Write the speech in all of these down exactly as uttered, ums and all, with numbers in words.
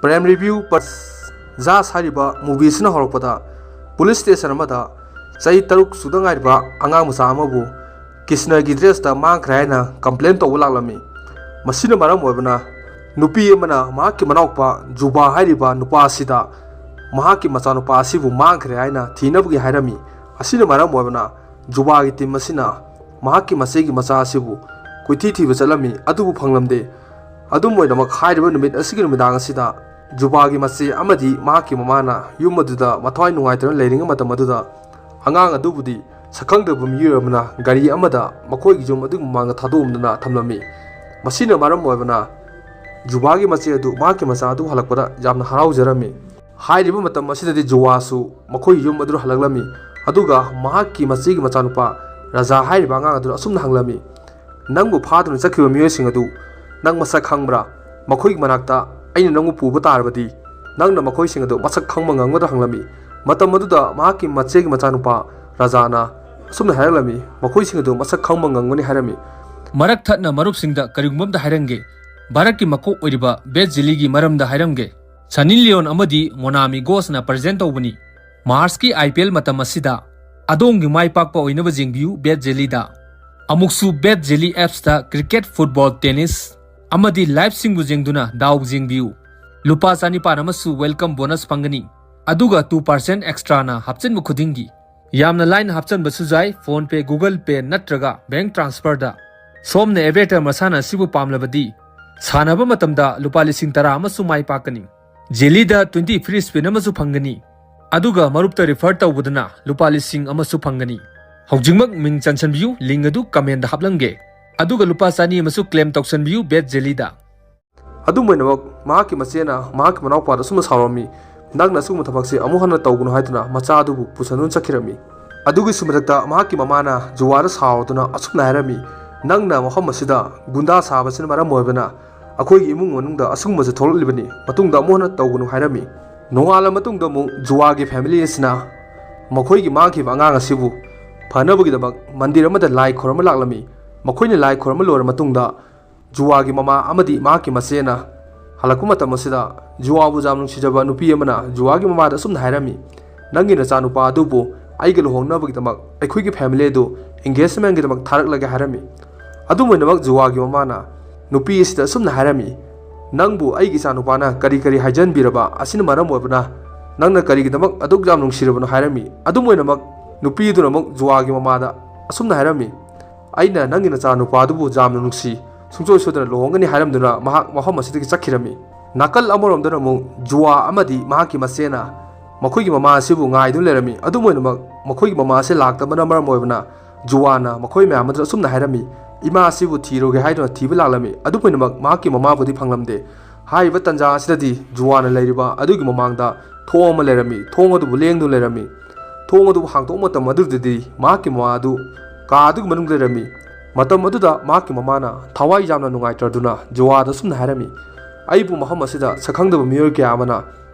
Crime Review Plus just ꯍꯥꯏꯔꯤꯕ movie ꯑꯁꯤꯅ ꯍꯧꯔꯛꯄꯗ police station ꯑꯃꯗ ꯆꯍꯤ ꯇꯔꯨꯛ ꯁꯨꯗ ꯉꯥꯏꯔꯤꯕ ꯑꯉꯥꯡ ꯃꯆꯥ ꯑꯃꯕꯨ ꯀ꯭ꯔꯤꯁꯅꯒꯤ dress ꯇ ꯃꯥꯡꯈ꯭ꯔꯦ ꯍꯥꯏꯅ complain ꯇꯧꯕ ꯂꯥꯛꯂꯝꯃꯤ꯫ ꯃꯁꯤꯅ ꯃꯔꯝ ꯑꯣꯏꯕꯅ ꯅꯨꯄꯤ ꯑꯃꯅ ꯃꯍꯥꯛꯀꯤ ꯃꯅꯥꯎꯄꯥ ꯖꯨꯕꯥ ꯍꯥꯏꯔꯤꯕ ꯅꯨꯄꯥ ꯑꯁꯤꯗ ꯃꯍꯥꯛꯀꯤ ꯃꯆꯥꯅꯨꯄꯥ ꯑꯁꯤꯕꯨ ꯃꯥꯡꯈ꯭ꯔꯦ ꯍꯥꯏꯅ ꯊꯤꯅꯕꯒꯤ ꯍꯥꯏꯔꯝꯃꯤ꯫ ꯑꯁꯤꯅ ꯃꯔꯝ ꯑꯣꯏꯕꯅ ꯖꯨꯕꯥꯒꯤ team ꯑꯁꯤꯅ ꯃꯍꯥꯛꯀꯤ ꯃꯆꯦꯒꯤ ꯃꯆꯥ ꯑꯁꯤꯕꯨ ꯀꯣꯏꯊꯤ ꯊꯤꯕ ꯆꯠꯂꯝꯃꯤ, ꯑꯗꯨꯕꯨ ꯐꯪꯂꯝꯗꯦ꯫ ꯑꯗꯨꯝ ꯑꯣꯏꯅꯃꯛ, ꯍꯥꯏꯔꯤꯕ ꯅꯨꯃꯤꯠ ꯑꯁꯤꯒꯤ ꯅꯨꯃꯤꯗꯥꯡ ꯑꯁꯤꯗ ꯖꯨꯕꯥꯒꯤ ꯃꯆꯦ ꯑꯃꯗꯤ ꯃꯍꯥꯛꯀꯤ ꯃꯃꯥꯅ ꯌꯨꯝ ꯑꯗꯨꯗ ꯃꯊ꯭ꯋꯥꯏ ꯅꯨꯡꯉꯥꯏꯇꯅ ꯂꯩꯔꯤꯉꯩ ꯃꯇꯝ ꯑꯗꯨꯗ, ꯑꯉꯥꯡ ꯑꯗꯨꯕꯨꯗꯤ ꯁꯛꯈꯪꯗꯕ ꯃꯤꯑꯣꯏ ꯑꯃꯅ ꯒꯥꯔꯤ ꯑꯃꯗ ꯃꯈꯣꯏꯒꯤ ꯌꯨꯝ ꯑꯗꯨꯒꯤ ꯃꯃꯥꯡꯗ ꯊꯥꯗꯣꯛꯂꯝꯗꯨꯅ ꯊꯝꯂꯝꯃꯤ꯫ ꯃꯁꯤꯅ ꯃꯔꯝ ꯑꯣꯏꯕꯅ ꯖꯨꯕꯥꯒꯤ ꯃꯆꯦ ꯑꯗꯨ ꯃꯍꯥꯛꯀꯤ ꯃꯆꯥ ꯑꯗꯨ ꯍꯜꯂꯛꯄꯗ ꯌꯥꯝꯅ ꯍꯔꯥꯎꯖꯔꯝꯃꯤ꯫ ꯍꯥꯏꯔꯤꯕ ꯃꯇꯝ ꯑꯁꯤꯗꯗꯤ ꯖꯨꯕꯥꯁꯨ ꯃꯈꯣꯏꯒꯤ ꯌꯨꯝ ꯑꯗꯨꯗ ꯍꯜꯂꯛꯂꯝꯃꯤ, ꯑꯗꯨꯒ ꯃꯍꯥꯛꯀꯤ ꯃꯆꯦꯒꯤ ꯃꯆꯥꯅꯨꯄꯥ ꯔꯥꯖꯥ ꯍꯥꯏꯔꯤꯕ ꯑꯉꯥꯡ ꯑꯗꯨꯅ ꯑꯁꯨꯝꯅ ꯍꯪꯂꯝꯃꯤ, "ꯅꯪꯕꯨ ꯐꯥꯗꯨꯅ ꯆꯠꯈꯤꯕ ꯃꯤꯑꯣꯏꯁꯤꯡ ꯑꯗꯨ ꯅꯪ ꯃꯁꯛ ꯈꯪꯕ꯭ꯔꯥ? ꯃꯈꯣꯏꯒꯤ ꯃꯅꯥꯛꯇ ꯑꯩꯅ ꯅꯪꯕꯨ ꯄꯨꯕ ꯇꯥꯔꯕꯗꯤ ꯅꯪꯅ ꯃꯈꯣꯏꯁꯤꯡ ꯑꯗꯨ ꯃꯁꯛ ꯈꯪꯕ ꯉꯝꯒꯗ꯭ꯔꯥ?" ꯍꯪꯂꯝꯃꯤ꯫ ꯃꯇꯝ ꯑꯗꯨꯗ ꯃꯍꯥꯛꯀꯤ ꯃꯆꯦꯒꯤ ꯃꯆꯥꯅꯨꯄꯥ ꯔꯥꯖꯥꯅ ꯑꯁꯨꯝꯅ ꯍꯥꯏꯔꯛꯂꯝꯃꯤ, "ꯃꯈꯣꯏꯁꯤꯡ ꯑꯗꯨ ꯃꯁꯛ ꯈꯪꯕ ꯉꯝꯒꯅꯤ" ꯍꯥꯏꯔꯝꯃꯤ꯫ ꯃꯔꯛ ꯊꯠꯅ ꯃꯔꯨꯞꯁꯤꯡꯗ ꯀꯔꯤꯒꯨꯝꯕ ꯑꯝꯇ ꯍꯥꯏꯔꯝꯒꯦ꯫ ꯚꯥꯔꯠꯀꯤ ꯃꯀꯣꯛ ꯑꯣꯏꯔꯤꯕ ꯕꯦꯠ ꯖꯦꯂꯤꯒꯤ ꯃꯔꯝꯗ ꯍꯥꯏꯔꯝꯒꯦ꯫ ꯁꯅꯤ ꯂꯤꯌꯣꯟ ꯑꯃꯗꯤ ꯃꯣꯅꯥꯃꯤ ꯒꯣꯁꯅ present ꯇꯧꯕꯅꯤ꯫ ꯃꯥꯔꯁꯀꯤ I P L ꯃꯇꯝ ꯑꯁꯤꯗ ꯑꯗꯣꯝꯒꯤ ꯃꯥꯏ ꯄꯥꯛꯄ ꯑꯣꯏꯅꯕ ꯌꯦꯡꯕꯤꯌꯨ ꯕꯦꯠ ꯖꯦꯂꯤꯗ꯫ ꯑꯃꯨꯛꯁꯨ ꯕꯦꯠ ꯖꯦꯂꯤ apps ꯇ cricket, football, tennis ꯑꯃꯗꯤ live ꯁꯤꯡꯕꯨ ꯌꯦꯡꯗꯨꯅ ꯗꯥꯎ ꯌꯦꯡꯕꯤꯌꯨ꯫ ꯂꯨꯄꯥ ꯆꯅꯤꯄꯥꯟ ꯑꯃꯁꯨ welcome bonus ꯐꯪꯒꯅꯤ꯫ ꯑꯗꯨꯒ two percent extra ꯅ ꯍꯥꯞꯆꯤꯟꯕ ꯈꯨꯗꯤꯡꯒꯤ꯫ ꯌꯥꯝꯅ ꯂꯥꯏꯅ ꯍꯥꯞꯆꯤꯟꯕꯁꯨ ꯌꯥꯏ, PhonePe, Google Pay ꯅꯠꯇ꯭ꯔꯒ bank transfer ꯗ꯫ ꯁꯣꯝꯅ avatar ꯃꯁꯥꯟꯅ ꯑꯁꯤꯕꯨ ꯄꯥꯝꯂꯕꯗꯤ ꯁꯥꯟꯅꯕ ꯃꯇꯝꯗ ꯂꯨꯄꯥ ꯂꯤꯁꯤꯡ ꯇꯔꯥ ꯑꯃꯁꯨ ꯃꯥꯏ ꯄꯥꯛꯀꯅꯤ꯫ ꯖꯦꯂꯤꯗ twenty free spin ꯑꯃꯁꯨ ꯐꯪꯒꯅꯤ꯫ ꯑꯗꯨꯒ ꯃꯔꯨꯞꯇ refer ꯇꯧꯕꯗꯨꯅ ꯂꯨꯄꯥ ꯂꯤꯁꯤꯡ ꯑꯃꯁꯨ ꯐꯪꯒꯅꯤ꯫ ꯍꯧꯖꯤꯛꯃꯛ ꯃꯤꯡ ꯆꯟꯁꯟꯕꯤꯌꯨ, link ꯑꯗꯨ comment ꯗ ꯍꯥꯞꯂꯝꯒꯦ꯫ ꯑꯗꯨꯒ ꯂꯨꯄꯥ ꯆꯅꯤ ꯑꯃꯁꯨ claim ꯇꯧꯁꯟꯕꯤꯌꯨ ꯕꯦꯠ ꯖꯦꯂꯤꯗ꯫ ꯑꯗꯨꯝ ꯑꯣꯏꯅꯃꯛ, ꯃꯍꯥꯛꯀꯤ ꯃꯆꯦꯅ ꯃꯍꯥꯛꯀꯤ ꯃꯅꯥꯎꯄꯥꯗ ꯑꯁꯨꯝꯅ ꯁꯥꯎꯔꯝꯃꯤ, "ꯅꯪꯅ ꯑꯁꯤꯒꯨꯝꯕ ꯊꯕꯛꯁꯦ ꯑꯃꯨꯛ ꯍꯟꯅ ꯇꯧꯒꯅꯨ" ꯍꯥꯏꯗꯨꯅ ꯃꯆꯥ ꯑꯗꯨꯕꯨ ꯄꯨꯁꯟꯗꯨꯅ ꯆꯠꯈꯤꯔꯝꯃꯤ꯫ ꯑꯗꯨꯒꯤꯁꯨ ꯃꯊꯛꯇ ꯃꯍꯥꯛꯀꯤ ꯃꯃꯥꯅ ꯖꯨꯋꯥꯗ ꯁꯥꯎꯗꯨꯅ ꯑꯁꯨꯝꯅ ꯍꯥꯏꯔꯝꯃꯤ, "ꯅꯪꯅ ꯃꯐꯝ ꯑꯁꯤꯗ ꯒꯨꯟꯗꯥ ꯁꯥꯕꯁꯤꯅ ꯃꯔꯝ ꯑꯣꯏꯕꯅ ꯑꯩꯈꯣꯏꯒꯤ ꯏꯃꯨꯡ ꯃꯅꯨꯡꯗ ꯑꯁꯤꯒꯨꯝꯕꯁꯦ ꯊꯣꯛꯂꯛꯂꯤꯕꯅꯤ, ꯃꯇꯨꯡꯗ ꯑꯃꯨꯛ ꯍꯟꯅ ꯇꯧꯒꯅꯨ" ꯍꯥꯏꯔꯝꯃꯤ꯫ ꯅꯣꯡꯉꯥꯜꯂ ꯃꯇꯨꯡꯗ ꯑꯃꯨꯛ ꯖꯨꯋꯥꯒꯤ family ꯑꯁꯤꯅ ꯃꯈꯣꯏꯒꯤ ꯃꯥꯡꯈꯤꯕ ꯑꯉꯥꯡ ꯑꯁꯤꯕꯨ ꯐꯅꯕꯒꯤꯗꯃꯛ ꯃꯟꯗꯤꯔ ꯑꯃꯗ ꯂꯥꯏ ꯈꯣꯏꯔꯝꯕ ꯂꯥꯛꯂꯝꯃꯤ꯫ ꯃꯈꯣꯏꯅ ꯂꯥꯏ ꯈꯣꯏꯔꯝꯕ ꯂꯣꯏꯔ ꯃꯇꯨꯡꯗ ꯖꯨꯋꯥꯒꯤ ꯃꯃꯥ ꯑꯃꯗꯤ ꯃꯍꯥꯛꯀꯤ ꯃꯆꯦꯅ ꯍꯜꯂꯛꯄ ꯃꯇꯝ ꯑꯁꯤꯗ ꯖꯨꯋꯥꯕꯨ ꯌꯥꯝ ꯅꯨꯡꯁꯤꯖꯕ ꯅꯨꯄꯤ ꯑꯃꯅ ꯖꯨꯋꯥꯒꯤ ꯃꯃꯥꯗ ꯑꯁꯨꯝꯅ ꯍꯥꯏꯔꯝꯃꯤ, "ꯅꯪꯒꯤ ꯅꯆꯥꯅꯨꯄꯥ ꯑꯗꯨꯕꯨ ꯑꯩꯒ ꯂꯨꯍꯣꯡꯅꯕꯒꯤꯗꯃꯛ ꯑꯩꯈꯣꯏꯒꯤ ꯐꯦꯃꯤꯂꯤ ꯑꯗꯨ ꯑꯦꯡꯒꯦꯖꯃꯦꯟꯒꯤꯗꯃꯛ ꯊꯥꯔꯛꯂꯒꯦ" ꯍꯥꯏꯔꯝꯃꯤ꯫ ꯑꯗꯨꯝ ꯑꯣꯏꯅꯃꯛ ꯖꯨꯋꯥꯒꯤ ꯃꯃꯥꯅ ꯅꯨꯄꯤ ꯑꯁꯤꯗ ꯑꯁꯨꯝꯅ ꯍꯥꯏꯔꯝꯃꯤ, "ꯅꯪꯕꯨ ꯑꯩꯒꯤ ꯏꯆꯥꯅꯨꯄꯥꯅ ꯀꯔꯤ ꯀꯔꯤ ꯍꯥꯏꯖꯟꯕꯤꯔꯕ ꯑꯁꯤꯅ ꯃꯔꯝ ꯑꯣꯏꯕꯅ ꯅꯪꯅ ꯀꯔꯤꯒꯤꯗꯃꯛ ꯑꯗꯨꯛ ꯌꯥꯝ ꯅꯨꯡꯁꯤꯔꯕꯅꯣ?" ꯍꯥꯏꯔꯝꯃꯤ꯫ ꯑꯗꯨꯝ ꯑꯣꯏꯅꯃꯛ ꯅꯨꯄꯤ ꯑꯗꯨꯅ ꯑꯃꯨꯛ ꯖꯨꯋꯥꯒꯤ ꯃꯃꯥꯗ ꯑꯁꯨꯝꯅ ꯍꯥꯏꯔꯝꯃꯤ, "ꯑꯩꯅ ꯅꯪꯒꯤ ꯅꯆꯥꯅꯨꯄꯥ ꯑꯗꯨꯕꯨ ꯌꯥꯝꯅ ꯅꯨꯡꯁꯤ, ꯁꯨꯡꯁꯣꯏ ꯁꯣꯏꯗꯅ ꯂꯨꯍꯣꯡꯒꯅꯤ" ꯍꯥꯏꯔꯝꯗꯨꯅ ꯃꯍꯥꯛ ꯃꯐꯝ ꯑꯁꯤꯗꯒꯤ ꯆꯠꯈꯤꯔꯝꯃꯤ꯫ ꯅꯥꯀꯜ ꯑꯃꯔꯣꯝꯗꯅ ꯑꯃꯨꯛ ꯖꯨꯋꯥ ꯑꯃꯗꯤ ꯃꯍꯥꯛꯀꯤ ꯃꯆꯦꯅ ꯃꯈꯣꯏꯒꯤ ꯃꯃꯥ ꯑꯁꯤꯕꯨ ꯉꯥꯏꯗꯨꯅ ꯂꯩꯔꯝꯃꯤ꯫ ꯑꯗꯨꯝ ꯑꯣꯏꯅꯃꯛ ꯃꯈꯣꯏꯒꯤ ꯃꯃꯥ ꯑꯁꯤ ꯂꯥꯛꯇꯕꯅ ꯃꯔꯝ ꯑꯣꯏꯕꯅ ꯖꯨꯋꯥꯅ ꯃꯈꯣꯏ ꯃꯌꯥꯝ ꯑꯗꯨꯗ ꯑꯁꯨꯝꯅ ꯍꯥꯏꯔꯝꯃꯤ, "ꯏꯃꯥ ꯑꯁꯤꯕꯨ ꯊꯤꯔꯨꯒꯦ" ꯍꯥꯏꯗꯨꯅ ꯊꯤꯕ ꯂꯥꯛꯂꯝꯃꯤ꯫ ꯑꯗꯨꯝ ꯑꯣꯏꯅꯃꯛ ꯃꯍꯥꯛꯀꯤ ꯃꯃꯥꯕꯨꯗꯤ ꯐꯪꯂꯝꯗꯦ꯫ ꯍꯥꯏꯔꯤꯕ ꯇꯥꯟꯖꯥ ꯑꯁꯤꯗꯗꯤ ꯖꯨꯋꯥꯅ ꯂꯩꯔꯤꯕ ꯑꯗꯨꯒꯤ ꯃꯃꯥꯡꯗ ꯊꯣꯡ ꯑꯃ ꯂꯩꯔꯝꯃꯤ꯫ ꯊꯣꯡ ꯑꯗꯨꯕꯨ ꯂꯦꯡꯗꯨꯅ ꯂꯩꯔꯝꯃꯤ꯫ ꯊꯣꯡ ꯑꯗꯨꯕꯨ ꯍꯥꯡꯗꯣꯛꯄ ꯃꯇꯝ ꯑꯗꯨꯗꯗꯤ ꯃꯍꯥꯛꯀꯤ ꯃꯃꯥ ꯑꯗꯨ ꯀꯥ ꯑꯗꯨꯒꯤ ꯃꯅꯨꯡꯗ ꯂꯩꯔꯝꯃꯤ꯫ ꯃꯇꯝ ꯑꯗꯨꯗ ꯃꯍꯥꯛꯀꯤ ꯃꯃꯥꯅ ꯊꯋꯥꯏ ꯌꯥꯝꯅ ꯅꯨꯡꯉꯥꯏꯇ꯭ꯔꯗꯨꯅ ꯖꯨꯋꯥꯗ ꯑꯁꯨꯝꯅ ꯍꯥꯏꯔꯝꯃꯤ, "ꯑꯩꯕꯨ ꯃꯐꯝ ꯑꯁꯤꯗ ꯁꯛꯈꯪꯗꯕ ꯃꯤꯑꯣꯏ ꯀꯌꯥ ꯑꯃꯅ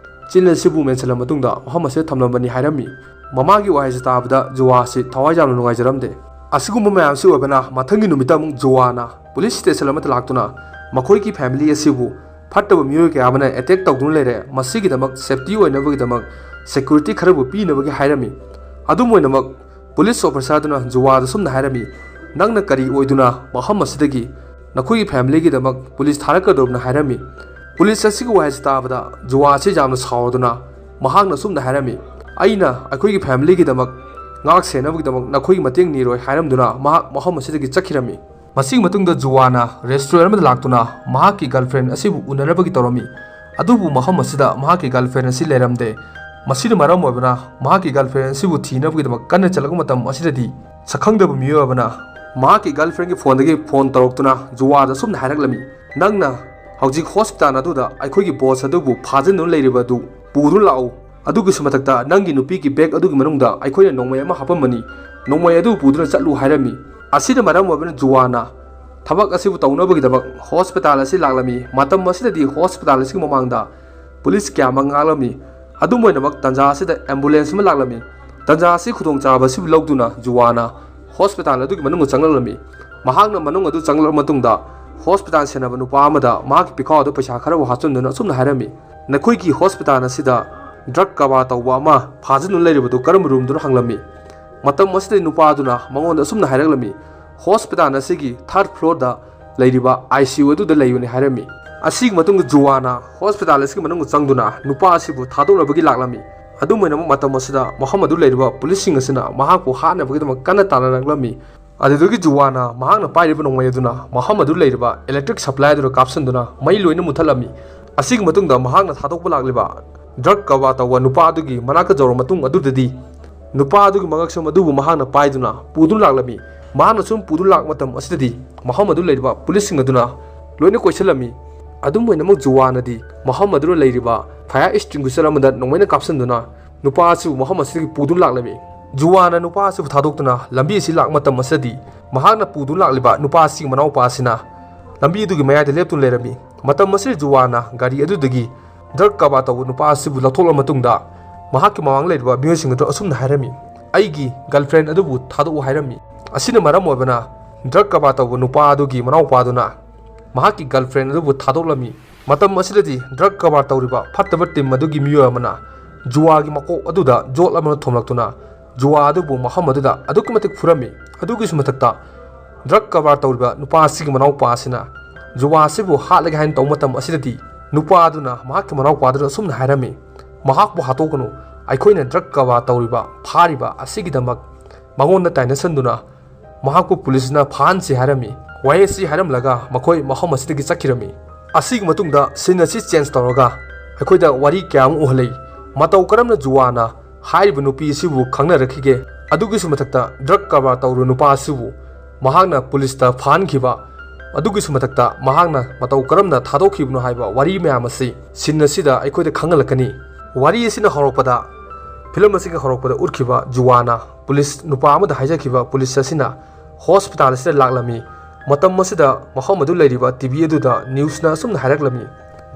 ꯆꯤꯟ ꯑꯁꯤꯕꯨ ꯃꯦꯟꯁꯤꯜꯂ ꯃꯇꯨꯡꯗ ꯃꯐꯝ ꯑꯁꯤꯗ ꯊꯝꯂꯝꯕꯅꯤ" ꯍꯥꯏꯔꯝꯃꯤ꯫ ꯃꯃꯥꯒꯤ ꯋꯥꯍꯩꯁꯤ ꯇꯥꯕꯗ ꯖꯨꯋꯥꯁꯤ ꯊꯋꯥꯏ ꯌꯥꯝꯅ ꯅꯨꯡꯉꯥꯏꯖꯔꯝꯗꯦ꯫ ꯑꯁꯤꯒꯨꯝꯕ ꯃꯌꯥꯝꯁꯤ ꯑꯣꯏꯕꯅ ꯃꯊꯪꯒꯤ ꯅꯨꯃꯤꯠꯇ ꯑꯃꯨꯛ ꯖꯨꯋꯥꯅ ꯄꯨꯂꯤꯁ ꯁ꯭ꯇꯦꯁꯟ ꯑꯃꯗ ꯂꯥꯛꯇꯨꯅ ꯃꯈꯣꯏꯒꯤ ꯐꯦꯃꯤꯂꯤ ꯑꯁꯤꯕꯨ ꯐꯠꯇꯕ ꯃꯤꯑꯣꯏ ꯀꯌꯥ ꯑꯃꯅ ꯑꯦꯇꯦꯛ ꯇꯧꯗꯨꯅ ꯂꯩꯔꯦ, ꯃꯁꯤꯒꯤꯗꯃꯛ ꯁꯦꯐꯇꯤ ꯑꯣꯏꯅꯕꯒꯤꯗꯃꯛ ꯁꯦꯀ꯭ꯌꯨꯔꯤꯇꯤ ꯈꯔꯕꯨ ꯄꯤꯅꯕꯒꯤ ꯍꯥꯏꯔꯝꯃꯤ꯫ ꯑꯗꯨꯝ ꯑꯣꯏꯅꯃꯛ ꯄꯨꯂꯤꯁ ꯑꯣꯐꯤꯁꯥꯔꯗꯨꯅ ꯖꯨꯋꯥꯗ ꯁꯨꯝꯅ ꯍꯥꯏꯔꯝꯃꯤ, "ꯅꯪꯅ ꯀꯔꯤ ꯑꯣꯏꯗꯨꯅ ꯃꯐꯝ ꯑꯁꯤꯗꯒꯤ ꯅꯈꯣꯏꯒꯤ ꯐꯦꯃꯤꯂꯤꯒꯤꯗꯃꯛ ꯄꯨꯂꯤꯁ ꯊꯥꯔꯛꯀꯗꯧꯕꯅ?" ꯍꯥꯏꯔꯝꯃꯤ꯫ ꯄꯨꯂꯤꯁ ꯑꯁꯤꯒꯤ ꯋꯥꯍꯩꯁꯤ ꯇꯥꯕꯗ ꯖꯨꯋꯥ ꯑꯁꯤ ꯌꯥꯝꯅ ꯁꯥꯎꯔꯗꯨꯅ ꯃꯍꯥꯛꯅ ꯁꯨꯝꯅ ꯍꯥꯏꯔꯝꯃꯤ, "ꯑꯩꯅ ꯑꯩꯈꯣꯏꯒꯤ ꯐꯦꯃꯤꯂꯤꯒꯤꯗꯃꯛ ꯉꯥꯛ ꯁꯦꯟꯅꯕꯒꯤꯗꯃꯛ ꯅꯈꯣꯏꯒꯤ ꯃꯇꯦꯡ ꯅꯤꯔꯣꯏ" ꯍꯥꯏꯔꯝꯗꯨꯅ ꯃꯍꯥꯛ ꯃꯐꯝ ꯑꯁꯤꯗꯒꯤ ꯆꯠꯈꯤꯔꯝꯃꯤ꯫ ꯃꯁꯤꯒꯤ ꯃꯇꯨꯡꯗ ꯖꯨꯋꯥꯅ ꯔꯦꯁꯇꯨꯔꯦꯟ ꯑꯃꯗ ꯂꯥꯛꯇꯨꯅ ꯃꯍꯥꯛꯀꯤ ꯒꯔꯜꯐ꯭ꯔꯦꯟ ꯑꯁꯤꯕꯨ ꯎꯅꯅꯕꯒꯤ ꯇꯧꯔꯝꯃꯤ꯫ ꯑꯗꯨꯕꯨ ꯃꯐꯝ ꯑꯁꯤꯗ ꯃꯍꯥꯛꯀꯤ ꯒꯔꯜꯐ꯭ꯔꯦꯟ ꯑꯁꯤ ꯂꯩꯔꯝꯗꯦ꯫ ꯃꯁꯤꯅ ꯃꯔꯝ ꯑꯣꯏꯕꯅ ꯃꯍꯥꯛꯀꯤ ꯒꯔꯜꯐ꯭ꯔꯦꯟ ꯑꯁꯤꯕꯨ ꯊꯤꯅꯕꯒꯤꯗꯃꯛ ꯀꯟꯅ ꯆꯠꯂꯛꯄ ꯃꯇꯝ ꯑꯁꯤꯗꯗꯤ ꯁꯛꯈꯪꯗꯕ ꯃꯤꯑꯣꯏ ꯑꯃꯅ ꯃꯍꯥꯛꯀꯤ ꯒꯔꯜꯐ꯭ꯔꯦꯟꯒꯤ ꯐꯣꯟꯗꯒꯤ ꯐꯣꯟ ꯇꯧꯔꯛꯇꯨꯅ ꯖꯨꯋꯥꯗ ꯑꯁꯨꯝꯅ ꯍꯥꯏꯔꯛꯂꯝꯃꯤ, "ꯅꯪꯅ ꯍꯧꯖꯤꯛ ꯍꯣꯁꯄꯤꯇꯥꯜ ꯑꯗꯨꯗ ꯑꯩꯈꯣꯏꯒꯤ ꯕꯣꯁ ꯑꯗꯨꯕꯨ ꯐꯥꯖꯤꯟꯗꯨꯅ ꯂꯩꯔꯤꯕ ꯑꯗꯨ ꯄꯨꯗꯨꯅ ꯂꯥꯛꯎ꯫ ꯑꯗꯨꯒꯤꯁꯨ ꯃꯊꯛꯇ ꯅꯪꯒꯤ ꯅꯨꯄꯤꯒꯤ ꯕꯦꯒ ꯑꯗꯨꯒꯤ ꯃꯅꯨꯡꯗ ꯑꯩꯈꯣꯏꯅ ꯅꯣꯡꯃꯩ ꯑꯃ ꯍꯥꯞꯄꯝꯕꯅꯤ꯫ ꯅꯣꯡꯃꯩ ꯑꯗꯨ ꯄꯨꯗꯨꯅ ꯆꯠꯂꯨ" ꯍꯥꯏꯔꯝꯃꯤ꯫ ꯑꯁꯤꯅ ꯃꯔꯝ ꯑꯣꯏꯕꯅ ꯖꯨꯋꯥꯅ ꯊꯕꯛ ꯑꯁꯤꯕꯨ ꯇꯧꯅꯕꯒꯤꯗꯃꯛ ꯍꯣꯁꯄꯤꯇꯥꯜ ꯑꯁꯤ ꯂꯥꯛꯂꯝꯃꯤ꯫ ꯃꯇꯝ ꯑꯁꯤꯗꯗꯤ ꯍꯣꯁꯄꯤꯇꯥꯜ ꯑꯁꯤꯒꯤ ꯃꯃꯥꯡꯗ ꯄꯨꯂꯤꯁ ꯀꯌꯥ ꯑꯃ ꯉꯥꯛꯂꯝꯃꯤ꯫ ꯑꯗꯨꯝ ꯑꯣꯏꯅꯃꯛ ꯇꯥꯟꯖꯥ ꯑꯁꯤꯗ ꯑꯦꯝꯕꯨꯂꯦꯟꯁ ꯑꯃ ꯂꯥꯛꯂꯝꯃꯤ꯫ ꯇꯥꯟꯖꯥ ꯑꯁꯤ ꯈꯨꯗꯣꯡꯆꯥꯕ ꯑꯁꯤꯕꯨ ꯂꯧꯗꯨꯅ ꯖꯨꯋꯥꯅ ꯍꯣꯁꯄꯤꯇꯥꯜ ꯑꯗꯨꯒꯤ ꯃꯅꯨꯡꯗ ꯆꯪꯂꯛꯂꯝꯃꯤ꯫ ꯃꯍꯥꯛꯅ ꯃꯅꯨꯡ ꯑꯗꯨ ꯆꯪꯂꯛꯂꯕ ꯃꯇꯨꯡꯗ ꯍꯣꯁꯄꯤꯇꯥꯜ ꯁꯦꯟꯅꯕ ꯅꯨꯄꯥ ꯑꯃꯗ ꯃꯍꯥꯛꯀꯤ ꯄꯤꯈꯥꯎꯗ ꯄꯩꯁꯥ ꯈꯔꯕꯨ ꯍꯥꯞꯆꯤꯟꯗꯨꯅ ꯑꯁꯨꯝꯅ ꯍꯥꯏꯔꯝꯃꯤ, "ꯅꯈꯣꯏꯒꯤ ꯍꯣꯁꯄꯤꯇꯥꯜ ꯑꯁꯤꯗ ꯗ꯭ꯔꯒ ꯀꯔꯕꯥꯔ ꯇꯧꯕ ꯑꯃ ꯐꯥꯖꯤꯟꯗꯨꯅ ꯂꯩꯔꯤꯕꯗꯨ ꯀꯔꯝꯕ ꯔꯨꯝꯗꯨꯅ?" ꯍꯪꯂꯝꯃꯤ꯫ ꯃꯇꯝ ꯑꯁꯤꯗ ꯅꯨꯄꯥ ꯑꯗꯨꯅ ꯃꯉꯣꯟꯗ ꯑꯁꯨꯝꯅ ꯍꯥꯏꯔꯛꯂꯝꯃꯤ, "ꯍꯣꯁꯄꯤꯇꯥꯜ ꯑꯁꯤꯒꯤ ꯊꯥꯔꯠ ꯐ꯭ꯂꯣꯔꯗ ꯂꯩꯔꯤꯕ ꯑꯥꯏ ꯁꯤ ꯌꯨ ꯑꯗꯨꯗ ꯂꯩꯕꯅꯤ" ꯍꯥꯏꯔꯝꯃꯤ꯫ ꯑꯁꯤꯒꯤ ꯃꯇꯨꯡꯗ ꯖꯨꯋꯥꯅ ꯍꯣꯁꯄꯤꯇꯥꯜ ꯑꯁꯤꯒꯤ ꯃꯅꯨꯡꯗ ꯆꯪꯗꯨꯅ ꯅꯨꯄꯥ ꯑꯁꯤꯕꯨ ꯊꯥꯗꯣꯛꯅꯕꯒꯤ ꯂꯥꯛꯂꯝꯃꯤ꯫ ꯑꯗꯨꯝ ꯑꯣꯏꯅꯃꯛ ꯃꯇꯝ ꯑꯁꯤꯗ ꯃꯐꯝ ꯑꯗꯨ ꯂꯩꯔꯤꯕ ꯄꯨꯂꯤꯁꯁꯤꯡ ꯑꯁꯤꯅ ꯃꯍꯥꯛꯄꯨ ꯍꯥꯠꯅꯕꯒꯤꯗꯃꯛ ꯀꯟꯅ ꯇꯥꯟꯅꯔꯛꯂꯝꯃꯤ꯫ ꯑꯗꯨꯗꯒꯤ ꯖꯨꯋꯥꯅ ꯃꯍꯥꯛꯅ ꯄꯥꯏꯔꯤꯕ ꯅꯣꯡꯃꯩ ꯑꯗꯨꯅ ꯃꯐꯝ ꯑꯗꯨ ꯂꯩꯔꯤꯕ ꯏꯂꯦꯛꯇ꯭ꯔꯤꯛ ꯁꯄ꯭ꯂꯥꯏ ꯑꯗꯨꯗ ꯀꯥꯞꯁꯤꯟꯗꯨꯅ ꯃꯩ ꯂꯣꯏꯅ ꯃꯨꯊꯠꯂꯝꯃꯤ꯫ ꯑꯁꯤꯒꯤ ꯃꯇꯨꯡꯗ ꯃꯍꯥꯛꯅ ꯊꯥꯗꯣꯛꯄ ꯂꯥꯛꯂꯤꯕ ꯗ꯭ꯔꯒ ꯀꯔꯕꯥꯔ ꯇꯧꯕ ꯅꯨꯄꯥ ꯑꯗꯨꯒꯤ ꯃꯅꯥꯛꯇ ꯌꯧꯔꯕ ꯃꯇꯨꯡ ꯑꯗꯨꯗꯗꯤ ꯅꯨꯄꯥ ꯑꯗꯨꯒꯤ ꯃꯉꯛꯁꯝ ꯑꯗꯨꯕꯨ ꯃꯍꯥꯛꯅ ꯄꯥꯏꯗꯨꯅ ꯄꯨꯗꯨꯅ ꯂꯥꯛꯂꯝꯃꯤ꯫ ꯃꯍꯥꯛꯅ ꯁꯨꯝ ꯄꯨꯗꯨꯅ ꯂꯥꯛꯄ ꯃꯇꯝ ꯑꯁꯤꯗꯗꯤ ꯃꯐꯝ ꯑꯗꯨ ꯂꯩꯔꯤꯕ ꯄꯨꯂꯤꯁꯁꯤꯡ ꯑꯗꯨꯅ ꯂꯣꯏꯅ ꯀꯣꯏꯁꯤꯜꯂꯝꯃꯤ꯫ ꯑꯗꯨꯝ ꯑꯣꯏꯅꯃꯛ ꯖꯨꯋꯥꯅꯗꯤ ꯃꯐꯝ ꯑꯗꯨꯗ ꯂꯩꯔꯤꯕ ꯐꯥꯌꯔ ꯑꯦꯛꯁꯇꯤꯡꯒꯨꯏꯁꯔ ꯑꯃꯗ ꯅꯣꯡꯃꯩꯅ ꯀꯥꯞꯁꯤꯟꯗꯨꯅ ꯅꯨꯄꯥ ꯑꯁꯤꯕꯨ ꯃꯐꯝ ꯑꯁꯤꯗꯒꯤ ꯄꯨꯗꯨꯅ ꯂꯥꯛꯂꯝꯃꯤ꯫ ꯖꯨꯋꯥꯅ ꯅꯨꯄꯥ ꯑꯁꯤꯕꯨ ꯊꯥꯗꯣꯛꯇꯨꯅ ꯂꯝꯕꯤ ꯑꯁꯤ ꯂꯥꯛꯄ ꯃꯇꯝ ꯑꯁꯤꯗꯗꯤ ꯃꯍꯥꯛꯅ ꯄꯨꯗꯨꯅ ꯂꯥꯛꯂꯤꯕ ꯅꯨꯄꯥ ꯑꯁꯤꯒꯤ ꯃꯅꯥꯎꯄꯥ ꯑꯁꯤꯅ ꯂꯝꯕꯤ ꯑꯗꯨꯒꯤ ꯃꯌꯥꯏꯗ ꯂꯦꯞꯇꯨꯅ ꯂꯩꯔꯝꯃꯤ꯫ ꯃꯇꯝ ꯑꯁꯤꯗ ꯖꯨꯋꯥꯅ ꯒꯥꯔꯤ ꯑꯗꯨꯗꯒꯤ ꯗ꯭ꯔꯒ ꯀꯔꯕꯥꯔ ꯇꯧꯕ ꯅꯨꯄꯥ ꯑꯁꯤꯕꯨ ꯂꯧꯊꯣꯛꯂꯕ ꯃꯇꯨꯡꯗ ꯃꯍꯥꯛꯀꯤ ꯃꯃꯥꯡ ꯂꯩꯔꯤꯕ ꯃꯤꯑꯣꯏꯁꯤꯡ ꯑꯗꯨ ꯑꯁꯨꯝꯅ ꯍꯥꯏꯔꯝꯃꯤ, "ꯑꯩꯒꯤ ꯒꯔꯜꯐ꯭ꯔꯦꯟ ꯑꯗꯨꯕꯨ ꯊꯥꯗꯣꯛꯎ" ꯍꯥꯏꯔꯝꯃꯤ꯫ ꯑꯁꯤꯅ ꯃꯔꯝ ꯑꯣꯏꯕꯅ ꯗ꯭ꯔꯒ ꯀꯔꯕꯥꯔ ꯇꯧꯕ ꯅꯨꯄꯥ ꯑꯗꯨꯒꯤ ꯃꯅꯥꯎꯄꯥꯗꯨꯅ ꯃꯍꯥꯛꯀꯤ ꯒꯔꯜꯐ꯭ꯔꯦꯟ ꯑꯗꯨꯕꯨ ꯊꯥꯗꯣꯛꯂꯝꯃꯤ꯫ ꯃꯇꯝ ꯑꯁꯤꯗꯗꯤ ꯗ꯭ꯔꯒ ꯀꯔꯕꯥꯔ ꯇꯧꯔꯤꯕ ꯐꯠꯇꯕ ꯇꯤꯝ ꯑꯗꯨꯒꯤ ꯃꯤꯑꯣꯏ ꯑꯃꯅ ꯖꯨꯋꯥꯒꯤ ꯃꯀꯣꯛ ꯑꯗꯨꯗ ꯌꯣꯠ ꯑꯃꯅ ꯊꯣꯝꯂꯛꯇꯨꯅ ꯖꯨꯋꯥ ꯑꯗꯨꯕꯨ ꯃꯐꯝ ꯑꯗꯨꯗ ꯑꯗꯨꯛꯀꯤ ꯃꯇꯤꯛ ꯐꯨꯔꯝꯃꯤ꯫ ꯑꯗꯨꯒꯤꯁꯨ ꯃꯊꯛꯇ ꯗ꯭ꯔꯒ ꯀꯔꯕꯥꯔ ꯇꯧꯔꯤꯕ ꯅꯨꯄꯥ ꯑꯁꯤꯒꯤ ꯃꯅꯥꯎꯄꯥ ꯑꯁꯤꯅ ꯖꯨꯋꯥ ꯑꯁꯤꯕꯨ ꯍꯥꯠꯂꯒꯦ ꯍꯥꯏꯅ ꯇꯧꯕ ꯃꯇꯝ ꯑꯁꯤꯗꯗꯤ ꯅꯨꯄꯥ ꯑꯗꯨꯅ ꯃꯍꯥꯛꯀꯤ ꯃꯅꯥꯎꯄꯥꯗꯨꯗ ꯑꯁꯨꯝꯅ ꯍꯥꯏꯔꯝꯃꯤ, "ꯃꯍꯥꯛꯄꯨ ꯍꯥꯠꯇꯣꯛꯀꯅꯨ, ꯑꯩꯈꯣꯏꯅ ꯗ꯭ꯔꯒ ꯀꯔꯕꯥꯔ ꯇꯧꯔꯤꯕ ꯐꯥꯔꯤꯕ ꯑꯁꯤꯒꯤꯗꯃꯛ ꯃꯉꯣꯟꯗ ꯇꯥꯏꯅꯁꯟꯗꯨꯅ ꯃꯍꯥꯛꯄꯨ ꯄꯨꯂꯤꯁꯅ ꯐꯥꯍꯟꯁꯤ" ꯍꯥꯏꯔꯝꯃꯤ꯫ ꯋꯥꯍꯩ ꯑꯁꯤ ꯍꯥꯏꯔꯝꯂꯒ ꯃꯈꯣꯏ ꯃꯐꯝ ꯑꯁꯤꯗꯒꯤ ꯆꯠꯈꯤꯔꯝꯃꯤ꯫ ꯑꯁꯤꯒꯤ ꯃꯇꯨꯡꯗ ꯁꯤꯟ ꯑꯁꯤ ꯆꯦꯟꯖ ꯇꯧꯔꯒ ꯑꯩꯈꯣꯏꯗ ꯋꯥꯔꯤ ꯀꯌꯥ ꯑꯃ ꯎꯍꯜꯂꯤ꯫ ꯃꯇꯧ ꯀꯔꯝꯅ ꯖꯨꯋꯥꯅ ꯍꯥꯏꯔꯤꯕ ꯅꯨꯄꯤ ꯑꯁꯤꯕꯨ ꯈꯪꯅꯔꯛꯈꯤꯒꯦ? ꯑꯗꯨꯒꯤꯁꯨ ꯃꯊꯛꯇ ꯗ꯭ꯔꯒ ꯀꯔꯕꯥꯔ ꯇꯧꯔꯤꯕ ꯅꯨꯄꯥ ꯑꯁꯤꯕꯨ ꯃꯍꯥꯛꯅ ꯄꯨꯂꯤꯁꯇ ꯐꯥꯍꯟꯈꯤꯕ, ꯑꯗꯨꯒꯤꯁꯨ ꯃꯊꯛꯇ ꯃꯍꯥꯛꯅ ꯃꯇꯧ ꯀꯔꯝꯅ ꯊꯥꯗꯣꯛꯈꯤꯕꯅꯣ ꯍꯥꯏꯕ ꯋꯥꯔꯤ ꯃꯌꯥꯝ ꯑꯁꯤ ꯁꯤꯟ ꯑꯁꯤꯗ ꯑꯩꯈꯣꯏꯗ ꯈꯪꯍꯜꯂꯛꯀꯅꯤ꯫ ꯋꯥꯔꯤ ꯑꯁꯤꯅ ꯍꯧꯔꯛꯄꯗ, ꯐꯤꯂꯝ ꯑꯁꯤꯒꯤ ꯍꯧꯔꯛꯄꯗ ꯎꯠꯈꯤꯕ ꯖꯨꯋꯥꯅ ꯄꯨꯂꯤꯁ ꯅꯨꯄꯥ ꯑꯃꯗ ꯍꯥꯏꯖꯈꯤꯕ ꯄꯨꯂꯤꯁ ꯑꯁꯤꯅ ꯍꯣꯁꯄꯤꯇꯥꯜ ꯑꯁꯤꯗ ꯂꯥꯛꯂꯝꯃꯤ꯫ ꯃꯇꯝ ꯑꯁꯤꯗ ꯃꯐꯝ ꯑꯗꯨ ꯂꯩꯔꯤꯕ ꯇꯤ ꯚꯤ ꯑꯗꯨꯗ ꯅ꯭ꯌꯨꯁꯅ ꯑꯁꯨꯝꯅ ꯍꯥꯏꯔꯛꯂꯝꯃꯤ,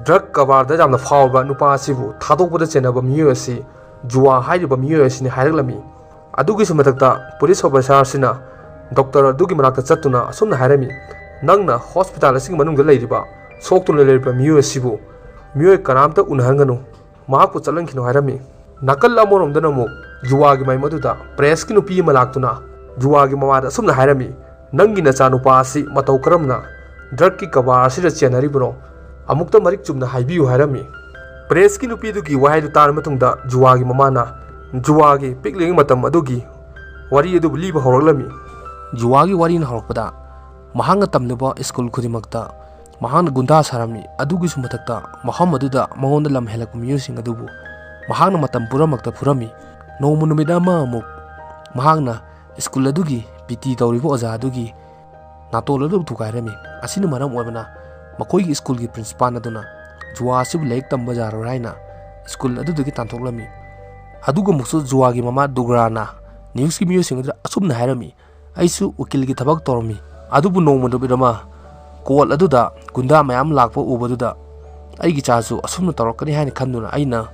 "ꯗ꯭ꯔꯒ ꯀꯔꯕꯥꯔꯗ ꯌꯥꯝꯅ ꯐꯥꯎꯔꯕ ꯅꯨꯄꯥ ꯑꯁꯤꯕꯨ ꯊꯥꯗꯣꯛꯄꯗ ꯆꯦꯟꯅꯕ ꯃꯤꯑꯣꯏ ꯑꯁꯤ ꯖꯨꯋꯥ ꯍꯥꯏꯔꯤꯕ ꯃꯤꯑꯣꯏ ꯑꯁꯤꯅꯤ" ꯍꯥꯏꯔꯛꯂꯝꯃꯤ꯫ ꯑꯗꯨꯒꯤꯁꯨ ꯃꯊꯛꯇ ꯄꯨꯂꯤꯁ ꯑꯣꯐꯤꯁꯥꯔ ꯑꯁꯤꯅ ꯗꯣꯛꯇꯔ ꯑꯗꯨꯒꯤ ꯃꯅꯥꯛꯇ ꯆꯠꯇꯨꯅ ꯑꯁꯨꯝꯅ ꯍꯥꯏꯔꯝꯃꯤ, "ꯅꯪꯅ ꯍꯣꯁꯄꯤꯇꯥꯜ ꯑꯁꯤꯒꯤ ꯃꯅꯨꯡꯗ ꯂꯩꯔꯤꯕ ꯁꯣꯛꯇꯨꯅ ꯂꯩꯔꯤꯕ ꯃꯤꯑꯣꯏ ꯑꯁꯤꯕꯨ ꯃꯤꯑꯣꯏ ꯀꯅꯥꯝꯇ ꯎꯅꯍꯟꯒꯅꯨ, ꯃꯍꯥꯛꯄꯨ ꯆꯠꯍꯟꯈꯤꯅꯨ" ꯍꯥꯏꯔꯝꯃꯤ꯫ ꯅꯥꯀꯜ ꯑꯃꯔꯣꯝꯗꯅ ꯑꯃꯨꯛ ꯖꯨꯋꯥꯒꯤ ꯃꯥꯏꯝ ꯑꯗꯨꯗ ꯄ꯭ꯔꯦꯁꯀꯤ ꯅꯨꯄꯤ ꯑꯃ ꯂꯥꯛꯇꯨꯅ ꯖꯨꯋꯥꯒꯤ ꯃꯃꯥꯗ ꯑꯁꯨꯝꯅ ꯍꯥꯏꯔꯝꯃꯤ, "ꯅꯪꯒꯤ ꯅꯆꯥꯅꯨꯄꯥ ꯑꯁꯤ ꯃꯇꯧ ꯀꯔꯝꯅ ꯗ꯭ꯔꯒꯀꯤ ꯀꯕꯥꯔ ꯑꯁꯤꯗ ꯆꯦꯟꯅꯔꯤꯕꯅꯣ? ꯑꯃꯨꯛꯇ ꯃꯔꯤꯛ ꯆꯨꯝꯅ ꯍꯥꯏꯕꯤꯌꯨ" ꯍꯥꯏꯔꯝꯃꯤ꯫ ꯄ꯭ꯔꯦꯁꯀꯤ ꯅꯨꯄꯤꯗꯨꯒꯤ ꯋꯥꯍꯩꯗꯨ ꯇꯥꯔꯕ ꯃꯇꯨꯡꯗ ꯖꯨꯋꯥꯒꯤ ꯃꯃꯥꯅ ꯖꯨꯋꯥꯒꯤ ꯄꯤꯛꯂꯤꯉꯩ ꯃꯇꯝ ꯑꯗꯨꯒꯤ ꯋꯥꯔꯤ ꯑꯗꯨꯕꯨ ꯂꯤꯕ ꯍꯧꯔꯛꯂꯝꯃꯤ꯫ ꯖꯨꯋꯥꯒꯤ ꯋꯥꯔꯤꯅ ꯍꯧꯔꯛꯄꯗ, ꯃꯍꯥꯛꯅ ꯇꯝꯂꯤꯕ ꯁ꯭ꯀꯨꯜ ꯈꯨꯗꯤꯡꯃꯛꯇ ꯃꯍꯥꯛꯅ ꯒꯨꯟꯗꯥ ꯁꯥꯔꯝꯃꯤ꯫ ꯑꯗꯨꯒꯤꯁꯨ ꯃꯊꯛꯇ ꯃꯐꯝ ꯑꯗꯨꯗ ꯃꯉꯣꯟꯗ ꯂꯝ ꯍꯦꯜꯂꯛꯄ ꯃꯤꯑꯣꯏꯁꯤꯡ ꯑꯗꯨꯕꯨ ꯃꯍꯥꯛꯅ ꯃꯇꯝ ꯄꯨꯝꯅꯃꯛꯇ ꯐꯨꯔꯝꯃꯤ꯫ ꯅꯣꯡꯃ ꯅꯨꯃꯤꯠ ꯑꯃ ꯑꯃꯨꯛ ꯃꯍꯥꯛꯅ ꯁ꯭ꯀꯨꯜ ꯑꯗꯨꯒꯤ ꯄꯤ ꯇꯤ ꯇꯧꯔꯤꯕ ꯑꯣꯖꯥ ꯑꯗꯨꯒꯤ ꯅꯥꯇꯣꯟ ꯑꯗꯨ ꯊꯨꯒꯥꯏꯔꯝꯃꯤ꯫ ꯑꯁꯤꯅ ꯃꯔꯝ ꯑꯣꯏꯕꯅ ꯃꯈꯣꯏꯒꯤ ꯁ꯭ꯀꯨꯜꯒꯤ ꯄ꯭ꯔꯤꯟꯁꯤꯄꯥꯜ ꯑꯗꯨꯅ ꯖꯨꯋꯥ ꯑꯁꯤꯕꯨ ꯂꯥꯏꯔꯤꯛ ꯇꯝꯕ ꯌꯥꯔꯣꯏ ꯍꯥꯏꯅ ꯁ꯭ꯀꯨꯜ ꯑꯗꯨꯗꯒꯤ ꯇꯥꯟꯊꯣꯛꯂꯝꯃꯤ꯫ ꯑꯗꯨꯒ ꯑꯃꯨꯛꯁꯨ ꯖꯨꯋꯥꯒꯤ ꯃꯃꯥ ꯗꯨꯒ꯭ꯔꯥꯅ ꯅ꯭ꯌꯨꯁꯀꯤ ꯃꯤꯑꯣꯏꯁꯤꯡ ꯑꯗꯨꯗ ꯑꯁꯨꯝꯅ ꯍꯥꯏꯔꯝꯃꯤ, "ꯑꯩꯁꯨ ꯎꯀꯤꯜꯒꯤ ꯊꯕꯛ ꯇꯧꯔꯝꯃꯤ, ꯑꯗꯨꯕꯨ ꯅꯣꯡꯃ ꯅꯨꯃꯤꯠ ꯑꯃ ꯀꯣꯔꯠ ꯑꯗꯨꯗ ꯒꯨꯟꯗꯥ ꯃꯌꯥꯝ ꯂꯥꯛꯄ ꯎꯕꯗꯨꯗ ꯑꯩꯒꯤ ꯏꯆꯥꯁꯨ ꯑꯁꯨꯝꯅ ꯇꯧꯔꯛꯀꯅꯤ ꯍꯥꯏꯅ ꯈꯟꯗꯨꯅ ꯑꯩꯅ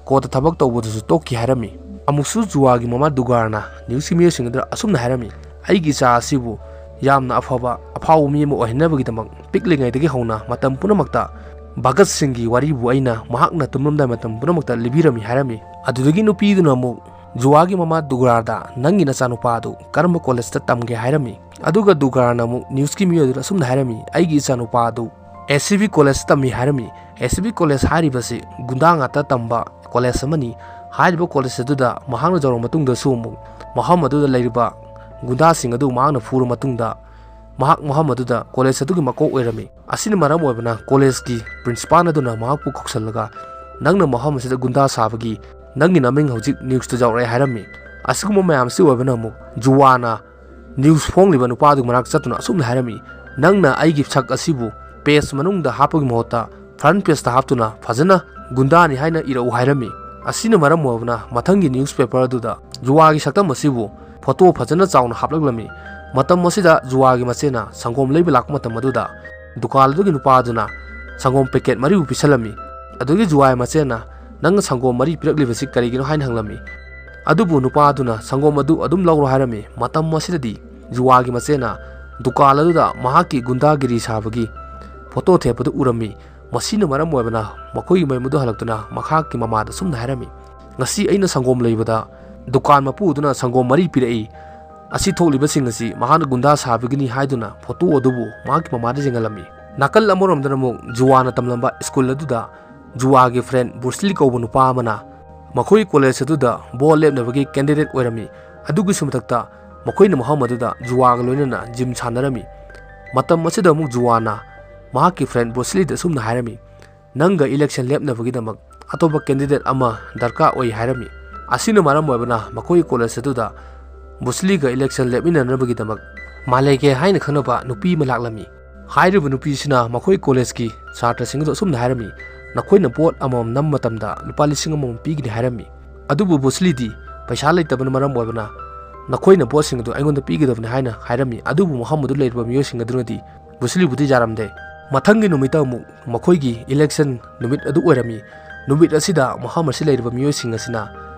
ꯀꯣꯔꯠꯇ ꯊꯕꯛ ꯇꯧꯕꯗꯨꯁꯨ ꯇꯣꯛꯈꯤ" ꯍꯥꯏꯔꯝꯃꯤ꯫ ꯑꯃꯨꯛꯁꯨ ꯖꯨꯋꯥꯒꯤ ꯃꯃꯥ ꯗꯨꯒꯥꯔꯅ ꯅ꯭ꯌꯨꯁꯀꯤ ꯃꯤꯑꯣꯏꯁꯤꯡ ꯑꯗꯨꯗ ꯑꯁꯨꯝꯅ ꯍꯥꯏꯔꯝꯃꯤ, "ꯑꯩꯒꯤ ꯏꯆꯥ ꯑꯁꯤꯕꯨ ꯌꯥꯝꯅ ꯑꯐꯕ, ꯑꯐꯥꯎꯕ ꯃꯤ ꯑꯃ ꯑꯣꯏꯍꯟꯅꯕꯒꯤꯗꯃꯛ ꯄꯤꯛꯂꯤꯉꯩꯗꯒꯤ ꯍꯧꯅ ꯃꯇꯝ ꯄꯨꯝꯅꯃꯛꯇ ꯚꯒꯠ ꯁꯤꯡꯒꯤ ꯋꯥꯔꯤꯕꯨ ꯑꯩꯅ ꯃꯍꯥꯛꯅ ꯇꯨꯝꯂꯝꯗꯥꯏ ꯃꯇꯝ ꯄꯨꯝꯅꯃꯛꯇ ꯂꯤꯕꯤꯔꯝꯃꯤ" ꯍꯥꯏꯔꯝꯃꯤ꯫ ꯑꯗꯨꯗꯒꯤ ꯅꯨꯄꯤꯗꯨꯅ ꯑꯃꯨꯛ ꯖꯨꯋꯥꯒꯤ ꯃꯃꯥ ꯗꯨꯒ꯭ꯔꯥꯗ, "ꯅꯪꯒꯤ ꯅꯆꯥꯅꯨꯄꯥ ꯑꯗꯨ ꯀꯔꯝꯕ ꯀꯣꯂꯦꯖꯇ ꯇꯝꯒꯦ?" ꯍꯥꯏꯔꯝꯃꯤ꯫ ꯑꯗꯨꯒ ꯗꯨꯒ꯭ꯔꯥꯅ ꯑꯃꯨꯛ ꯅ꯭ꯌꯨꯁꯀꯤ ꯃꯤꯑꯣꯏ ꯑꯗꯨꯗ ꯑꯁꯨꯝꯅ ꯍꯥꯏꯔꯝꯃꯤ, "ꯑꯩꯒꯤ ꯏꯆꯥꯅꯨꯄꯥ ꯑꯗꯨ ꯑꯦꯁ ꯁꯤ ꯕꯤ ꯀꯣꯂꯦꯖꯇ ꯇꯝꯃꯤ" ꯍꯥꯏꯔꯝꯃꯤ꯫ ꯑꯦꯁ ꯁꯤ ꯕꯤ ꯀꯣꯂꯦꯖ ꯍꯥꯏꯔꯤꯕꯁꯤ ꯒꯨꯟꯗꯥ ꯉꯥꯛꯇ ꯇꯝꯕ ꯀꯣꯂꯦꯖ ꯑꯃꯅꯤ꯫ ꯍꯥꯏꯔꯤꯕ ꯀꯣꯂꯦꯖ ꯑꯗꯨꯗ ꯃꯍꯥꯛꯅ ꯌꯧꯔꯕ ꯃꯇꯨꯡꯗꯁꯨ ꯑꯃꯨꯛ ꯃꯐꯝ ꯑꯗꯨꯗ ꯂꯩꯔꯤꯕ ꯒꯨꯟꯗꯥꯁꯤꯡ ꯑꯗꯨ ꯃꯍꯥꯛꯅ ꯐꯨꯔ ꯃꯇꯨꯡꯗ ꯃꯍꯥꯛ ꯃꯐꯝ ꯑꯗꯨꯗ ꯀꯣꯂꯦꯖ ꯑꯗꯨꯒꯤ ꯃꯀꯣꯛ ꯑꯣꯏꯔꯝꯃꯤ꯫ ꯑꯁꯤꯅ ꯃꯔꯝ ꯑꯣꯏꯕꯅ ꯀꯣꯂꯦꯖꯀꯤ ꯄ꯭ꯔꯤꯟꯁꯤꯄꯥꯜ ꯑꯗꯨꯅ ꯃꯍꯥꯛꯄꯨ ꯀꯧꯁꯤꯜꯂꯒ, "ꯅꯪꯅ ꯃꯐꯝ ꯑꯁꯤꯗ ꯒꯨꯟꯗꯥ ꯁꯥꯕꯒꯤ ꯅꯪꯒꯤ ꯅꯃꯤꯡ ꯍꯧꯖꯤꯛ ꯅ꯭ꯌꯨꯁꯇ ꯌꯥꯎꯔꯛꯑꯦ" ꯍꯥꯏꯔꯝꯃꯤ꯫ ꯑꯁꯤꯒꯨꯝꯕ ꯃꯌꯥꯝꯁꯤ ꯑꯣꯏꯕꯅ ꯑꯃꯨꯛ ꯖꯨꯋꯥꯅ ꯅ꯭ꯌꯨꯁ ꯐꯣꯡꯂꯤꯕ ꯅꯨꯄꯥꯗꯨꯒꯤ ꯃꯅꯥꯛ ꯆꯠꯇꯨꯅ ꯑꯁꯨꯝꯅ ꯍꯥꯏꯔꯝꯃꯤ, "ꯅꯪꯅ ꯑꯩꯒꯤ ꯁꯛ ꯑꯁꯤꯕꯨ ꯄꯦꯖ ꯃꯅꯨꯡꯗ ꯍꯥꯞꯄꯒꯤ ꯃꯍꯨꯠꯇ ꯐ꯭ꯔꯟꯠ ꯄꯦꯖꯇ ꯍꯥꯞꯇꯨꯅ ꯐꯖꯅ ꯒꯨꯟꯗꯥꯅꯤ ꯍꯥꯏꯅ ꯏꯔꯛꯎ" ꯍꯥꯏꯔꯝꯃꯤ꯫ ꯑꯁꯤꯅ ꯃꯔꯝ ꯑꯣꯏꯔꯕꯅ ꯃꯊꯪꯒꯤ ꯅ꯭ꯌꯨꯁ ꯄꯦꯄꯔ ꯑꯗꯨꯗ ꯖꯨꯋꯥꯒꯤ ꯁꯛꯇꯝ ꯑꯁꯤꯕꯨ ꯐꯣꯇꯣ ꯐꯖꯅ ꯆꯥꯎꯅ ꯍꯥꯞꯂꯛꯂꯝꯃꯤ꯫ ꯃꯇꯝ ꯑꯁꯤꯗ ꯖꯨꯋꯥꯒꯤ ꯃꯆꯦꯅ ꯁꯪꯒꯣꯝ ꯂꯩꯕ ꯂꯥꯛꯄ ꯃꯇꯝ ꯑꯗꯨꯗ ꯗꯨꯀꯥꯟ ꯑꯗꯨꯒꯤ ꯅꯨꯄꯥ ꯑꯗꯨꯅ ꯁꯪꯒꯣꯝ ꯄꯦꯀꯦꯠ ꯃꯔꯤꯕꯨ ꯄꯤꯁꯜꯂꯝꯃꯤ꯫ ꯑꯗꯨꯒꯤ ꯖꯨꯋꯥꯒꯤ ꯃꯆꯦꯅ, "ꯅꯪꯅ ꯁꯪꯒꯣꯝ ꯃꯔꯤ ꯄꯤꯔꯛꯂꯤꯕꯁꯤ ꯀꯔꯤꯒꯤꯅꯣ?" ꯍꯥꯏꯅ ꯍꯪꯂꯝꯃꯤ꯫ ꯑꯗꯨꯕꯨ ꯅꯨꯄꯥ ꯑꯗꯨꯅ ꯁꯪꯒꯣꯝ ꯑꯗꯨ ꯑꯗꯨꯝ ꯂꯧꯔꯣ ꯍꯥꯏꯔꯝꯃꯤ꯫ ꯃꯇꯝ ꯑꯁꯤꯗꯗꯤ ꯖꯨꯋꯥꯒꯤ ꯃꯆꯦꯅ ꯗꯨꯀꯥꯟ ꯑꯗꯨꯗ ꯃꯍꯥꯛꯀꯤ ꯒꯨꯟꯗꯥꯒꯤꯔꯤ ꯁꯥꯕꯒꯤ ꯐꯣꯇꯣ ꯊꯦꯠꯄꯗꯨ ꯎꯔꯝꯃꯤ꯫ ꯃꯁꯤꯅ ꯃꯔꯝ ꯑꯣꯏꯕꯅ ꯃꯈꯣꯏꯒꯤ ꯃꯌꯨꯝ ꯑꯗꯨ ꯍꯜꯂꯛꯇꯨꯅ ꯃꯍꯥꯛꯀꯤ ꯃꯃꯥꯗ ꯑꯁꯨꯝꯅ ꯍꯥꯏꯔꯝꯃꯤ, "ꯉꯁꯤ ꯑꯩꯅ ꯁꯪꯒꯣꯝ ꯂꯩꯕꯗ ꯗꯨꯀꯥꯟ ꯃꯄꯨ ꯑꯗꯨꯅ ꯁꯪꯒꯣꯝ ꯃꯔꯤ ꯄꯤꯔꯛꯏ꯫ ꯑꯁꯤ ꯊꯣꯛꯂꯤꯕꯁꯤꯡ ꯑꯁꯤ ꯃꯍꯥꯛꯅ ꯒꯨꯟꯗꯥ ꯁꯥꯕꯒꯤꯅꯤ" ꯍꯥꯏꯗꯨꯅ ꯐꯣꯇꯣ ꯑꯗꯨꯕꯨ ꯃꯍꯥꯛꯀꯤ ꯃꯃꯥꯗ ꯌꯦꯡꯍꯜꯂꯝꯃꯤ꯫ ꯅꯥꯀꯜ ꯑꯃꯔꯣꯝꯗꯅ ꯑꯃꯨꯛ ꯖꯨꯋꯥꯅ ꯇꯝꯂꯝꯕ ꯁ꯭ꯀꯨꯜ ꯑꯗꯨꯗ ꯖꯨꯋꯥꯒꯤ ꯐ꯭ꯔꯦꯟ ꯕ꯭ꯔꯨꯁꯂꯤ ꯀꯧꯕ ꯅꯨꯄꯥ ꯑꯃꯅ ꯃꯈꯣꯏ ꯀꯣꯂꯦꯖ ꯑꯗꯨꯗ ꯕꯣꯜ ꯂꯦꯞꯅꯕꯒꯤ ꯀꯦꯟꯗꯤꯗꯦꯠ ꯑꯣꯏꯔꯝꯃꯤ꯫ ꯑꯗꯨꯒꯤꯁꯨ ꯃꯊꯛꯇ ꯃꯈꯣꯏꯅ ꯃꯐꯝ ꯑꯗꯨꯗ ꯖꯨꯋꯥꯒ ꯂꯣꯏꯅꯅ ꯖꯤꯝ ꯁꯥꯟꯅꯔꯝꯃꯤ꯫ ꯃꯇꯝ ꯑꯁꯤꯗ ꯑꯃꯨꯛ ꯖꯨꯋꯥꯅ ꯃꯍꯥꯛꯀꯤ ꯐ꯭ꯔꯦꯟ ꯕ꯭ꯔꯨꯁꯂꯤꯗ ꯑꯁꯨꯝꯅ ꯍꯥꯏꯔꯝꯃꯤ, "ꯅꯪꯒ ꯏꯂꯦꯛꯁꯟ ꯂꯦꯞꯅꯕꯒꯤꯗꯃꯛ ꯑꯇꯣꯞꯄ ꯀꯦꯟꯗꯤꯗꯦꯠ ꯑꯃ ꯗꯔꯀꯥꯔ ꯑꯣꯏ" ꯍꯥꯏꯔꯝꯃꯤ꯫ ꯑꯁꯤꯅ ꯃꯔꯝ ꯑꯣꯏꯕꯅ ꯃꯈꯣꯏ ꯀꯣꯂꯦꯖ ꯑꯗꯨꯗ ꯕ꯭ꯔꯨꯁꯂꯤꯒ ꯏꯂꯦꯛꯁꯟ ꯂꯦꯞꯃꯤꯟꯅꯅꯕꯒꯤꯗꯃꯛ ꯃꯥꯂꯦꯒꯦ ꯍꯥꯏꯅ ꯈꯪꯅꯕ ꯅꯨꯄꯤ ꯑꯃ ꯂꯥꯛꯂꯝꯃꯤ꯫ ꯍꯥꯏꯔꯤꯕ ꯅꯨꯄꯤꯁꯤꯅ ꯃꯈꯣꯏ ꯀꯣꯂꯦꯖꯀꯤ ꯁꯥꯇ꯭ꯔꯁꯤꯡ ꯑꯗꯨ ꯑꯁꯨꯝꯅ ꯍꯥꯏꯔꯝꯃꯤ, "ꯅꯈꯣꯏꯅ ꯚꯣꯠ ꯑꯃꯃꯝ ꯅꯝꯕ ꯃꯇꯝꯗ ꯂꯨꯄꯥ ꯂꯤꯁꯤꯡ ꯑꯃꯃꯝ ꯄꯤꯒꯅꯤ" ꯍꯥꯏꯔꯝꯃꯤ꯫ ꯑꯗꯨꯕꯨ ꯕ꯭ꯔꯨꯁꯂꯤꯗꯤ ꯄꯩꯁꯥ ꯂꯩꯇꯕꯅ ꯃꯔꯝ ꯑꯣꯏꯕꯅ ꯅꯈꯣꯏꯅ ꯚꯣꯠꯁꯤꯡ ꯑꯗꯨ ꯑꯩꯉꯣꯟꯗ ꯄꯤꯒꯗꯕꯅꯤ ꯍꯥꯏꯅ ꯍꯥꯏꯔꯝꯃꯤ꯫ ꯑꯗꯨꯕꯨ ꯃꯐꯝ ꯑꯗꯨ ꯂꯩꯔꯤꯕ ꯃꯤꯑꯣꯏꯁꯤꯡ ꯑꯗꯨꯅꯗꯤ ꯕ꯭ꯔꯨꯁꯂꯤꯕꯨꯗꯤ ꯌꯥꯔꯝꯗꯦ꯫ ꯃꯊꯪꯒꯤ ꯅꯨꯃꯤꯠꯇ ꯑꯃꯨꯛ ꯃꯈꯣꯏꯒꯤ ꯏꯂꯦꯛꯁꯟ ꯅꯨꯃꯤꯠ ꯑꯗꯨ ꯑꯣꯏꯔꯝꯃꯤ꯫ ꯅꯨꯃꯤꯠ ꯑꯁꯤꯗ ꯃꯐꯝ ꯑꯁꯤ ꯂꯩꯔꯤꯕ ꯃꯤꯑꯣꯏꯁꯤꯡ ꯑꯁꯤꯅ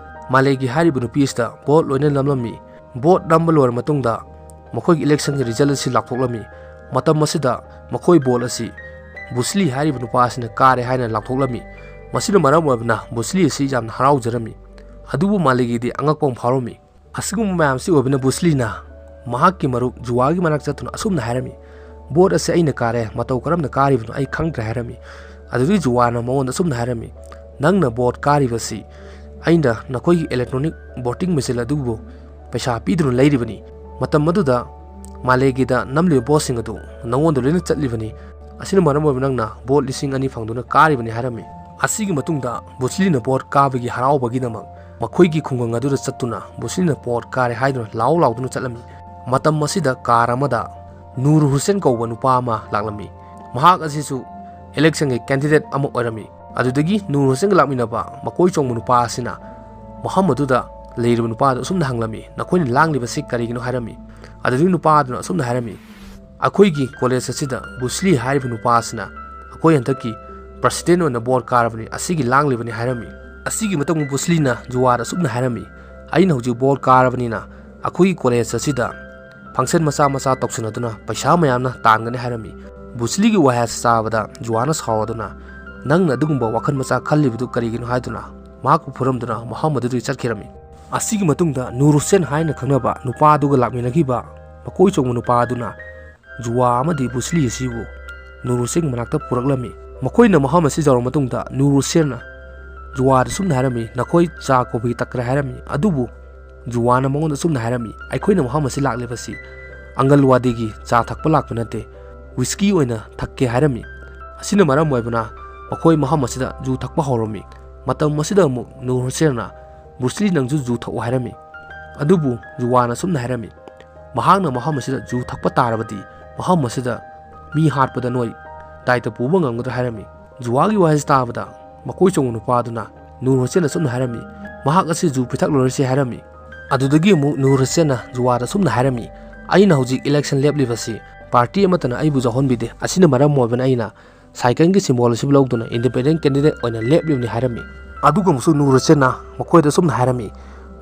ꯃꯥꯂꯦꯒꯤ ꯍꯥꯏꯔꯤꯕ ꯅꯨꯄꯤ ꯑꯁꯤꯗ ꯚꯣꯠ ꯂꯣꯏꯅ ꯅꯝꯂꯝꯃꯤ꯫ ꯚꯣꯠ ꯅꯝꯕ ꯂꯣꯏꯔ ꯃꯇꯨꯡꯗ ꯃꯈꯣꯏꯒꯤ ꯏꯂꯦꯛꯁꯟꯒꯤ ꯔꯤꯖꯜ ꯑꯁꯤ ꯂꯥꯎꯊꯣꯛꯂꯝꯃꯤ꯫ ꯃꯇꯝ ꯑꯁꯤꯗ ꯃꯈꯣꯏ ꯚꯣꯠ ꯑꯁꯤ ꯕ꯭ꯔꯨꯁꯂꯤ ꯍꯥꯏꯔꯤꯕ ꯅꯨꯄꯥ ꯑꯁꯤꯅ ꯀꯥꯔꯦ ꯍꯥꯏꯅ ꯂꯥꯎꯊꯣꯛꯂꯝꯃꯤ꯫ ꯃꯁꯤꯅ ꯃꯔꯝ ꯑꯣꯏꯕꯅ ꯕ꯭ꯔꯨꯁꯂꯤ ꯑꯁꯤ ꯌꯥꯝꯅ ꯍꯔꯥꯎꯖꯔꯝꯃꯤ꯫ ꯑꯗꯨꯕꯨ ꯃꯥꯂꯦꯒꯤꯗꯤ ꯑꯉꯛꯄ ꯑꯃ ꯐꯥꯎꯔꯝꯃꯤ꯫ ꯑꯁꯤꯒꯨꯝꯕ ꯃꯌꯥꯝꯁꯤ ꯑꯣꯏꯕꯅ ꯕ꯭ꯔꯨꯁꯂꯤꯅ ꯃꯍꯥꯛꯀꯤ ꯃꯔꯨꯞ ꯖꯨꯋꯥꯒꯤ ꯃꯅꯥꯛ ꯆꯠꯇꯨꯅ ꯑꯁꯨꯝꯅ ꯍꯥꯏꯔꯝꯃꯤ, "ꯚꯣꯠ ꯑꯁꯤ ꯑꯩꯅ ꯀꯥꯔꯦ, ꯃꯇꯧ ꯀꯔꯝꯅ ꯀꯥꯔꯤꯕꯅꯣ ꯑꯩ ꯈꯪꯗ꯭ꯔꯦ" ꯍꯥꯏꯔꯝꯃꯤ꯫ ꯑꯗꯨꯗꯒꯤ ꯖꯨꯋꯥꯅ ꯃꯉꯣꯟꯗ ꯑꯁꯨꯝꯅ ꯍꯥꯏꯔꯝꯃꯤ, "ꯅꯪꯅ ꯚꯣꯠ ꯀꯥꯔꯤꯕꯁꯤ ꯑꯩꯅ ꯅꯈꯣꯏꯒꯤ ꯏꯂꯦꯛꯇ꯭ꯔꯣꯅꯤꯛ ꯚꯣꯇꯤꯡ ꯃꯦꯆꯤꯟ ꯑꯗꯨꯕꯨ ꯄꯩꯁꯥ ꯄꯤꯗꯨꯅ ꯂꯩꯔꯤꯕꯅꯤ꯫ ꯃꯇꯝ ꯑꯗꯨꯗ ꯃꯥꯂꯦꯒꯤꯗ ꯅꯝꯂꯤꯕ ꯚꯣꯠꯁꯤꯡ ꯑꯗꯨ ꯅꯉꯣꯟꯗ ꯂꯣꯏꯅ ꯆꯠꯂꯤꯕꯅꯤ꯫ ꯑꯁꯤꯅ ꯃꯔꯝ ꯑꯣꯏꯕ ꯅꯪꯅ ꯚꯣꯠ ꯂꯤꯁꯤꯡ ꯑꯅꯤ ꯐꯪꯗꯨꯅ ꯀꯥꯔꯤꯕꯅꯤ" ꯍꯥꯏꯔꯝꯃꯤ꯫ ꯑꯁꯤꯒꯤ ꯃꯇꯨꯡꯗ ꯕ꯭ꯔꯨꯁꯂꯤꯅ ꯚꯣꯠ ꯀꯥꯕꯒꯤ ꯍꯔꯥꯎꯕꯒꯤꯗꯃꯛ ꯃꯈꯣꯏꯒꯤ ꯈꯨꯡꯒꯪ ꯑꯗꯨꯗ ꯆꯠꯇꯨꯅ ꯕ꯭ꯔꯨꯁꯂꯤꯅ ꯚꯣꯠ ꯀꯥꯔꯦ ꯍꯥꯏꯗꯨꯅ ꯂꯥꯎ ꯂꯥꯎꯗꯨꯅ ꯆꯠꯂꯝꯃꯤ꯫ ꯃꯇꯝ ꯑꯁꯤꯗ ꯀꯥꯔ ꯑꯃꯗ ꯅꯨꯔ ꯍꯨꯁꯦꯟ ꯀꯧꯕ ꯅꯨꯄꯥ ꯑꯃ ꯂꯥꯛꯂꯝꯃꯤ꯫ ꯃꯍꯥꯛ ꯑꯁꯤꯁꯨ ꯏꯂꯦꯛꯁꯟꯒꯤ ꯀꯦꯟꯗꯤꯗꯦꯠ ꯑꯃ ꯑꯣꯏꯔꯝꯃꯤ꯫ ꯑꯗꯨꯗꯒꯤ ꯅꯨꯔ ꯍꯨꯁꯦꯟꯒ ꯂꯥꯛꯃꯤꯟꯅꯕ ꯃꯀꯣꯏ ꯆꯣꯡꯕ ꯅꯨꯄꯥ ꯑꯁꯤꯅ ꯃꯐꯝ ꯑꯗꯨꯗ ꯂꯩꯔꯤꯕ ꯅꯨꯄꯥꯗꯨ ꯑꯁꯨꯝꯅ ꯍꯪꯂꯝꯃꯤ, "ꯅꯈꯣꯏꯅ ꯂꯥꯡꯂꯤꯕꯁꯤ ꯀꯔꯤꯒꯤꯅꯣ?" ꯍꯥꯏꯔꯝꯃꯤ꯫ ꯑꯗꯨꯗꯒꯤ ꯅꯨꯄꯥ ꯑꯗꯨꯅ ꯑꯁꯨꯝꯅ ꯍꯥꯏꯔꯝꯃꯤ, "ꯑꯩꯈꯣꯏꯒꯤ ꯀꯣꯂꯦꯖ ꯑꯁꯤꯗ ꯕ꯭ꯔꯨꯁꯂꯤ ꯍꯥꯏꯔꯤꯕ ꯅꯨꯄꯥ ꯑꯁꯤꯅ ꯑꯩꯈꯣꯏ ꯍꯟꯗꯛꯀꯤ ꯄ꯭ꯔꯁꯤꯗꯦꯟ ꯑꯣꯏꯅ ꯚꯣꯠ ꯀꯥꯔꯕꯅꯤ, ꯑꯁꯤꯒꯤ ꯂꯥꯡꯂꯤꯕꯅꯤ" ꯍꯥꯏꯔꯝꯃꯤ꯫ ꯑꯁꯤꯒꯤ ꯃꯇꯨꯡ ꯕ꯭ꯔꯨꯁꯂꯤꯅ ꯖꯨꯋꯥꯗ ꯑꯁꯨꯝꯅ ꯍꯥꯏꯔꯝꯃꯤ, "ꯑꯩꯅ ꯍꯧꯖꯤꯛ ꯚꯣꯠ ꯀꯥꯔꯕꯅꯤꯅ ꯑꯩꯈꯣꯏꯒꯤ ꯀꯣꯂꯦꯖ ꯑꯁꯤꯗ function ꯃꯆꯥ ꯃꯆꯥ ꯇꯧꯁꯤꯟꯅꯗꯨꯅ ꯄꯩꯁꯥ ꯃꯌꯥꯝꯅ ꯇꯥꯟꯒꯅꯤ ꯍꯥꯏꯔꯝꯃꯤ꯫ ꯕ꯭ꯔꯨꯁꯂꯤꯒꯤ ꯋꯥꯍꯩ ꯑꯁꯤ ꯇꯥꯕꯗ ꯖꯨꯋꯥꯅ ꯁꯥꯎꯔꯗꯨꯅ, "ꯅꯪꯅ ꯑꯗꯨꯒꯨꯝꯕ ꯋꯥꯈꯜ ꯃꯆꯥ ꯈꯜꯂꯤꯕꯗꯨ ꯀꯔꯤꯒꯤꯅꯣ?" ꯍꯥꯏꯗꯨꯅ ꯃꯍꯥꯛꯄꯨ ꯐꯨꯔꯝꯗꯨꯅ ꯃꯐꯝ ꯑꯗꯨꯗꯒꯤ ꯆꯠꯈꯤꯔꯝꯃꯤ꯫ ꯑꯁꯤꯒꯤ ꯃꯇꯨꯡꯗ ꯅꯨꯔ ꯍꯨꯁꯦꯟ ꯍꯥꯏꯅ ꯈꯪꯅꯕ ꯅꯨꯄꯥ ꯑꯗꯨꯒ ꯂꯥꯛꯃꯤꯟꯅꯈꯤꯕ ꯃꯀꯣꯏ ꯆꯣꯡꯕ ꯅꯨꯄꯥ ꯑꯗꯨꯅ ꯖꯨꯋꯥ ꯑꯃꯗꯤ ꯕ꯭ꯔꯨꯁꯂꯤ ꯑꯁꯤꯕꯨ ꯅꯨꯔ ꯍꯨꯁꯦꯟꯒꯤ ꯃꯅꯥꯛꯇ ꯄꯨꯔꯛꯂꯝꯃꯤ꯫ ꯃꯈꯣꯏꯅ ꯃꯐꯝ ꯑꯁꯤ ꯌꯧꯔꯕ ꯃꯇꯨꯡꯗ ꯅꯨꯔ ꯍꯨꯁꯦꯟꯅ ꯖꯨꯋꯥꯗ ꯁꯨꯝꯅ ꯍꯥꯏꯔꯝꯃꯤ, "ꯅꯈꯣꯏ ꯆꯥ ꯀꯣꯐꯤ ꯊꯛꯈ꯭ꯔꯦ" ꯍꯥꯏꯔꯝꯃꯤ꯫ ꯑꯗꯨꯕꯨ ꯖꯨꯋꯥꯅ ꯃꯉꯣꯟꯗ ꯁꯨꯝꯅ ꯍꯥꯏꯔꯝꯃꯤ, "ꯑꯩꯈꯣꯏꯅ ꯃꯐꯝ ꯑꯁꯤ ꯂꯥꯛꯂꯤꯕꯁꯤ ꯑꯪꯒꯜꯋꯥꯗꯤꯒꯤ ꯆꯥ ꯊꯛꯄ ꯂꯥꯛꯄ ꯅꯠꯇꯦ, ꯋꯤꯁꯀꯤ ꯑꯣꯏꯅ ꯊꯛꯀꯦ" ꯍꯥꯏꯔꯝꯃꯤ꯫ ꯑꯁꯤꯅ ꯃꯔꯝ ꯑꯣꯏꯕꯅ ꯃꯈꯣꯏ ꯃꯐꯝ ꯑꯁꯤꯗ ꯖꯨ ꯊꯛꯄ ꯍꯧꯔꯝꯃꯤ꯫ ꯃꯇꯝ ꯑꯁꯤꯗ ꯑꯃꯨꯛ ꯅꯨꯔ ꯍꯨꯁꯦꯟꯅ, "ꯕ꯭ꯔꯨꯁꯂꯤ, ꯅꯪꯁꯨ ꯖꯨ ꯊꯛꯎ" ꯍꯥꯏꯔꯝꯃꯤ꯫ ꯑꯗꯨꯕꯨ ꯖꯨꯋꯥꯅ ꯁꯨꯝꯅ ꯍꯥꯏꯔꯝꯃꯤ, "ꯃꯍꯥꯛꯅ ꯃꯐꯝ ꯑꯁꯤꯗ ꯖꯨ ꯊꯛꯄ ꯇꯥꯔꯕꯗꯤ ꯃꯐꯝ ꯑꯁꯤꯗ ꯃꯤ ꯍꯥꯠꯄꯗ ꯅꯣꯏ ꯗꯥꯏꯇ ꯄꯨꯕ ꯉꯝꯒꯗ꯭ꯔꯥ?" ꯍꯥꯏꯔꯝꯃꯤ꯫ ꯖꯨꯋꯥꯒꯤ ꯋꯥꯍꯩꯁꯤ ꯇꯥꯕꯗ ꯃꯀꯣꯏ ꯆꯣꯡꯕ ꯅꯨꯄꯥ ꯑꯗꯨꯅ ꯅꯨꯔ ꯍꯨꯁꯦꯟꯅ ꯁꯨꯝꯅ ꯍꯥꯏꯔꯝꯃꯤ, "ꯃꯍꯥꯛ ꯑꯁꯤ ꯖꯨ ꯄꯤꯊꯛꯂꯔꯣꯏꯁꯤ" ꯍꯥꯏꯔꯝꯃꯤ꯫ ꯑꯗꯨꯗꯒꯤ ꯑꯃꯨꯛ ꯅꯨꯔ ꯍꯨꯁꯦꯟꯅ ꯖꯨꯋꯥꯗ ꯁꯨꯝꯅ ꯍꯥꯏꯔꯝꯃꯤ, "ꯑꯩꯅ ꯍꯧꯖꯤꯛ election ꯂꯦꯞꯂꯤꯕꯁꯤ party ꯑꯃꯠꯇꯅ ꯑꯩꯕꯨ ꯌꯥꯎꯍꯟꯕꯤꯗꯦ꯫ ꯑꯁꯤꯅ ꯃꯔꯝ ꯑꯣꯏꯕꯅ ꯑꯩꯅ cycle ꯒꯤ symbol ꯑꯁꯤꯕꯨ ꯂꯧꯗꯨꯅ independent candidate ꯑꯣꯏꯅ ꯂꯦꯞꯂꯤꯕꯅꯤ" ꯍꯥꯏꯔꯝꯃꯤ꯫ ꯑꯗꯨꯒ ꯑꯃꯨꯛꯁꯨ ꯅꯨꯔ ꯍꯨꯁꯦꯟꯅ ꯃꯈꯣꯏꯗ ꯁꯨꯝꯅ ꯍꯥꯏꯔꯝꯃꯤ,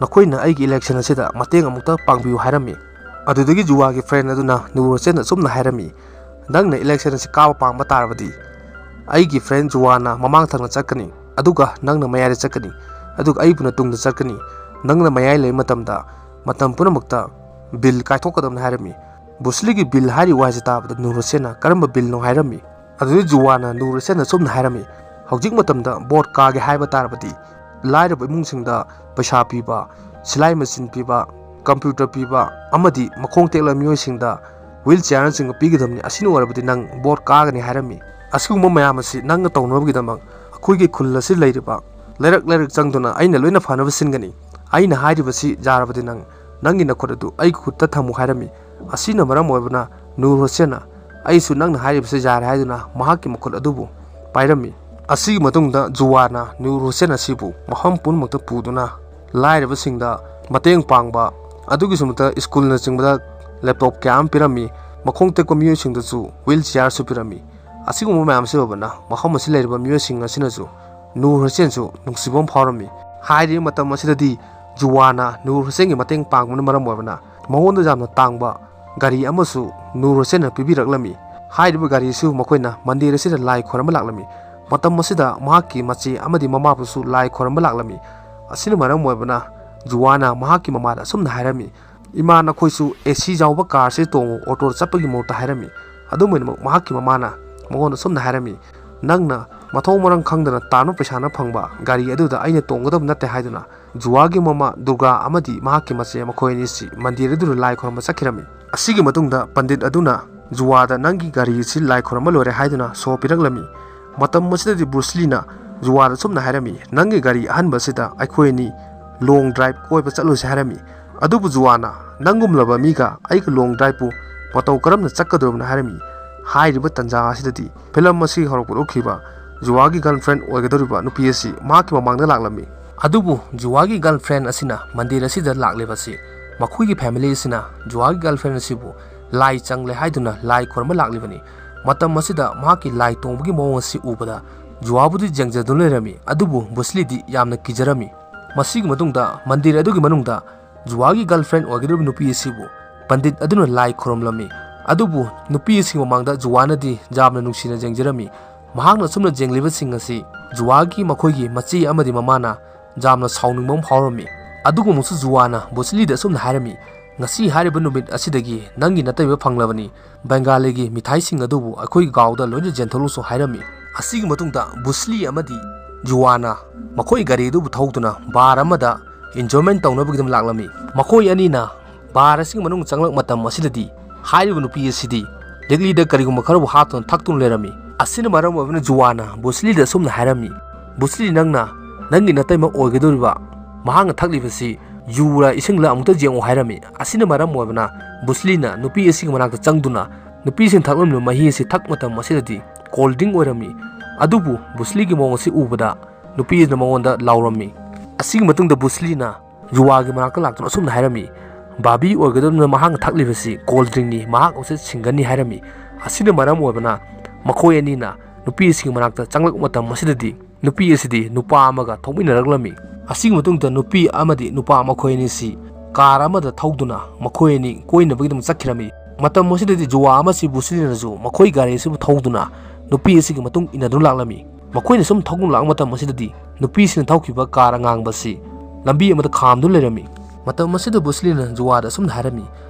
"ꯅꯈꯣꯏꯅ ꯑꯩꯒꯤ election ꯑꯁꯤꯗ ꯃꯇꯦꯡ ꯑꯃꯨꯛꯇ ꯄꯥꯡꯕꯤꯌꯨ" ꯍꯥꯏꯔꯝꯃꯤ꯫ ꯑꯗꯨꯗꯒꯤ ꯖꯨꯋꯥꯒꯤ friend ꯑꯗꯨꯅ ꯅꯨꯔ ꯍꯨꯁꯦꯟꯗ ꯁꯨꯝꯅ ꯍꯥꯏꯔꯝꯃꯤ, "ꯅꯪꯅ election ꯑꯁꯤ ꯀꯥꯕ ꯄꯥꯝꯕ ꯇꯥꯔꯕꯗꯤ ꯑꯩꯒꯤ friend ꯖꯨꯋꯥꯅ ꯃꯃꯥꯡ ꯊꯪꯅ ꯆꯠꯀꯅꯤ, ꯑꯗꯨꯒ ꯅꯪꯅ ꯃꯌꯥꯏꯗ ꯆꯠꯀꯅꯤ, ꯑꯗꯨꯒ ꯑꯩꯕꯨꯅ ꯇꯨꯡꯗ ꯆꯠꯀꯅꯤ꯫ ꯅꯪꯅ ꯃꯌꯥꯏ ꯂꯩꯕ ꯃꯇꯝꯗ ꯃꯇꯝ ꯄꯨꯝꯅꯃꯛꯇ ꯕꯤꯜ ꯀꯥꯏꯊꯣꯛꯀꯗꯕꯅꯤ" ꯍꯥꯏꯔꯝꯃꯤ꯫ ꯕ꯭ꯔꯨꯁꯂꯤꯒꯤ ꯕꯤꯜ ꯍꯥꯏꯔꯤꯕ ꯋꯥꯍꯩꯁꯤ ꯇꯥꯕꯗ ꯅꯨꯔ ꯍꯨꯁꯦꯟꯅ "ꯀꯔꯝꯕ ꯕꯤꯜꯅꯣ?" ꯍꯥꯏꯔꯝꯃꯤ꯫ ꯑꯗꯨꯗꯩ ꯖꯨꯋꯥꯅ ꯅꯨꯔ ꯍꯨꯁꯦꯟꯅ ꯁꯨꯝꯅ ꯍꯥꯏꯔꯝꯃꯤ, "ꯍꯧꯖꯤꯛ ꯃꯇꯝꯗ vote ꯀꯥꯒꯦ ꯍꯥꯏꯕ ꯇꯥꯔꯕꯗꯤ ꯂꯥꯏꯔꯕ ꯏꯃꯨꯡꯁꯤꯡꯗ ꯄꯩꯁꯥ ꯄꯤꯕ, ꯁꯤꯂꯥꯏ ꯃꯦꯆꯤꯟ ꯄꯤꯕ, computer ꯄꯤꯕ ꯑꯃꯗꯤ ꯃꯈꯣꯡ ꯇꯦꯛꯂꯕ ꯃꯤꯑꯣꯏꯁꯤꯡꯗ wheelchairꯅꯆꯤꯡꯕ ꯄꯤꯒꯗꯕꯅꯤ꯫ ꯑꯁꯤꯅ ꯑꯣꯏꯔꯕꯗꯤ ꯅꯪ vote ꯀꯥꯒꯅꯤ" ꯍꯥꯏꯔꯝꯃꯤ꯫ "ꯑꯁꯤꯒꯨꯝꯕ ꯃꯌꯥꯝ ꯑꯁꯤ ꯅꯪꯅ ꯇꯧꯅꯕꯒꯤꯗꯃꯛ ꯑꯩꯈꯣꯏꯒꯤ ꯈꯨꯜ ꯑꯁꯤ ꯂꯩꯔꯤꯕ ꯂꯩꯔꯛ ꯂꯩꯔꯛ ꯆꯪꯗꯨꯅ ꯑꯩꯅ ꯂꯣꯏꯅ ꯐꯅꯕ ꯁꯤꯟꯒꯅꯤ꯫ ꯑꯩꯅ ꯍꯥꯏꯔꯤꯕꯁꯤ ꯌꯥꯔꯕꯗꯤ ꯅꯪ ꯅꯪꯒꯤ ꯅꯈꯨꯠ ꯑꯗꯨ ꯑꯩꯒꯤ ꯈꯨꯠꯇ ꯊꯝꯃꯨ" ꯍꯥꯏꯔꯝꯃꯤ꯫ ꯑꯁꯤꯅ ꯃꯔꯝ ꯑꯣꯏꯕꯅ ꯅꯨꯔ ꯍꯨꯁꯦꯟꯅ "ꯑꯩꯁꯨ ꯅꯪꯅ ꯍꯥꯏꯔꯤꯕꯁꯤ ꯌꯥꯔꯦ" ꯍꯥꯏꯗꯨꯅ ꯃꯍꯥꯛꯀꯤ ꯃꯈꯨꯠ ꯑꯗꯨꯕꯨ ꯄꯥꯏꯔꯝꯃꯤ꯫ ꯑꯁꯤꯒꯤ ꯃꯇꯨꯡꯗ ꯖꯨꯋꯥꯅ ꯅꯨꯔ ꯍꯨꯁꯦꯟ ꯑꯁꯤꯕꯨ ꯃꯐꯝ ꯄꯨꯝꯅꯃꯛꯇ ꯄꯨꯗꯨꯅ ꯂꯥꯏꯔꯕꯁꯤꯡꯗ ꯃꯇꯦꯡ ꯄꯥꯡꯕ, ꯑꯗꯨꯒꯤꯁꯨ ꯃꯊꯛꯇ schoolꯅꯆꯤꯡꯕꯗ laptop ꯀꯌꯥ ꯑꯃ ꯄꯤꯔꯝꯃꯤ꯫ ꯃꯈꯣꯡ ꯇꯦꯛꯄ ꯃꯤꯑꯣꯏꯁꯤꯡꯗꯁꯨ wheelchairꯁꯨ ꯄꯤꯔꯝꯃꯤ꯫ ꯑꯁꯤꯒꯨꯝꯕ ꯃꯌꯥꯝꯁꯤ ꯑꯣꯏꯕꯅ ꯃꯐꯝ ꯑꯁꯤ ꯂꯩꯔꯤꯕ ꯃꯤꯑꯣꯏꯁꯤꯡ ꯑꯁꯤꯅꯁꯨ ꯅꯨꯔ ꯍꯨꯁꯦꯟꯁꯨ ꯅꯨꯡꯁꯤꯕ ꯑꯃ ꯐꯥꯎꯔꯝꯃꯤ꯫ ꯍꯥꯏꯔꯤꯕ ꯃꯇꯝ ꯑꯁꯤꯗꯗꯤ ꯖꯨꯋꯥꯅ ꯅꯨꯔ ꯍꯨꯁꯦꯟꯒꯤ ꯃꯇꯦꯡ ꯄꯥꯡꯕꯅ ꯃꯔꯝ ꯑꯣꯏꯕꯅ ꯃꯉꯣꯟꯗ ꯌꯥꯝꯅ ꯇꯥꯡꯕ ꯒꯥꯔꯤ ꯑꯃꯁꯨ ꯅꯨꯔ ꯍꯨꯁꯦꯟꯅ ꯄꯤꯕꯤꯔꯛꯂꯝꯃꯤ꯫ ꯍꯥꯏꯔꯤꯕ ꯒꯥꯔꯤ ꯑꯁꯤꯕꯨ ꯃꯈꯣꯏꯅ ꯃꯟꯗꯤꯔ ꯑꯁꯤꯗ ꯂꯥꯏ ꯈꯣꯏꯔꯝꯕ ꯂꯥꯛꯂꯝꯃꯤ꯫ ꯃꯇꯝ ꯑꯁꯤꯗ ꯃꯍꯥꯛꯀꯤ ꯃꯆꯦ ꯑꯃꯗꯤ ꯃꯃꯥꯕꯨꯁꯨ ꯂꯥꯏ ꯈꯣꯏꯔꯝꯕ ꯂꯥꯛꯂꯝꯃꯤ꯫ ꯑꯁꯤꯅ ꯃꯔꯝ ꯑꯣꯏꯕꯅ ꯖꯨꯋꯥꯅ ꯃꯍꯥꯛꯀꯤ ꯃꯃꯥꯗ ꯑꯁꯨꯝꯅ ꯍꯥꯏꯔꯝꯃꯤ, "ꯏꯃꯥ, ꯅꯈꯣꯏꯁꯨ ꯑꯦ ꯁꯤ ꯌꯥꯎꯕ ꯀꯥꯔꯁꯦ ꯇꯣꯡꯉꯨ, ꯑꯣꯇꯣꯗ ꯆꯠꯄꯒꯤ ꯃꯍꯨꯠꯇ" ꯍꯥꯏꯔꯝꯃꯤ꯫ ꯑꯗꯨꯝ ꯑꯣꯏꯅꯃꯛ ꯃꯍꯥꯛꯀꯤ ꯃꯃꯥꯅ ꯃꯉꯣꯟꯗ ꯑꯁꯨꯝꯅ ꯍꯥꯏꯔꯝꯃꯤ, "ꯅꯪꯅ ꯃꯊꯣꯡ ꯃꯔꯝ ꯈꯪꯗꯅ ꯇꯥꯟꯕ ꯄꯩꯁꯥꯅ ꯐꯪꯕ ꯒꯥꯔꯤ ꯑꯗꯨꯗ ꯑꯩꯅ ꯇꯣꯡꯒꯗꯕ ꯅꯠꯇꯦ" ꯍꯥꯏꯗꯨꯅ ꯖꯨꯋꯥꯒꯤ ꯃꯃꯥ ꯗꯨꯔꯒꯥ ꯑꯃꯗꯤ ꯃꯍꯥꯛꯀꯤ ꯃꯆꯦ ꯃꯈꯣꯏ ꯑꯅꯤꯁꯤ ꯃꯟꯗꯤꯔ ꯑꯗꯨꯗ ꯂꯥꯏ ꯈꯨꯔꯨꯝꯕ ꯆꯠꯈꯤꯔꯝꯃꯤ꯫ ꯑꯁꯤꯒꯤ ꯃꯇꯨꯡꯗ ꯄꯟꯗꯤꯠ ꯑꯗꯨꯅ ꯖꯨꯋꯥꯗ "ꯅꯪꯒꯤ ꯒꯥꯔꯤ ꯑꯁꯤ ꯂꯥꯏ ꯈꯨꯔꯨꯝꯕ ꯂꯣꯏꯔꯦ" ꯍꯥꯏꯗꯨꯅ ꯁꯣ ꯄꯤꯔꯛꯂꯝꯃꯤ꯫ ꯃꯇꯝ ꯑꯁꯤꯗꯗꯤ ꯕ꯭ꯔꯨꯁꯂꯤꯅ ꯖꯨꯋꯥꯗ ꯁꯨꯝꯅ ꯍꯥꯏꯔꯝꯃꯤ, "ꯅꯪꯒꯤ ꯒꯥꯔꯤ ꯑꯍꯟꯕ ꯑꯁꯤꯗ ꯑꯩꯈꯣꯏ ꯑꯅꯤ ꯂꯣꯡ ꯗ꯭ꯔꯥꯏꯚ ꯀꯣꯏꯕ ꯆꯠꯂꯨꯁꯦ" ꯍꯥꯏꯔꯝꯃꯤ꯫ ꯑꯗꯨꯕꯨ ꯖꯨꯋꯥꯅ "ꯅꯪꯒꯨꯝꯂꯕ ꯃꯤꯒ ꯑꯩꯒ ꯂꯣꯡ ꯗ꯭ꯔꯥꯏꯚꯄꯨ ꯃꯇꯧ ꯀꯔꯝꯅ ꯆꯠꯀꯗꯧꯔꯤꯕꯅꯣ?" ꯍꯥꯏꯔꯝꯃꯤ꯫ ꯍꯥꯏꯔꯤꯕ ꯇꯟꯖꯥ ꯑꯁꯤꯗꯗꯤ ꯐꯤꯂꯝ ꯑꯁꯤ ꯍꯧꯔꯛꯄꯗ ꯎꯠꯈꯤꯕ ꯖꯨꯋꯥꯒꯤ ꯒꯔꯜꯐ꯭ꯔꯦꯟ ꯑꯣꯏꯒꯗꯧꯔꯤꯕ ꯅꯨꯄꯤ ꯑꯁꯤ ꯃꯍꯥꯛꯀꯤ ꯃꯃꯥꯡꯗ ꯂꯥꯛꯂꯝꯃꯤ꯫ ꯑꯗꯨꯕꯨ ꯖꯨꯋꯥꯒꯤ ꯒꯔꯜꯐ꯭ꯔꯦꯟ ꯑꯁꯤꯅ ꯃꯟꯗꯤꯔ ꯑꯁꯤꯗ ꯂꯥꯛꯂꯤꯕꯁꯤ ꯃꯈꯣꯏꯒꯤ ꯐꯦꯃꯤꯂꯤ ꯑꯁꯤꯅ ꯖꯨꯋꯥꯒꯤ ꯒꯔꯜꯐ꯭ꯔꯦꯟ ꯑꯁꯤꯕꯨ ꯂꯥꯏ ꯆꯪꯂꯦ ꯍꯥꯏꯗꯨꯅ ꯂꯥꯏ ꯈꯨꯔꯨꯝꯕ ꯂꯥꯛꯂꯤꯕꯅꯤ꯫ ꯃꯇꯝ ꯑꯁꯤꯗ ꯃꯍꯥꯛꯀꯤ ꯂꯥꯏ ꯇꯣꯡꯕꯒꯤ ꯃꯑꯣꯡ ꯑꯁꯤ ꯎꯕꯗ ꯖꯨꯋꯥꯕꯨꯗꯤ ꯌꯦꯡꯖꯗꯨꯅ ꯂꯩꯔꯝꯃꯤ, ꯑꯗꯨꯕꯨ ꯕꯨꯁꯂꯤꯗꯤ ꯌꯥꯝꯅ ꯀꯤꯖꯔꯝꯃꯤ꯫ ꯃꯁꯤꯒꯤ ꯃꯇꯨꯡꯗ ꯃꯟꯗꯤꯔ ꯑꯗꯨꯒꯤ ꯃꯅꯨꯡꯗ ꯖꯨꯋꯥꯒꯤ ꯒꯔꯜꯐ꯭ꯔꯦꯟ ꯑꯣꯏꯒꯗꯧꯔꯤꯕ ꯅꯨꯄꯤ ꯑꯁꯤꯕꯨ ꯄꯟꯗꯤꯠ ꯑꯗꯨꯅ ꯂꯥꯏ ꯈꯨꯔꯨꯝꯂꯝꯃꯤ꯫ ꯑꯗꯨꯕꯨ ꯅꯨꯄꯤ ꯑꯁꯤꯒꯤ ꯃꯃꯥꯡꯗ ꯖꯨꯋꯥꯅꯗꯤ ꯌꯥꯝꯅ ꯅꯨꯡꯁꯤꯅ ꯌꯦꯡꯖꯔꯝꯃꯤ꯫ ꯃꯍꯥꯛꯅ ꯑꯁꯨꯝꯅ ꯌꯦꯡꯂꯤꯕꯁꯤꯡ ꯑꯁꯤ ꯖꯨꯋꯥꯒꯤ ꯃꯈꯣꯏꯒꯤ ꯃꯆꯦ ꯑꯃꯗꯤ ꯃꯃꯥꯅ ꯌꯥꯝꯅ ꯁꯥꯎꯅꯤꯡꯕ ꯑꯃ ꯐꯥꯎꯔꯝꯃꯤ꯫ ꯑꯗꯨꯒꯨꯝꯕꯁꯨ ꯖꯨꯋꯥꯅ ꯕꯨꯁꯂꯤꯗ ꯑꯁꯨꯝꯅ ꯍꯥꯏꯔꯝꯃꯤ, "ꯉꯁꯤ ꯍꯥꯏꯔꯤꯕ ꯅꯨꯃꯤꯠ ꯑꯁꯤꯗꯒꯤ ꯅꯪꯒꯤ ꯅꯇꯩꯕ ꯐꯪꯂꯕꯅꯤ꯫ ꯕꯦꯡꯒꯥꯂꯤꯒꯤ ꯃꯤꯊꯥꯏꯁꯤꯡ ꯑꯗꯨꯕꯨ ꯑꯩꯈꯣꯏꯒꯤ ꯒꯥꯎꯗ ꯂꯣꯏꯅ ꯌꯦꯟꯊꯣꯛꯂꯨꯁꯨ" ꯍꯥꯏꯔꯝꯃꯤ꯫ ꯑꯁꯤꯒꯤ ꯃꯇꯨꯡꯗ ꯕꯨꯁꯂꯤ ꯑꯃꯗꯤ ꯖꯨꯋꯥꯅ ꯃꯈꯣꯏ ꯒꯥꯔꯤ ꯑꯗꯨꯕꯨ ꯊꯧꯗꯨꯅ ꯕꯥꯔ ꯑꯃꯗ ꯏꯟꯖꯣꯏꯃꯦꯟ ꯇꯧꯅꯕꯒꯤꯗꯃꯛ ꯂꯥꯛꯂꯝꯃꯤ꯫ ꯃꯈꯣꯏ ꯑꯅꯤꯅ ꯕꯥꯔ ꯑꯁꯤꯒꯤ ꯃꯅꯨꯡ ꯆꯪꯂꯛꯄ ꯃꯇꯝ ꯑꯁꯤꯗꯗꯤ ꯍꯥꯏꯔꯤꯕ ꯅꯨꯄꯤ ꯑꯁꯤꯗꯤ ꯂꯤꯛꯂꯤꯗ ꯀꯔꯤꯒꯨꯝꯕ ꯈꯔꯕꯨ ꯍꯥꯞꯇꯨꯅ ꯊꯛꯇꯨꯅ ꯂꯩꯔꯝꯃꯤ꯫ ꯑꯁꯤꯅ ꯃꯔꯝ ꯑꯣꯏꯕꯅ ꯖꯨꯋꯥꯅ ꯕꯨꯁꯂꯤꯗ ꯑꯁꯨꯝꯅ ꯍꯥꯏꯔꯝꯃꯤ, "ꯕꯨꯁꯂꯤ, ꯅꯪꯅ ꯅꯪꯒꯤ ꯅꯇꯩꯃ ꯑꯣꯏꯒꯗꯧꯔꯤꯕ ꯃꯍꯥꯛꯅ ꯊꯛꯂꯤꯕꯁꯤ ꯌꯨꯔ ꯏꯁꯤꯡꯂ ꯑꯃꯨꯛꯇ ꯌꯦꯡꯉꯨ" ꯍꯥꯏꯔꯝꯃꯤ꯫ ꯑꯁꯤꯅ ꯃꯔꯝ ꯑꯣꯏꯕꯅ ꯕꯨꯁꯂꯤꯅ ꯅꯨꯄꯤ ꯑꯁꯤꯒꯤ ꯃꯅꯥꯛꯇ ꯆꯪꯗꯨꯅ ꯅꯨꯄꯤꯁꯤꯡ ꯊꯛꯂꯝꯂꯤꯕ ꯃꯍꯤ ꯑꯁꯤ ꯊꯛꯄ ꯃꯇꯝ ꯑꯁꯤꯗꯗꯤ ꯀꯣꯜ ꯗ꯭ꯔꯤꯡ ꯑꯣꯏꯔꯝꯃꯤ꯫ ꯑꯗꯨꯕꯨ ꯕꯨꯁꯂꯤꯒꯤ ꯃꯑꯣꯡ ꯑꯁꯤ ꯎꯕꯗ ꯅꯨꯄꯤ ꯑꯗꯨꯅ ꯃꯉꯣꯟꯗ ꯂꯥꯎꯔꯝꯃꯤ꯫ ꯑꯁꯤꯒꯤ ꯃꯇꯨꯡꯗ ꯕꯨꯁꯂꯤꯅ ꯖꯨꯋꯥꯒꯤ ꯃꯅꯥꯛꯇ ꯂꯥꯛꯇꯨꯅ ꯑꯁꯨꯝꯅ ꯍꯥꯏꯔꯝꯃꯤ, "ꯚꯥꯕꯤ ꯑꯣꯏꯒꯗꯧꯗꯨꯅ ꯃꯍꯥꯛꯅ ꯊꯛꯂꯤꯕꯁꯤ ꯀꯣꯜ ꯗ꯭ꯔꯤꯡꯅꯤ, ꯃꯍꯥꯛ ꯑꯁꯤ ꯁꯤꯡꯒꯅꯤ" ꯍꯥꯏꯔꯝꯃꯤ꯫ ꯑꯁꯤꯅ ꯃꯔꯝ ꯑꯣꯏꯕꯅ ꯃꯈꯣꯏ ꯑꯅꯤꯅ ꯅꯨꯄꯤ ꯑꯁꯤꯒꯤ ꯃꯅꯥꯛꯇ ꯆꯪꯂꯛꯄ ꯃꯇꯝ ꯑꯁꯤꯗꯗꯤ ꯅꯨꯄꯤ ꯑꯁꯤꯗꯤ ꯅꯨꯄꯥ ꯑꯃꯒ ꯊꯣꯛꯃꯤꯟꯅꯔꯛꯂꯝꯃꯤ꯫ ꯑꯁꯤꯒꯤ ꯃꯇꯨꯡꯗ ꯅꯨꯄꯤ ꯑꯃꯗꯤ ꯅꯨꯄꯥ ꯃꯈꯣꯏ ꯑꯅꯤꯁꯤ ꯀꯥꯔ ꯑꯃꯗ ꯊꯧꯗꯨꯅ ꯃꯈꯣꯏ ꯑꯅꯤ ꯀꯣꯏꯅꯕꯒꯤꯗꯃꯛ ꯆꯠꯈꯤꯔꯝꯃꯤ꯫ ꯃꯇꯝ ꯑꯁꯤꯗꯗꯤ ꯖꯨꯋꯥ ꯑꯃꯁꯨꯡ ꯕꯨꯁꯂꯤꯅꯁꯨ ꯃꯈꯣꯏ ꯒꯥꯔꯤ ꯑꯁꯤꯕꯨ ꯊꯧꯗꯨꯅ ꯅꯨꯄꯤ ꯑꯁꯤꯒꯤ ꯃꯇꯨꯡ ꯏꯟꯅꯗꯨꯅ ꯂꯥꯛꯂꯝꯃꯤ꯫ ꯃꯈꯣꯏꯅ ꯁꯨꯝ ꯊꯧꯗꯨꯅ ꯂꯥꯛꯄ ꯃꯇꯝ ꯑꯁꯤꯗꯗꯤ ꯅꯨꯄꯤꯁꯤꯅ ꯊꯧꯈꯤꯕ ꯀꯥꯔ ꯑꯉꯥꯡꯕ ꯑꯁꯤ ꯂꯝꯕꯤ ꯑꯃꯗ ꯈꯥꯝꯗꯨꯅ ꯂꯩꯔꯝꯃꯤ꯫ ꯃꯇꯝ ꯑꯁꯤꯗ ꯕꯨꯁꯂꯤꯅ ꯖꯨꯋꯥꯗ ꯑꯁꯨꯝꯅ ꯍꯥꯏꯔꯝꯃꯤ,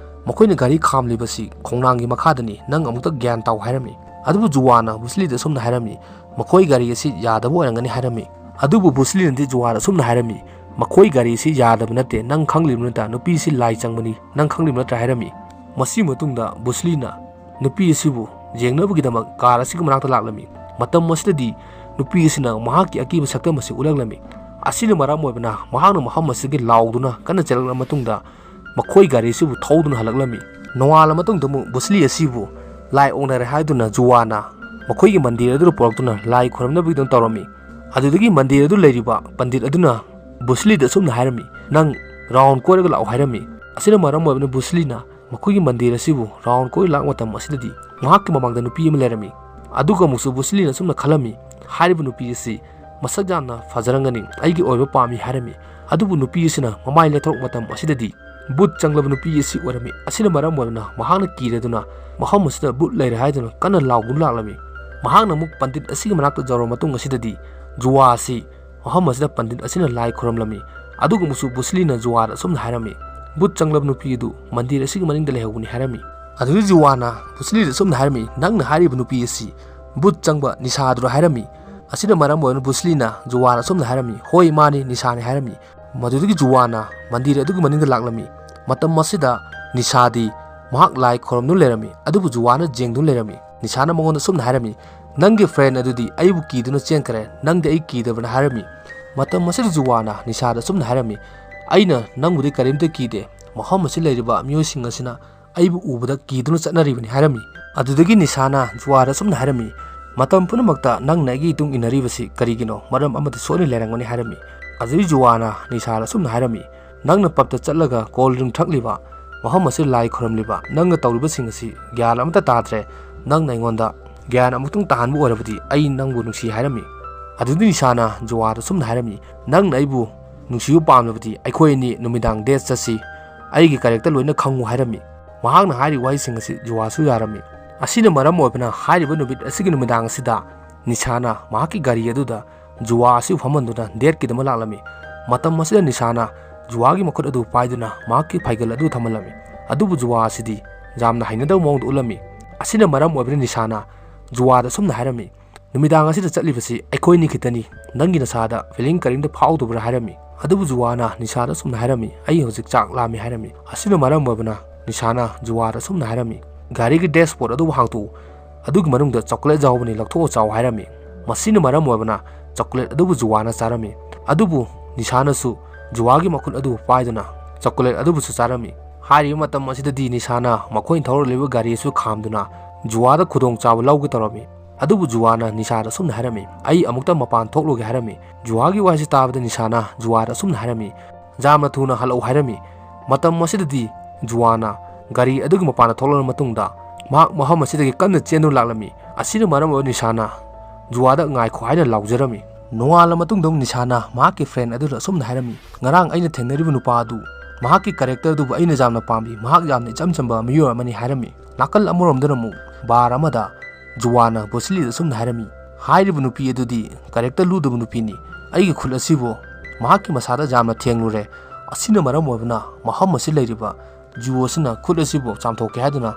"ꯃꯈꯣꯏꯅ ꯒꯥꯔꯤ ꯈꯥꯝꯂꯤꯕꯁꯤ ꯈꯣꯡꯅꯥꯡꯒꯤ ꯃꯈꯥꯗꯅꯤ, ꯅꯪ ꯑꯃꯨꯛꯇ ꯒ꯭ꯌꯥꯟ ꯇꯥꯎ" ꯍꯥꯏꯔꯝꯃꯤ꯫ ꯑꯗꯨꯕꯨ ꯖꯨꯋꯥꯅ ꯕꯨꯁꯂꯤꯗ ꯑꯁꯨꯝꯅ ꯍꯥꯏꯔꯝꯃꯤ, "ꯃꯈꯣꯏ ꯒꯥꯔꯤ ꯑꯁꯤ ꯌꯥꯗꯕ ꯑꯣꯏꯔꯝꯒꯅꯤ" ꯍꯥꯏꯔꯝꯃꯤ꯫ ꯑꯗꯨꯕꯨ ꯕꯨꯁꯂꯤꯅꯗꯤ ꯖꯨꯋꯥꯗ ꯑꯁꯨꯝꯅ ꯍꯥꯏꯔꯝꯃꯤ, "ꯃꯈꯣꯏ ꯒꯥꯔꯤ ꯑꯁꯤ ꯌꯥꯗꯕ ꯅꯠꯇꯦ, ꯅꯪ ꯈꯪꯂꯤꯕ ꯅꯠꯇ꯭ꯔꯥ, ꯅꯨꯄꯤꯁꯤ ꯂꯥꯏ ꯆꯪꯕꯅꯤ, ꯅꯪ ꯈꯪꯂꯤꯕ ꯅꯠꯇ꯭ꯔꯥ" ꯍꯥꯏꯔꯝꯃꯤ꯫ ꯃꯁꯤ ꯃꯇꯨꯡꯗ ꯕꯨꯁꯂꯤꯅ ꯅꯨꯄꯤ ꯑꯁꯤꯕꯨ ꯌꯦꯡꯅꯕꯒꯤꯗꯃꯛ ꯀꯥꯔ ꯑꯁꯤꯒꯤ ꯃꯅꯥꯛꯇ ꯂꯥꯛꯂꯝꯃꯤ꯫ ꯃꯇꯝ ꯑꯁꯤꯗꯗꯤ ꯅꯨꯄꯤ ꯑꯁꯤꯅ ꯃꯍꯥꯛꯀꯤ ꯑꯀꯤꯕ ꯁꯛꯇꯝ ꯑꯁꯤ ꯎꯠꯂꯛꯂꯝꯃꯤ꯫ ꯑꯁꯤꯅ ꯃꯔꯝ ꯑꯣꯏꯕꯅ ꯃꯍꯥꯛꯅ ꯃꯐꯝ ꯑꯁꯤꯗꯒꯤ ꯂꯥꯎꯗꯨꯅ ꯀꯟꯅ ꯆꯦꯜꯂꯛꯂꯕ ꯃꯇꯨꯡꯗ ꯃꯈꯣꯏ ꯒꯥꯔꯤ ꯑꯁꯤꯕꯨ ꯊꯧꯗꯨꯅ ꯍꯜꯂꯛꯂꯝꯃꯤ꯫ ꯅꯣꯡꯉꯥꯜꯂ ꯃꯇꯨꯡꯗ ꯑꯃꯨꯛ ꯕꯨꯁꯂꯤ ꯑꯁꯤꯕꯨ ꯂꯥꯏ ꯑꯣꯛꯅꯔꯦ ꯍꯥꯏꯗꯨꯅ ꯖꯨꯋꯥꯅ ꯃꯈꯣꯏꯒꯤ ꯃꯟꯗꯤꯔ ꯑꯗꯨꯗ ꯄꯨꯔꯛꯇꯨꯅ ꯂꯥꯏ ꯈꯨꯔꯨꯝꯅꯕꯒꯤꯗꯃꯛ ꯇꯧꯔꯝꯃꯤ꯫ ꯑꯗꯨꯗꯒꯤ ꯃꯟꯗꯤꯔ ꯑꯗꯨ ꯂꯩꯔꯤꯕ ꯄꯟꯗꯤꯠ ꯑꯗꯨꯅ ꯕꯨꯁꯂꯤꯗ ꯑꯁꯨꯝꯅ ꯍꯥꯏꯔꯝꯃꯤ, "ꯅꯪ ꯔꯥꯎꯟ ꯀꯣꯏꯔꯒ ꯂꯥꯛꯑꯣ" ꯍꯥꯏꯔꯝꯃꯤ꯫ ꯑꯁꯤꯅ ꯃꯔꯝ ꯑꯣꯏꯕꯅ ꯕꯨꯁꯂꯤꯅ ꯃꯈꯣꯏꯒꯤ ꯃꯟꯗꯤꯔ ꯑꯁꯤꯕꯨ ꯔꯥꯎꯟ ꯀꯣꯏ ꯂꯥꯛꯄ ꯃꯇꯝ ꯑꯁꯤꯗꯗꯤ ꯃꯍꯥꯛꯀꯤ ꯃꯃꯥꯡꯗ ꯅꯨꯄꯤ ꯑꯃ ꯂꯩꯔꯝꯃꯤ꯫ ꯑꯗꯨꯒ ꯑꯃꯨꯛꯁꯨ ꯕꯨꯁꯂꯤꯅ ꯑꯁꯨꯝꯅ ꯈꯜꯂꯝꯃꯤ, "ꯍꯥꯏꯔꯤꯕ ꯅꯨꯄꯤ ꯑꯁꯤ ꯃꯁꯛ ꯌꯥꯝꯅ ꯐꯖꯔꯝꯒꯅꯤ, ꯑꯩꯒꯤ ꯑꯣꯏꯕ ꯄꯥꯝꯃꯤ" ꯍꯥꯏꯔꯝꯃꯤ꯫ ꯑꯗꯨꯕꯨ ꯅꯨꯄꯤ ꯑꯁꯤꯅ ꯃꯃꯥꯏ ꯂꯩꯊꯣꯔꯛꯄ ꯃꯇꯝ ꯑꯁꯤꯗꯗꯤ ꯕꯨꯠ ꯆꯪꯂꯕ ꯅꯨꯄꯤ ꯑꯁꯤ ꯑꯣꯏꯔꯝꯃꯤ꯫ ꯑꯁꯤꯅ ꯃꯔꯝ ꯑꯣꯏꯗꯨꯅ ꯃꯍꯥꯛꯅ ꯀꯤꯔꯗꯨꯅ ꯃꯐꯝ ꯑꯁꯤꯗ ꯕꯨꯠ ꯂꯩꯔꯦ ꯍꯥꯏꯗꯨꯅ ꯀꯟꯅ ꯂꯥꯎꯗꯨꯅ ꯂꯥꯛꯂꯝꯃꯤ꯫ ꯃꯍꯥꯛꯅ ꯑꯃꯨꯛ ꯄꯟꯗꯤꯠ ꯑꯁꯤꯒꯤ ꯃꯅꯥꯛꯇ ꯌꯧꯔꯕ ꯃꯇꯨꯡ ꯑꯁꯤꯗꯗꯤ ꯖꯨꯋꯥ ꯑꯁꯤ ꯃꯐꯝ ꯑꯁꯤꯗ ꯄꯟꯗꯤꯠ ꯑꯁꯤꯅ ꯂꯥꯏ ꯈꯨꯔꯨꯝꯂꯝꯃꯤ꯫ ꯑꯗꯨꯒ ꯑꯃꯨꯛꯁꯨ ꯕꯨꯁꯂꯤꯅ ꯖꯨꯋꯥꯗ ꯑꯁꯨꯝꯅ ꯍꯥꯏꯔꯝꯃꯤ, "ꯕꯨꯠ ꯆꯪꯂꯕ ꯅꯨꯄꯤ ꯑꯗꯨ ꯃꯟꯗꯤꯔ ꯑꯁꯤꯒꯤ ꯃꯅꯤꯡꯗ ꯂꯩꯍꯧꯕꯅꯤ" ꯍꯥꯏꯔꯝꯃꯤ꯫ ꯑꯗꯨꯗꯒꯤ ꯖꯨꯋꯥꯅ ꯕꯨꯁꯂꯤꯗ ꯑꯁꯨꯝꯅ ꯍꯥꯏꯔꯝꯃꯤ, "ꯅꯪꯅ ꯍꯥꯏꯔꯤꯕ ꯅꯨꯄꯤ ꯑꯁꯤ ꯕꯨꯠ ꯆꯪꯕ ꯅꯤꯁꯥꯗꯨꯔ?" ꯍꯥꯏꯔꯝꯃꯤ꯫ ꯑꯁꯤꯅ ꯃꯔꯝ ꯑꯣꯏꯗꯨꯅ ꯕꯨꯁꯂꯤꯅ ꯖꯨꯋꯥꯗ ꯑꯁꯨꯝꯅ ꯍꯥꯏꯔꯝꯃꯤ, "ꯍꯣꯏ, ꯃꯥꯅꯤ, ꯅꯤꯁꯥꯅꯤ" ꯍꯥꯏꯔꯝꯃꯤ꯫ ꯃꯗꯨꯗꯒꯤ ꯖꯨꯋꯥꯅ ꯃꯟꯗꯤꯔ ꯑꯗꯨꯒꯤ ꯃꯅꯤꯡꯗ ꯂꯥꯛꯂꯝꯃꯤ꯫ ꯃꯇꯝ ꯑꯁꯤꯗ ꯅꯤꯁꯥꯗꯤ ꯃꯍꯥꯛ ꯂꯥꯏ ꯈꯨꯔꯨꯝꯗꯨꯅ ꯂꯩꯔꯝꯃꯤ, ꯑꯗꯨꯕꯨ ꯖꯨꯋꯥꯅ ꯌꯦꯡꯗꯨꯅ ꯂꯩꯔꯝꯃꯤ꯫ ꯅꯤꯁꯥꯅ ꯃꯉꯣꯟꯗ ꯑꯁꯨꯝꯅ ꯍꯥꯏꯔꯝꯃꯤ, "ꯅꯪꯒꯤ ꯐ꯭ꯔꯦꯟ ꯑꯗꯨꯗꯤ ꯑꯩꯕꯨ ꯀꯤꯗꯨꯅ ꯆꯦꯟꯈ꯭ꯔꯦ, ꯅꯪꯗꯤ ꯑꯩ ꯀꯤꯗꯕꯅ" ꯍꯥꯏꯔꯝꯃꯤ꯫ ꯃꯇꯝ ꯑꯁꯤꯗ ꯖꯨꯋꯥꯅ ꯅꯤꯁꯥꯗ ꯑꯁꯨꯝꯅ ꯍꯥꯏꯔꯝꯃꯤ, "ꯑꯩꯅ ꯅꯪꯕꯨꯗꯤ ꯀꯔꯤꯝꯇ ꯀꯤꯗꯦ, ꯃꯐꯝ ꯑꯁꯤ ꯂꯩꯔꯤꯕ ꯃꯤꯑꯣꯏꯁꯤꯡ ꯑꯁꯤꯅ ꯑꯩꯕꯨ ꯎꯕꯗ ꯀꯤꯗꯨꯅ ꯆꯠꯅꯔꯤꯕꯅꯤ" ꯍꯥꯏꯔꯝꯃꯤ꯫ ꯑꯗꯨꯗꯒꯤ ꯅꯤꯁꯥꯅ ꯖꯨꯋꯥꯗ ꯑꯁꯨꯝꯅ ꯍꯥꯏꯔꯝꯃꯤ, "ꯃꯇꯝ ꯄꯨꯝꯅꯃꯛꯇ ꯅꯪꯅ ꯑꯩꯒꯤ ꯏꯇꯨꯡ ꯏꯟꯅꯔꯤꯕꯁꯤ ꯀꯔꯤꯒꯤꯅꯣ? ꯃꯔꯝ ꯑꯃꯗꯤ ꯁꯣꯏꯅ ꯂꯩꯔꯝꯒꯅꯤ" ꯍꯥꯏꯔꯝꯃꯤ꯫ ꯑꯗꯨꯗꯒꯤ ꯖꯨꯋꯥꯅ ꯅꯤꯁꯥꯗ ꯑꯁꯨꯝꯅ ꯍꯥꯏꯔꯝꯃꯤ, "ꯅꯪꯅ ꯄꯞꯇ ꯆꯠꯂꯒ ꯀꯣꯜ ꯗ꯭ꯔꯤꯡ ꯊꯛꯂꯤꯕ, ꯃꯐꯝ ꯑꯁꯤꯗ ꯂꯥꯏ ꯈꯨꯔꯨꯝꯂꯤꯕ, ꯅꯪꯅ ꯇꯧꯔꯤꯕꯁꯤꯡ ꯑꯁꯤ ꯒ꯭ꯌꯥꯟ ꯑꯃꯠꯇ ꯇꯥꯗ꯭ꯔꯦ꯫ ꯅꯪꯅ ꯑꯩꯉꯣꯟꯗ ꯒ꯭ꯌꯥꯟ ꯑꯃꯨꯛꯇꯪ ꯇꯥꯍꯟꯕ ꯑꯣꯏꯔꯕꯗꯤ ꯑꯩ ꯅꯪꯕꯨ ꯅꯨꯡꯁꯤ" ꯍꯥꯏꯔꯝꯃꯤ꯫ ꯑꯗꯨꯗꯤ ꯅꯤꯁꯥꯅ ꯖꯨꯋꯥꯗ ꯑꯁꯨꯝꯅ ꯍꯥꯏꯔꯝꯃꯤ, "ꯅꯪꯅ ꯑꯩꯕꯨ ꯅꯨꯡꯁꯤꯕ ꯄꯥꯝꯂꯕꯗꯤ ꯑꯩꯈꯣꯏ ꯑꯅꯤ ꯅꯨꯃꯤꯗꯥꯡ ꯗꯦꯠ ꯆꯠꯁꯤ꯫ ꯑꯩꯒꯤ character ꯂꯣꯏꯅ ꯈꯪꯉꯨ" ꯍꯥꯏꯔꯝꯃꯤ꯫ ꯃꯍꯥꯛꯅ ꯍꯥꯏꯔꯤꯕ ꯋꯥꯍꯩꯁꯤꯡ ꯑꯁꯤ ꯖꯨꯋꯥꯁꯨ ꯌꯥꯔꯝꯃꯤ꯫ ꯑꯁꯤꯅ ꯃꯔꯝ ꯑꯣꯏꯕꯅ ꯍꯥꯏꯔꯤꯕ ꯅꯨꯃꯤꯠ ꯑꯁꯤꯒꯤ ꯅꯨꯃꯤꯗꯥꯡ ꯑꯁꯤꯗ ꯅꯤꯁꯥꯅ ꯃꯍꯥꯛꯀꯤ ꯒꯥꯔꯤ ꯑꯗꯨꯗ ꯖꯨꯋꯥ ꯑꯁꯤꯕꯨ ꯐꯝꯍꯟꯗꯨꯅ dateꯀꯤꯗꯃꯛ ꯂꯥꯛꯂꯝꯃꯤ꯫ ꯃꯇꯝ ꯑꯁꯤꯗ ꯅꯤꯁꯥꯅ ꯖꯨꯋꯥꯒꯤ ꯃꯈꯨꯠ ꯑꯗꯨ ꯄꯥꯏꯗꯨꯅ ꯃꯍꯥꯛꯀꯤ ꯐꯩꯒꯜ ꯑꯗꯨ ꯊꯝꯍꯜꯂꯝꯃꯤ꯫ ꯑꯗꯨꯕꯨ ꯖꯨꯋꯥ ꯑꯁꯤꯗꯤ ꯌꯥꯝꯅ ꯍꯩꯅꯗꯕ ꯃꯑꯣꯡꯗ ꯎꯠꯂꯝꯃꯤ꯫ ꯑꯁꯤꯅ ꯃꯔꯝ ꯑꯣꯏꯕꯅ ꯅꯤꯁꯥꯅ ꯖꯨꯋꯥꯗ ꯑꯁꯨꯝꯅ ꯍꯥꯏꯔꯝꯃꯤ, "ꯅꯨꯃꯤꯗꯥꯡ ꯑꯁꯤꯗ ꯆꯠꯂꯤꯕꯁꯤ ꯑꯩꯈꯣꯏꯅꯤ ꯈꯛꯇꯅꯤ꯫ ꯅꯪꯒꯤ ꯅꯁꯥꯗ feeling ꯀꯔꯤꯝꯇ ꯐꯥꯎꯗꯕ꯭ꯔꯥ?" ꯍꯥꯏꯔꯝꯃꯤ꯫ ꯑꯗꯨꯕꯨ ꯖꯨꯋꯥꯅ ꯅꯤꯁꯥꯗ ꯑꯁꯨꯝꯅ ꯍꯥꯏꯔꯝꯃꯤ, "ꯑꯩ ꯍꯧꯖꯤꯛ ꯆꯥꯛ ꯂꯥꯝꯃꯤ" ꯍꯥꯏꯔꯝꯃꯤ꯫ ꯑꯁꯤꯅ ꯃꯔꯝ ꯑꯣꯏꯕꯅ ꯅꯤꯁꯥꯅ ꯖꯨꯋꯥꯗ ꯑꯁꯨꯝꯅ ꯍꯥꯏꯔꯝꯃꯤ, "ꯒꯥꯔꯤꯒꯤ dashboard ꯑꯗꯨꯕꯨ ꯍꯥꯡꯇꯣꯛꯎ꯫ ꯑꯗꯨꯒꯤ ꯃꯅꯨꯡꯗ chocolate ꯌꯥꯎꯕꯅꯤ, ꯂꯧꯊꯣꯛꯑ ꯆꯥꯎ" ꯍꯥꯏꯔꯝꯃꯤ꯫ ꯃꯁꯤꯅ ꯃꯔꯝ ꯑꯣꯏꯕꯅ chocolate ꯑꯗꯨꯕꯨ ꯖꯨꯋꯥꯅ ꯆꯥꯔꯝꯃꯤ꯫ ꯑꯗꯨꯕꯨ ꯅꯤꯁꯥꯅꯁꯨ ꯖꯨꯋꯥꯒꯤ ꯃꯈꯨꯠ ꯑꯗꯨ ꯄꯥꯏꯗꯨꯅ chocolate ꯑꯗꯨꯕꯨꯁꯨ ꯆꯥꯔꯝꯃꯤ꯫ ꯍꯥꯏꯔꯤꯕ ꯃꯇꯝ ꯑꯁꯤꯗꯗꯤ ꯅꯤꯁꯥꯅ ꯃꯈꯣꯏꯅ ꯊꯧꯔꯛꯂꯤꯕ ꯒꯥꯔꯤ ꯑꯁꯨ ꯈꯥꯝꯗꯨꯅ ꯖꯨꯋꯥꯗ ꯈꯨꯗꯣꯡꯆꯥꯕ ꯂꯧꯒꯦ ꯇꯧꯔꯝꯃꯤ꯫ ꯑꯗꯨꯕꯨ ꯖꯨꯋꯥꯅ ꯅꯤꯁꯥꯗ ꯑꯁꯨꯝꯅ ꯍꯥꯏꯔꯝꯃꯤ, "ꯑꯩ ꯑꯃꯨꯛꯇ ꯃꯄꯥꯟ ꯊꯣꯛꯂꯨꯒꯦ" ꯍꯥꯏꯔꯝꯃꯤ꯫ ꯖꯨꯋꯥꯒꯤ ꯋꯥꯍꯩꯁꯤ ꯇꯥꯕꯗ ꯅꯤꯁꯥꯅ ꯖꯨꯋꯥꯗ ꯑꯁꯨꯝꯅ ꯍꯥꯏꯔꯝꯃꯤ, "ꯌꯥꯝꯅ ꯊꯨꯅ ꯍꯜꯂꯛꯎ" ꯍꯥꯏꯔꯝꯃꯤ꯫ ꯃꯇꯝ ꯑꯁꯤꯗꯗꯤ ꯖꯨꯋꯥꯅ ꯒꯥꯔꯤ ꯑꯗꯨꯒꯤ ꯃꯄꯥꯟꯗ ꯊꯣꯛꯂꯕ ꯃꯇꯨꯡꯗ ꯃꯍꯥꯛ ꯃꯐꯝ ꯑꯁꯤꯗꯒꯤ ꯀꯟꯅ ꯆꯦꯟꯗꯨꯅ ꯂꯥꯛꯂꯝꯃꯤ꯫ ꯑꯁꯤꯅ ꯃꯔꯝ ꯑꯣꯏꯔ ꯅꯤꯁꯥꯅ ꯖꯨꯋꯥꯗ "ꯉꯥꯏꯈꯣ" ꯍꯥꯏꯅ ꯂꯥꯎꯖꯔꯝꯃꯤ꯫ ꯅꯣꯡꯉꯥꯜꯂ ꯃꯇꯨꯡꯗ ꯑꯃꯨꯛ ꯅꯤꯁꯥꯅ ꯃꯍꯥꯛꯀꯤ friend ꯑꯗꯨꯗ ꯑꯁꯨꯝꯅ ꯍꯥꯏꯔꯝꯃꯤ, "ꯉꯔꯥꯡ ꯑꯩꯅ ꯊꯦꯡꯅꯔꯤꯕ ꯅꯨꯄꯥ ꯑꯗꯨ, ꯃꯍꯥꯛꯀꯤ character ꯑꯗꯨꯕꯨ ꯑꯩꯅ ꯌꯥꯝꯅ ꯄꯥꯝꯃꯤ, ꯃꯍꯥꯛ ꯌꯥꯝꯅ ꯏꯆꯝ ꯆꯝꯕ ꯃꯤꯑꯣꯏ ꯑꯃꯅꯤ" ꯍꯥꯏꯔꯝꯃꯤ꯫ ꯅꯥꯀꯜ ꯑꯃꯔꯣꯝꯗꯅ ꯑꯃꯨꯛ bar ꯑꯃꯗ ꯖꯨꯋꯥꯅ ꯕꯣꯁꯤꯂꯤꯗ ꯑꯁꯨꯝꯅ ꯍꯥꯏꯔꯝꯃꯤ, "ꯍꯥꯏꯔꯤꯕ ꯅꯨꯄꯤ ꯑꯗꯨꯗꯤ character ꯂꯨꯗꯕ ꯅꯨꯄꯤꯅꯤ꯫ ꯑꯩꯒꯤ ꯈꯨꯠ ꯑꯁꯤꯕꯨ ꯃꯍꯥꯛꯀꯤ ꯃꯁꯥꯗ ꯌꯥꯝꯅ ꯊꯦꯡꯂꯨꯔꯦ꯫ ꯑꯁꯤꯅ ꯃꯔꯝ ꯑꯣꯏꯕꯅ ꯃꯐꯝ ꯑꯁꯤ ꯂꯩꯔꯤꯕ ꯖꯨ ꯑꯁꯤꯅ ꯈꯨꯠ ꯑꯁꯤꯕꯨ ꯆꯥꯝꯊꯣꯛꯀꯦ" ꯍꯥꯏꯗꯨꯅ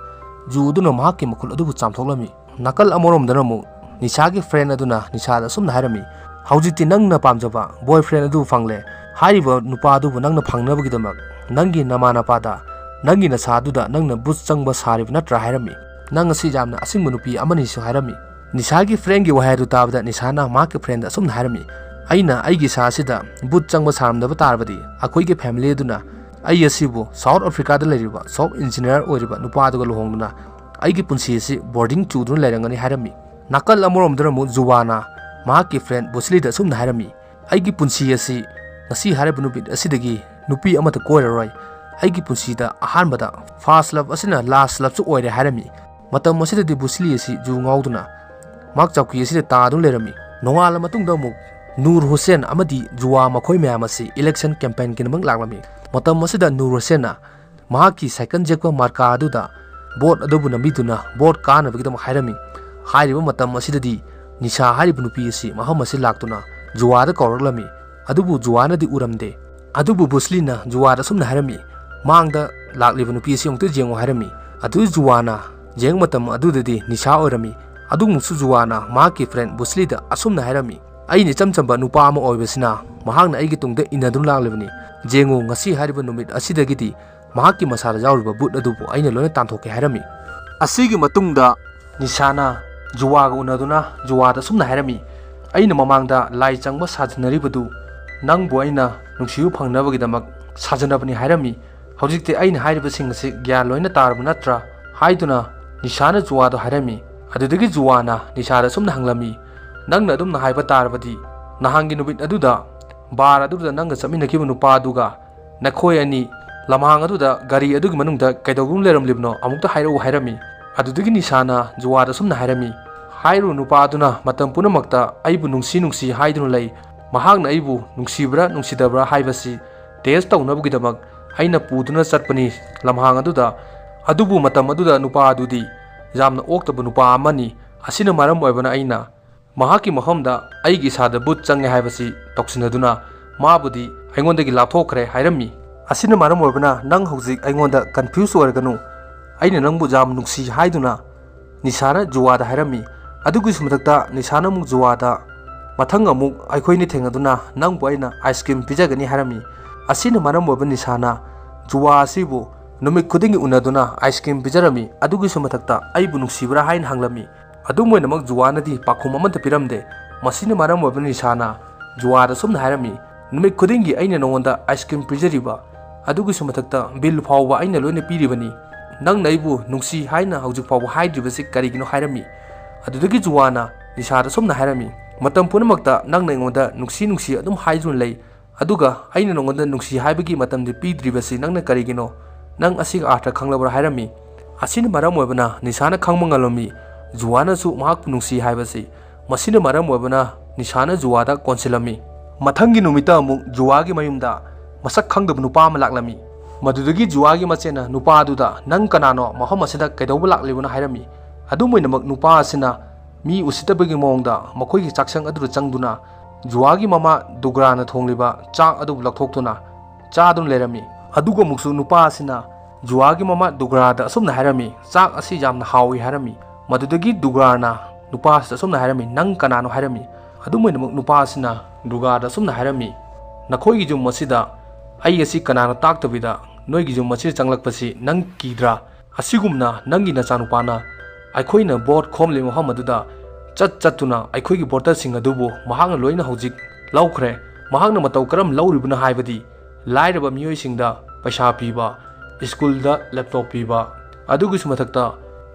ꯖꯨ ꯑꯗꯨꯅ ꯃꯍꯥꯛꯀꯤ ꯃꯈꯨꯠ ꯑꯗꯨꯕꯨ ꯆꯥꯝꯊꯣꯛꯂꯝꯃꯤ꯫ ꯅꯥꯀꯜ ꯑꯃꯔꯣꯝꯗꯅ ꯑꯃꯨꯛ ꯅꯤꯁꯥꯒꯤ friend ꯑꯗꯨꯅ ꯅꯤꯁꯥꯗ ꯑꯁꯨꯝꯅ ꯍꯥꯏꯔꯝꯃꯤ, "ꯍꯧꯖꯤꯛꯇꯤ ꯅꯪꯅ ꯄꯥꯝꯖꯕ boyfriend ꯑꯗꯨ ꯐꯪꯂꯦ꯫ ꯍꯥꯏꯔꯤꯕ ꯅꯨꯄꯥ ꯑꯗꯨꯕꯨ ꯅꯪꯅ ꯐꯪꯅꯕꯒꯤꯗꯃꯛ ꯅꯪꯒꯤ ꯅꯃꯥ ꯅꯄꯥꯗ ꯅꯪꯒꯤ ꯅꯁꯥ ꯑꯗꯨꯗ ꯅꯪꯅ ꯕꯨꯠ ꯆꯪꯕ ꯁꯥꯔꯤꯕ ꯅꯠꯇ꯭ꯔꯥ?" ꯍꯥꯏꯔꯝꯃꯤ꯫ "ꯅꯪ ꯑꯁꯤ ꯌꯥꯝꯅ ꯑꯁꯤꯡꯕ ꯅꯨꯄꯤ ꯑꯃꯅꯤꯁꯨ" ꯍꯥꯏꯔꯝꯃꯤ꯫ ꯅꯤꯁꯥꯒꯤ friendꯒꯤ ꯋꯥꯍꯩ ꯑꯗꯨ ꯇꯥꯕꯗ ꯅꯤꯁꯥꯅ ꯃꯍꯥꯛꯀꯤ friendꯗ ꯑꯁꯨꯝꯅ ꯍꯥꯏꯔꯝꯃꯤ, "ꯑꯩꯅ ꯑꯩꯒꯤ ꯏꯁꯥ ꯑꯁꯤꯗ ꯕꯨꯠ ꯆꯪꯕ ꯁꯥꯔꯝꯗꯕ ꯇꯥꯔꯕꯗꯤ ꯑꯩꯈꯣꯏꯒꯤ family ꯑꯗꯨꯅ ꯑꯩ ꯑꯁꯤꯕꯨ South Africaꯗ ꯂꯩꯔꯤꯕ soft engineer ꯑꯣꯏꯔꯤꯕ ꯅꯨꯄꯥ ꯑꯗꯨꯒ ꯂꯨꯍꯣꯡꯗꯨꯅ ꯑꯩꯒꯤ ꯄꯨꯟꯁꯤ ꯑꯁꯤ boarding ꯆꯨꯗꯨꯅ ꯂꯩꯔꯝꯒꯅꯤ" ꯍꯥꯏꯔꯝꯃꯤ꯫ ꯅꯥꯀꯜ ꯑꯃꯔꯣꯝꯗꯅ ꯑꯃꯨꯛ ꯖꯨꯋꯥꯅ ꯃꯍꯥꯛꯀꯤ friend ꯕꯣꯁꯤꯂꯤꯗ ꯑꯁꯨꯝꯅ ꯍꯥꯏꯔꯝꯃꯤ, "ꯑꯩꯒꯤ ꯄꯨꯟꯁꯤ ꯑꯁꯤ ꯉꯁꯤ ꯍꯥꯏꯔꯤꯕ ꯅꯨꯃꯤꯠ ꯑꯁꯤꯗꯒꯤ ꯅꯨꯄꯤ ꯑꯃꯠꯇ ꯀꯣꯏꯔꯔꯣꯏ꯫ ꯑꯩꯒꯤ ꯄꯨꯟꯁꯤꯗ ꯑꯍꯥꯟꯕꯗ first love ꯑꯁꯤꯅ last loveꯁꯨ ꯑꯣꯏꯔꯦ" ꯍꯥꯏꯔꯝꯃꯤ꯫ ꯃꯇꯝ ꯑꯁꯤꯗꯗꯤ ꯕꯨꯁꯂꯤ ꯑꯁꯤ ꯖꯨ ꯉꯥꯎꯗꯨꯅ ꯃꯍꯥꯛ ꯆꯧꯀꯤ ꯑꯁꯤꯗ ꯇꯥꯗꯨꯅ ꯂꯩꯔꯝꯃꯤ꯫ ꯅꯣꯡꯉꯥꯜꯂ ꯃꯇꯨꯡꯗ ꯑꯃꯨꯛ ꯅꯨꯔ ꯍꯨꯁꯦꯟ ꯑꯃꯗꯤ ꯖꯨꯋꯥ ꯃꯈꯣꯏ ꯃꯌꯥꯝ ꯑꯁꯤ election campaignꯒꯤꯗꯃꯛ ꯂꯥꯛꯂꯝꯃꯤ꯫ ꯃꯇꯝ ꯑꯁꯤꯗ ꯅꯨꯔ ꯍꯨꯁꯦꯟꯅ ꯃꯍꯥꯛꯀꯤ ꯁꯥꯏꯀꯜ ꯌꯦꯛꯄ ꯃꯥꯔꯀꯥ ꯑꯗꯨꯗ ꯚꯣꯠ ꯑꯗꯨꯕꯨ ꯅꯝꯕꯤꯗꯨꯅ ꯚꯣꯠ ꯀꯥꯅꯕꯒꯤꯗꯃꯛ ꯍꯥꯏꯔꯝꯃꯤ꯫ ꯍꯥꯏꯔꯤꯕ ꯃꯇꯝ ꯑꯁꯤꯗꯗꯤ ꯅꯤꯁꯥ ꯍꯥꯏꯔꯤꯕ ꯅꯨꯄꯤ ꯑꯁꯤ ꯃꯐꯝ ꯑꯁꯤ ꯂꯥꯛꯇꯨꯅ ꯖꯨꯋꯥꯗ ꯀꯧꯔꯛꯂꯝꯃꯤ꯫ ꯑꯗꯨꯕꯨ ꯖꯨꯋꯥꯅꯗꯤ ꯎꯔꯝꯗꯦ꯫ ꯑꯗꯨꯕꯨ ꯕꯨꯁꯂꯤꯅ ꯖꯨꯋꯥꯗ ꯑꯁꯨꯝꯅ ꯍꯥꯏꯔꯝꯃꯤ, "ꯃꯥꯡꯗ ꯂꯥꯛꯂꯤꯕ ꯅꯨꯄꯤ ꯑꯁꯤ ꯑꯃꯨꯛꯇ ꯌꯦꯡꯉꯨ" ꯍꯥꯏꯔꯝꯃꯤ꯫ ꯑꯗꯨ ꯖꯨꯋꯥꯅ ꯌꯦꯡꯕ ꯃꯇꯝ ꯑꯗꯨꯗꯗꯤ ꯅꯤꯁꯥ ꯑꯣꯏꯔꯝꯃꯤ꯫ ꯑꯗꯨꯃꯨꯛꯁꯨ ꯖꯨꯋꯥꯅ ꯃꯍꯥꯛꯀꯤ ꯐ꯭ꯔꯦꯟ ꯕꯨꯁꯂꯤꯗ ꯑꯁꯨꯝꯅ ꯍꯥꯏꯔꯝꯃꯤ, "ꯑꯩꯅ ꯏꯆꯝ ꯆꯝꯕ ꯅꯨꯄꯥ ꯑꯃ ꯑꯣꯏꯕꯁꯤꯅ ꯃꯍꯥꯛꯅ ꯑꯩꯒꯤ ꯇꯨꯡꯗ ꯏꯟꯅꯗꯨꯅ ꯂꯥꯛꯂꯤꯕꯅꯤ꯫ ꯌꯦꯡꯉꯨ, ꯉꯁꯤ ꯍꯥꯏꯔꯤꯕ ꯅꯨꯃꯤꯠ ꯑꯁꯤꯗꯒꯤꯗꯤ ꯃꯍꯥꯛꯀꯤ ꯃꯁꯥꯗ ꯌꯥꯎꯔꯤꯕ ꯕꯨꯠ ꯑꯗꯨꯕꯨ ꯑꯩꯅ ꯂꯣꯏꯅ ꯇꯥꯟꯊꯣꯛꯀꯦ" ꯍꯥꯏꯔꯝꯃꯤ꯫ ꯑꯁꯤꯒꯤ ꯃꯇꯨꯡꯗ ꯅꯤꯁꯥꯅ ꯖꯨꯋꯥꯒ ꯎꯅꯗꯨꯅ ꯖꯨꯋꯥꯗ ꯑꯁꯨꯝꯅ ꯍꯥꯏꯔꯝꯃꯤ, "ꯑꯩꯅ ꯃꯃꯥꯡꯗ ꯂꯥꯏ ꯆꯪꯕ ꯁꯥꯖꯟꯅꯔꯤꯕꯗꯨ ꯅꯪꯕꯨ ꯑꯩꯅ ꯅꯨꯡꯁꯤꯕ ꯐꯪꯅꯕꯒꯤꯗꯃꯛ ꯁꯥꯖꯟꯅꯕꯅꯤ" ꯍꯥꯏꯔꯝꯃꯤ꯫ "ꯍꯧꯖꯤꯛꯇꯤ ꯑꯩꯅ ꯍꯥꯏꯔꯤꯕꯁꯤꯡ ꯑꯁꯤ ꯒ꯭ꯌꯥꯟ ꯂꯣꯏꯅ ꯇꯥꯔꯕ ꯅꯠꯇ꯭ꯔꯥ?" ꯍꯥꯏꯗꯨꯅ ꯅꯤꯁꯥꯅ ꯖꯨꯋꯥꯗ ꯍꯥꯏꯔꯝꯃꯤ꯫ ꯑꯗꯨꯗꯒꯤ ꯖꯨꯋꯥꯅ ꯅꯤꯁꯥꯗ ꯑꯁꯨꯝꯅ ꯍꯪꯂꯝꯃꯤ, "ꯅꯪꯅ ꯑꯗꯨꯝꯅ ꯍꯥꯏꯕ ꯇꯥꯔꯕꯗꯤ, ꯅꯍꯥꯟꯒꯤ ꯅꯨꯃꯤꯠ ꯑꯗꯨꯗ ꯕꯥꯔ ꯑꯗꯨꯗ ꯅꯪꯒ ꯆꯠꯃꯤꯟꯅꯈꯤꯕ ꯅꯨꯄꯥ ꯑꯗꯨꯒ ꯅꯈꯣꯏ ꯑꯅꯤ ꯂꯝꯍꯥꯡ ꯑꯗꯨꯗ ꯒꯥꯔꯤ ꯑꯗꯨꯒꯤ ꯃꯅꯨꯡꯗ ꯀꯩꯗꯧꯗꯨꯅ ꯂꯩꯔꯝꯂꯤꯕꯅꯣ? ꯑꯃꯨꯛꯇ ꯍꯥꯏꯔꯛꯎ" ꯍꯥꯏꯔꯝꯃꯤ꯫ ꯑꯗꯨꯗꯒꯤ ꯅꯤꯁꯥꯅ ꯖꯨꯋꯥꯗ ꯑꯁꯨꯝꯅ ꯍꯥꯏꯔꯝꯃꯤ, "ꯍꯥꯏꯔꯤꯕ ꯅꯨꯄꯥ ꯑꯗꯨꯅ ꯃꯇꯝ ꯄꯨꯝꯅꯃꯛꯇ ꯑꯩꯕꯨ ꯅꯨꯡꯁꯤ ꯅꯨꯡꯁꯤ ꯍꯥꯏꯗꯨꯅ ꯂꯩ꯫ ꯃꯍꯥꯛꯅ ꯑꯩꯕꯨ ꯅꯨꯡꯁꯤꯕ꯭ꯔꯥ ꯅꯨꯡꯁꯤꯗꯕ꯭ꯔꯥ ꯍꯥꯏꯕꯁꯤ ꯇꯦꯁ ꯇꯧꯅꯕꯒꯤꯗꯃꯛ ꯑꯩꯅ ꯄꯨꯗꯨꯅ ꯆꯠꯄꯅꯤ ꯂꯝꯍꯥꯡ ꯑꯗꯨꯗ꯫ ꯑꯗꯨꯕꯨ ꯃꯇꯝ ꯑꯗꯨꯗ ꯅꯨꯄꯥ ꯑꯗꯨꯗꯤ ꯌꯥꯝꯅ ꯑꯣꯛꯇꯕ ꯅꯨꯄꯥ ꯑꯃꯅꯤ꯫ ꯑꯁꯤꯅ ꯃꯔꯝ ꯑꯣꯏꯕꯅ ꯑꯩꯅ ꯃꯍꯥꯛꯀꯤ ꯃꯐꯝꯗ ꯑꯩꯒꯤ ꯏꯁꯥꯗ ꯕꯨꯠ ꯆꯪꯉꯦ ꯍꯥꯏꯕꯁꯤ ꯇꯧꯁꯤꯟꯅꯗꯨꯅ ꯃꯥꯕꯨꯗꯤ ꯑꯩꯉꯣꯟꯗꯒꯤ ꯂꯥꯞꯊꯣꯛꯈ꯭ꯔꯦ" ꯍꯥꯏꯔꯝꯃꯤ꯫ "ꯑꯁꯤꯅ ꯃꯔꯝ ꯑꯣꯏꯕꯅ ꯅꯪ ꯍꯧꯖꯤꯛ ꯑꯩꯉꯣꯟꯗ ꯀꯟꯐ꯭ꯌꯨꯁ ꯑꯣꯏꯔꯒꯅꯨ꯫ ꯑꯩꯅ ꯅꯪꯕꯨ ꯌꯥꯝ ꯅꯨꯡꯁꯤ" ꯍꯥꯏꯗꯨꯅ ꯅꯤꯁꯥꯅ ꯖꯨꯋꯥꯗ ꯍꯥꯏꯔꯝꯃꯤ꯫ ꯑꯗꯨꯒꯤꯁꯨ ꯃꯊꯛꯇ ꯅꯤꯁꯥꯅ ꯑꯃꯨꯛ ꯖꯨꯋꯥꯗ, "ꯃꯊꯪ ꯑꯃꯨꯛ ꯑꯩꯈꯣꯏꯅ ꯊꯦꯡꯅꯗꯨꯅ ꯅꯪꯕꯨ ꯑꯩꯅ ꯑꯥꯏꯁ ꯀ꯭ꯔꯤꯝ ꯄꯤꯖꯒꯅꯤ" ꯍꯥꯏꯔꯝꯃꯤ꯫ ꯑꯁꯤꯅ ꯃꯔꯝ ꯑꯣꯏꯕ ꯅꯤꯁꯥꯅ ꯖꯨꯋꯥ ꯑꯁꯤꯕꯨ ꯅꯨꯃꯤꯠ ꯈꯨꯗꯤꯡꯒꯤ ꯎꯅꯗꯨꯅ ꯑꯥꯏꯁ ꯀ꯭ꯔꯤꯝ ꯄꯤꯖꯔꯝꯃꯤ꯫ ꯑꯗꯨꯒꯤꯁꯨ ꯃꯊꯛꯇ "ꯑꯩꯕꯨ ꯅꯨꯡꯁꯤꯕ꯭ꯔꯥ?" ꯍꯥꯏꯅ ꯍꯪꯂꯝꯃꯤ꯫ ꯑꯗꯨꯝ ꯑꯣꯏꯅꯃꯛ ꯖꯨꯋꯥꯅꯗꯤ ꯄꯥꯎꯈꯨꯝ ꯑꯃꯠꯇ ꯄꯤꯔꯝꯗꯦ꯫ ꯃꯁꯤꯅ ꯃꯔꯝ ꯑꯣꯏꯕ ꯅꯤꯁꯥꯅ ꯖꯨꯋꯥꯗ ꯑꯁꯨꯝꯅ ꯍꯥꯏꯔꯝꯃꯤ, "ꯅꯨꯃꯤꯠ ꯈꯨꯗꯤꯡꯒꯤ ꯑꯩꯅ ꯅꯉꯣꯟꯗ ꯑꯥꯏꯁ ꯀ꯭ꯔꯤꯝ ꯄꯤꯖꯔꯤꯕ, ꯑꯗꯨꯒꯤꯁꯨ ꯃꯊꯛꯇ ꯕꯤꯜ ꯐꯥꯎꯕ ꯑꯩꯅ ꯂꯣꯏꯅ ꯄꯤꯔꯤꯕꯅꯤ꯫ ꯅꯪꯅ ꯑꯩꯕꯨ ꯅꯨꯡꯁꯤ ꯍꯥꯏꯅ ꯍꯧꯖꯤꯛ ꯐꯥꯎꯕ ꯍꯥꯏꯗ꯭ꯔꯤꯕꯁꯤ ꯀꯔꯤꯒꯤꯅꯣ?" ꯍꯥꯏꯔꯝꯃꯤ꯫ ꯑꯗꯨꯗꯒꯤ ꯖꯨꯋꯥꯅ ꯅꯤꯁꯥꯗ ꯑꯁꯨꯝꯅ ꯍꯥꯏꯔꯝꯃꯤ, "ꯃꯇꯝ ꯄꯨꯝꯅꯃꯛꯇ ꯅꯪꯅ ꯑꯩꯉꯣꯟꯗ ꯅꯨꯡꯁꯤ ꯅꯨꯡꯁꯤ ꯑꯗꯨꯝ ꯍꯥꯏꯗꯨꯅ ꯂꯩ꯫ ꯑꯗꯨꯒ ꯑꯩꯅ ꯅꯉꯣꯟꯗ ꯅꯨꯡꯁꯤ ꯍꯥꯏꯕꯒꯤ ꯃꯇꯝꯗꯤ ꯄꯤꯗ꯭ꯔꯤꯕꯁꯤ ꯅꯪꯅ ꯀꯔꯤꯒꯤꯅꯣ? ꯅꯪ ꯑꯁꯤꯒꯤ ꯑꯥꯔꯊ ꯈꯪꯂꯕ꯭ꯔꯥ?" ꯍꯥꯏꯔꯝꯃꯤ꯫ ꯑꯁꯤꯅ ꯃꯔꯝ ꯑꯣꯏꯕꯅ ꯅꯤꯁꯥꯅ ꯈꯪꯕ ꯉꯝꯂꯝꯃꯤ ꯖꯨꯋꯥꯅꯁꯨ ꯃꯍꯥꯛꯄꯨ ꯅꯨꯡꯁꯤ ꯍꯥꯏꯕꯁꯤ꯫ ꯃꯁꯤꯅ ꯃꯔꯝ ꯑꯣꯏꯕꯅ ꯅꯤꯁꯥꯅ ꯖꯨꯋꯥꯗ ꯀꯣꯟꯁꯤꯜꯂꯝꯃꯤ꯫ ꯃꯊꯪꯒꯤ ꯅꯨꯃꯤꯠꯇ ꯑꯃꯨꯛ ꯖꯨꯋꯥꯒꯤ ꯃꯌꯨꯝꯗ ꯃꯁꯛ ꯈꯪꯗꯕ ꯅꯨꯄꯥ ꯑꯃ ꯂꯥꯛꯂꯝꯃꯤ꯫ ꯃꯗꯨꯗꯒꯤ ꯖꯨꯋꯥꯒꯤ ꯃꯆꯦꯅ ꯅꯨꯄꯥ ꯑꯗꯨꯗ, "ꯅꯪ ꯀꯅꯥꯅꯣ? ꯃꯐꯝ ꯑꯁꯤꯗ ꯀꯩꯗꯧꯕ ꯂꯥꯛꯂꯤꯕꯅꯣ?" ꯍꯥꯏꯔꯝꯃꯤ꯫ ꯑꯗꯨꯝ ꯑꯣꯏꯅꯃꯛ ꯅꯨꯄꯥ ꯑꯁꯤꯅ ꯃꯤ ꯎꯁꯤꯠꯇꯕꯒꯤ ꯃꯑꯣꯡꯗ ꯃꯈꯣꯏꯒꯤ ꯆꯥꯛꯁꯪ ꯑꯗꯨꯗ ꯆꯪꯗꯨꯅ ꯖꯨꯋꯥꯒꯤ ꯃꯃꯥ ꯗꯨꯒ꯭ꯔꯥꯅ ꯊꯣꯡꯂꯤꯕ ꯆꯥꯛ ꯑꯗꯨꯕꯨ ꯂꯧꯊꯣꯛꯇꯨꯅ ꯆꯥꯗꯨꯅ ꯂꯩꯔꯝꯃꯤ꯫ ꯑꯗꯨꯒ ꯑꯃꯨꯛꯁꯨ ꯅꯨꯄꯥ ꯑꯁꯤꯅ ꯖꯨꯋꯥꯒꯤ ꯃꯃꯥ ꯗꯨꯒ꯭ꯔꯥꯗ ꯑꯁꯨꯝꯅ ꯍꯥꯏꯔꯝꯃꯤ, "ꯆꯥꯛ ꯑꯁꯤ ꯌꯥꯝꯅ ꯍꯥꯎꯏ" ꯍꯥꯏꯔꯝꯃꯤ꯫ ꯃꯗꯨꯗꯒꯤ ꯗꯨꯒ꯭ꯔꯥꯅ ꯅꯨꯄꯥ ꯑꯁꯤꯗ ꯑꯁꯨꯝꯅ ꯍꯥꯏꯔꯝꯃꯤ, "ꯅꯪ ꯀꯅꯥꯅꯣ?" ꯍꯥꯏꯔꯝꯃꯤ꯫ ꯑꯗꯨꯝ ꯑꯣꯏꯅꯃꯛ ꯅꯨꯄꯥ ꯑꯁꯤꯅ ꯗꯨꯒ꯭ꯔꯥꯗ ꯑꯁꯨꯝꯅ ꯍꯥꯏꯔꯝꯃꯤ, "ꯅꯈꯣꯏꯒꯤ ꯌꯨꯝ ꯑꯁꯤꯗ ꯑꯩ ꯑꯁꯤ ꯀꯅꯥꯅꯣ ꯇꯥꯛꯇꯕꯤꯗ ꯅꯣꯏꯒꯤ ꯌꯨꯝ ꯑꯁꯤꯗ ꯆꯪꯂꯛꯄꯁꯤ ꯅꯪ ꯀꯤꯗ꯭ꯔꯥ? ꯑꯁꯤꯒꯨꯝꯅ ꯅꯪꯒꯤ ꯅꯆꯥꯅꯨꯄꯥꯅ ꯑꯩꯈꯣꯏꯅ ꯚꯣꯠ ꯈꯣꯝꯂꯤꯕ ꯃꯐꯝ ꯑꯗꯨꯗ ꯆꯠ ꯆꯠꯇꯨꯅ ꯑꯩꯈꯣꯏꯒꯤ ꯚꯣꯇꯔꯁꯤꯡ ꯑꯗꯨꯕꯨ ꯃꯍꯥꯛꯅ ꯂꯣꯏꯅ ꯍꯧꯖꯤꯛ ꯂꯧꯈ꯭ꯔꯦ꯫ ꯃꯍꯥꯛꯅ ꯃꯇꯧ ꯀꯔꯝ ꯂꯧꯔꯤꯕꯅꯣ ꯍꯥꯏꯕꯗꯤ ꯂꯥꯏꯔꯕ ꯃꯤꯑꯣꯏꯁꯤꯡꯗ ꯄꯩꯁꯥ ꯄꯤꯕ, ꯁ꯭ꯀꯨꯜꯗ ꯂꯦꯞꯇꯣꯞ ꯄꯤꯕ, ꯑꯗꯨꯒꯤꯁꯨ ꯃꯊꯛꯇ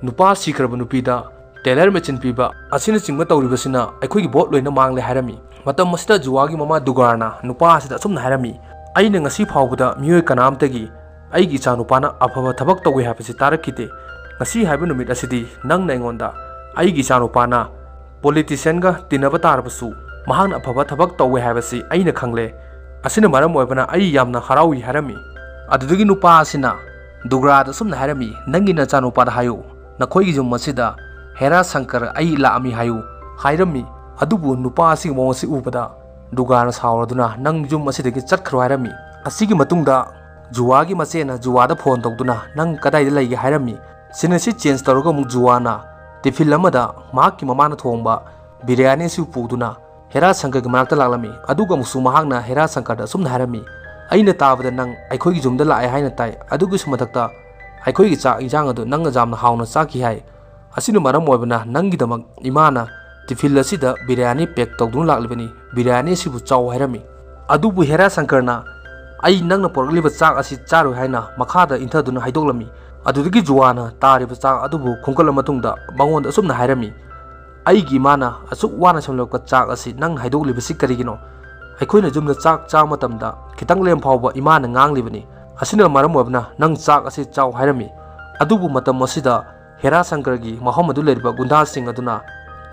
ꯅꯨꯄꯥ ꯁꯤꯈ꯭ꯔꯕ ꯅꯨꯄꯤꯗ ꯇꯦꯂꯔ ꯃꯦꯆꯤꯟ ꯄꯤꯕ ꯑꯁꯤꯅꯆꯤꯡꯕ ꯇꯧꯔꯤꯕꯁꯤꯅ ꯑꯩꯈꯣꯏꯒꯤ ꯚꯣꯠ ꯂꯣꯏꯅ ꯃꯥꯡꯂꯦ" ꯍꯥꯏꯔꯝꯃꯤ꯫ ꯃꯇꯝ ꯑꯁꯤꯗ ꯖꯨꯋꯥꯒꯤ ꯃꯃꯥ ꯗꯨꯒꯥꯔꯅ ꯅꯨꯄꯥ ꯑꯁꯤꯗ ꯑꯁꯨꯝꯅ ꯍꯥꯏꯔꯝꯃꯤ, "ꯑꯩꯅ ꯉꯁꯤ ꯐꯥꯎꯕꯗ ꯃꯤꯑꯣꯏ ꯀꯅꯥꯝꯇꯒꯤ ꯑꯩꯒꯤ ꯏꯆꯥꯅꯨꯄꯥꯅ ꯑꯐꯕ ꯊꯕꯛ ꯇꯧꯏ ꯍꯥꯏꯕꯁꯤ ꯇꯥꯔꯛꯈꯤꯗꯦ꯫ ꯉꯁꯤ ꯍꯥꯏꯕ ꯅꯨꯃꯤꯠ ꯑꯁꯤꯗꯤ ꯅꯪꯅ ꯑꯩꯉꯣꯟꯗ ꯑꯩꯒꯤ ꯏꯆꯥꯅꯨꯄꯥꯅ ꯄꯣꯂꯤꯇꯤꯁꯤꯌꯥꯟꯒ ꯇꯤꯟꯅꯕ ꯇꯥꯔꯕꯁꯨ ꯃꯍꯥꯛꯅ ꯑꯐꯕ ꯊꯕꯛ ꯇꯧꯋꯦ ꯍꯥꯏꯕꯁꯤ ꯑꯩꯅ ꯈꯪꯂꯦ꯫ ꯑꯁꯤꯅ ꯃꯔꯝ ꯑꯣꯏꯕꯅ ꯑꯩ ꯌꯥꯝꯅ ꯍꯔꯥꯎꯏ" ꯍꯥꯏꯔꯝꯃꯤ꯫ ꯑꯗꯨꯗꯒꯤ ꯅꯨꯄꯥ ꯑꯁꯤꯅ ꯗꯨꯒ꯭ꯔꯥꯗ ꯑꯁꯨꯝꯅ ꯍꯥꯏꯔꯝꯃꯤ, "ꯅꯪꯒꯤ ꯅꯆꯥꯅꯨꯄꯥꯗ ꯍꯥꯏꯌꯨ, ꯅꯈꯣꯏꯒꯤ ꯌꯨꯝ ꯑꯁꯤꯗ ꯍꯦꯔꯥ ꯁꯪꯀꯔ ꯑꯩ ꯂꯥꯛꯑꯝꯃꯤ ꯍꯥꯏꯌꯨ" ꯍꯥꯏꯔꯝꯃꯤ꯫ ꯑꯗꯨꯕꯨ ꯅꯨꯄꯥ ꯑꯁꯤꯒꯤ ꯃꯑꯣꯡ ꯑꯁꯤ ꯎꯕꯗ ꯗꯨꯒ꯭ꯔꯥꯅ ꯁꯥꯎꯔꯗꯨꯅ, "ꯅꯪ ꯌꯨꯝ ꯑꯁꯤꯗꯒꯤ ꯆꯠꯈ꯭ꯔꯣ" ꯍꯥꯏꯔꯝꯃꯤ꯫ ꯑꯁꯤꯒꯤ ꯃꯇꯨꯡꯗ ꯖꯨꯋꯥꯒꯤ ꯃꯆꯦꯅ ꯖꯨꯋꯥꯗ ꯐꯣꯟ ꯇꯧꯗꯨꯅ, "ꯅꯪ ꯀꯗꯥꯏꯗ ꯂꯩꯒꯦ?" ꯍꯥꯏꯔꯝꯃꯤ꯫ ꯁꯤꯟ ꯑꯁꯤ ꯆꯦꯟꯖ ꯇꯧꯔꯒ ꯑꯃꯨꯛ ꯖꯨꯋꯥꯅ ꯇꯤꯐꯤꯜ ꯑꯃꯗ ꯃꯍꯥꯛꯀꯤ ꯃꯃꯥꯅ ꯊꯣꯡꯕ ꯕꯤꯔꯌꯥꯅꯤ ꯑꯁꯤ ꯄꯨꯗꯨꯅ ꯍꯦꯔꯥ ꯁꯪꯀꯔꯒꯤ ꯃꯅꯥꯛꯇ ꯂꯥꯛꯂꯝꯃꯤ꯫ ꯑꯗꯨꯒ ꯑꯃꯨꯛꯁꯨ ꯃꯍꯥꯛꯅ ꯍꯦꯔꯥ ꯁꯪꯀꯔꯗ ꯑꯁꯨꯝꯅ ꯍꯥꯏꯔꯝꯃꯤ, "ꯑꯩꯅ ꯇꯥꯕꯗ ꯅꯪ ꯑꯩꯈꯣꯏꯒꯤ ꯌꯨꯝꯗ ꯂꯥꯛꯑꯦ ꯍꯥꯏꯅ ꯇꯥꯏ꯫ ꯑꯗꯨꯒꯤꯁꯨ ꯃꯊꯛꯇ ꯑꯩꯈꯣꯏꯒꯤ ꯆꯥꯛ ꯏꯟꯖꯥꯡ ꯑꯗꯨ ꯅꯪꯅ ꯌꯥꯝꯅ ꯍꯥꯎꯅ ꯆꯥꯈꯤ ꯍꯥꯏ꯫ ꯑꯁꯤꯅ ꯃꯔꯝ ꯑꯣꯏꯕꯅ ꯅꯪꯒꯤꯗꯃꯛ ꯏꯃꯥꯅ ꯇꯤꯐꯤꯜ ꯑꯁꯤꯗ ꯕꯤꯔꯌꯥꯅꯤ ꯄꯦꯛ ꯇꯧꯗꯨꯅ ꯂꯥꯛꯂꯤꯕꯅꯤ꯫ ꯕꯤꯔꯌꯥꯅꯤ ꯑꯁꯤꯕꯨ ꯆꯥꯎ" ꯍꯥꯏꯔꯝꯃꯤ꯫ ꯑꯗꯨꯕꯨ ꯍꯦꯔꯥ ꯁꯪꯀꯔꯅ, "ꯑꯩ ꯅꯪꯅ ꯄꯨꯔꯛꯂꯤꯕ ꯆꯥꯛ ꯑꯁꯤ ꯆꯥꯔꯣꯏ" ꯍꯥꯏꯅ ꯃꯈꯥꯗ ꯏꯟꯊꯗꯨꯅ ꯍꯥꯏꯗꯣꯛꯂꯝꯃꯤ꯫ ꯑꯗꯨꯗꯒꯤ ꯖꯨꯋꯥꯅ ꯇꯥꯔꯤꯕ ꯆꯥꯛ ꯑꯗꯨꯕꯨ ꯈꯣꯝꯒꯠꯂ ꯃꯇꯨꯡꯗ ꯃꯉꯣꯟꯗ ꯑꯁꯨꯝꯅ ꯍꯥꯏꯔꯝꯃꯤ, "ꯑꯩꯒꯤ ꯏꯃꯥꯅ ꯑꯁꯨꯛ ꯋꯥꯅ ꯁꯦꯝꯂꯛꯄ ꯆꯥꯛ ꯑꯁꯤ ꯅꯪꯅ ꯍꯥꯏꯗꯣꯛꯂꯤꯕꯁꯤ ꯀꯔꯤꯒꯤꯅꯣ? ꯑꯩꯈꯣꯏꯅ ꯌꯨꯝꯗ ꯆꯥꯛ ꯆꯥꯕ ꯃꯇꯝꯗ ꯈꯤꯇꯪ ꯂꯦꯝ ꯐꯥꯎꯕ ꯏꯃꯥꯅ ꯉꯥꯡꯂꯤꯕꯅꯤ꯫ ꯑꯁꯤꯅ ꯃꯔꯝ ꯑꯣꯏꯕꯅ ꯅꯪ ꯆꯥꯛ ꯑꯁꯤ ꯆꯥꯎ" ꯍꯥꯏꯔꯝꯃꯤ꯫ ꯑꯗꯨꯕꯨ ꯃꯇꯝ ꯑꯁꯤꯗ ꯍꯦꯔꯥ ꯁꯪꯀꯔꯒꯤ ꯃꯐꯝ ꯑꯗꯨ ꯂꯩꯔꯤꯕ ꯒꯨꯟꯗꯥꯁꯤꯡ ꯑꯗꯨꯅ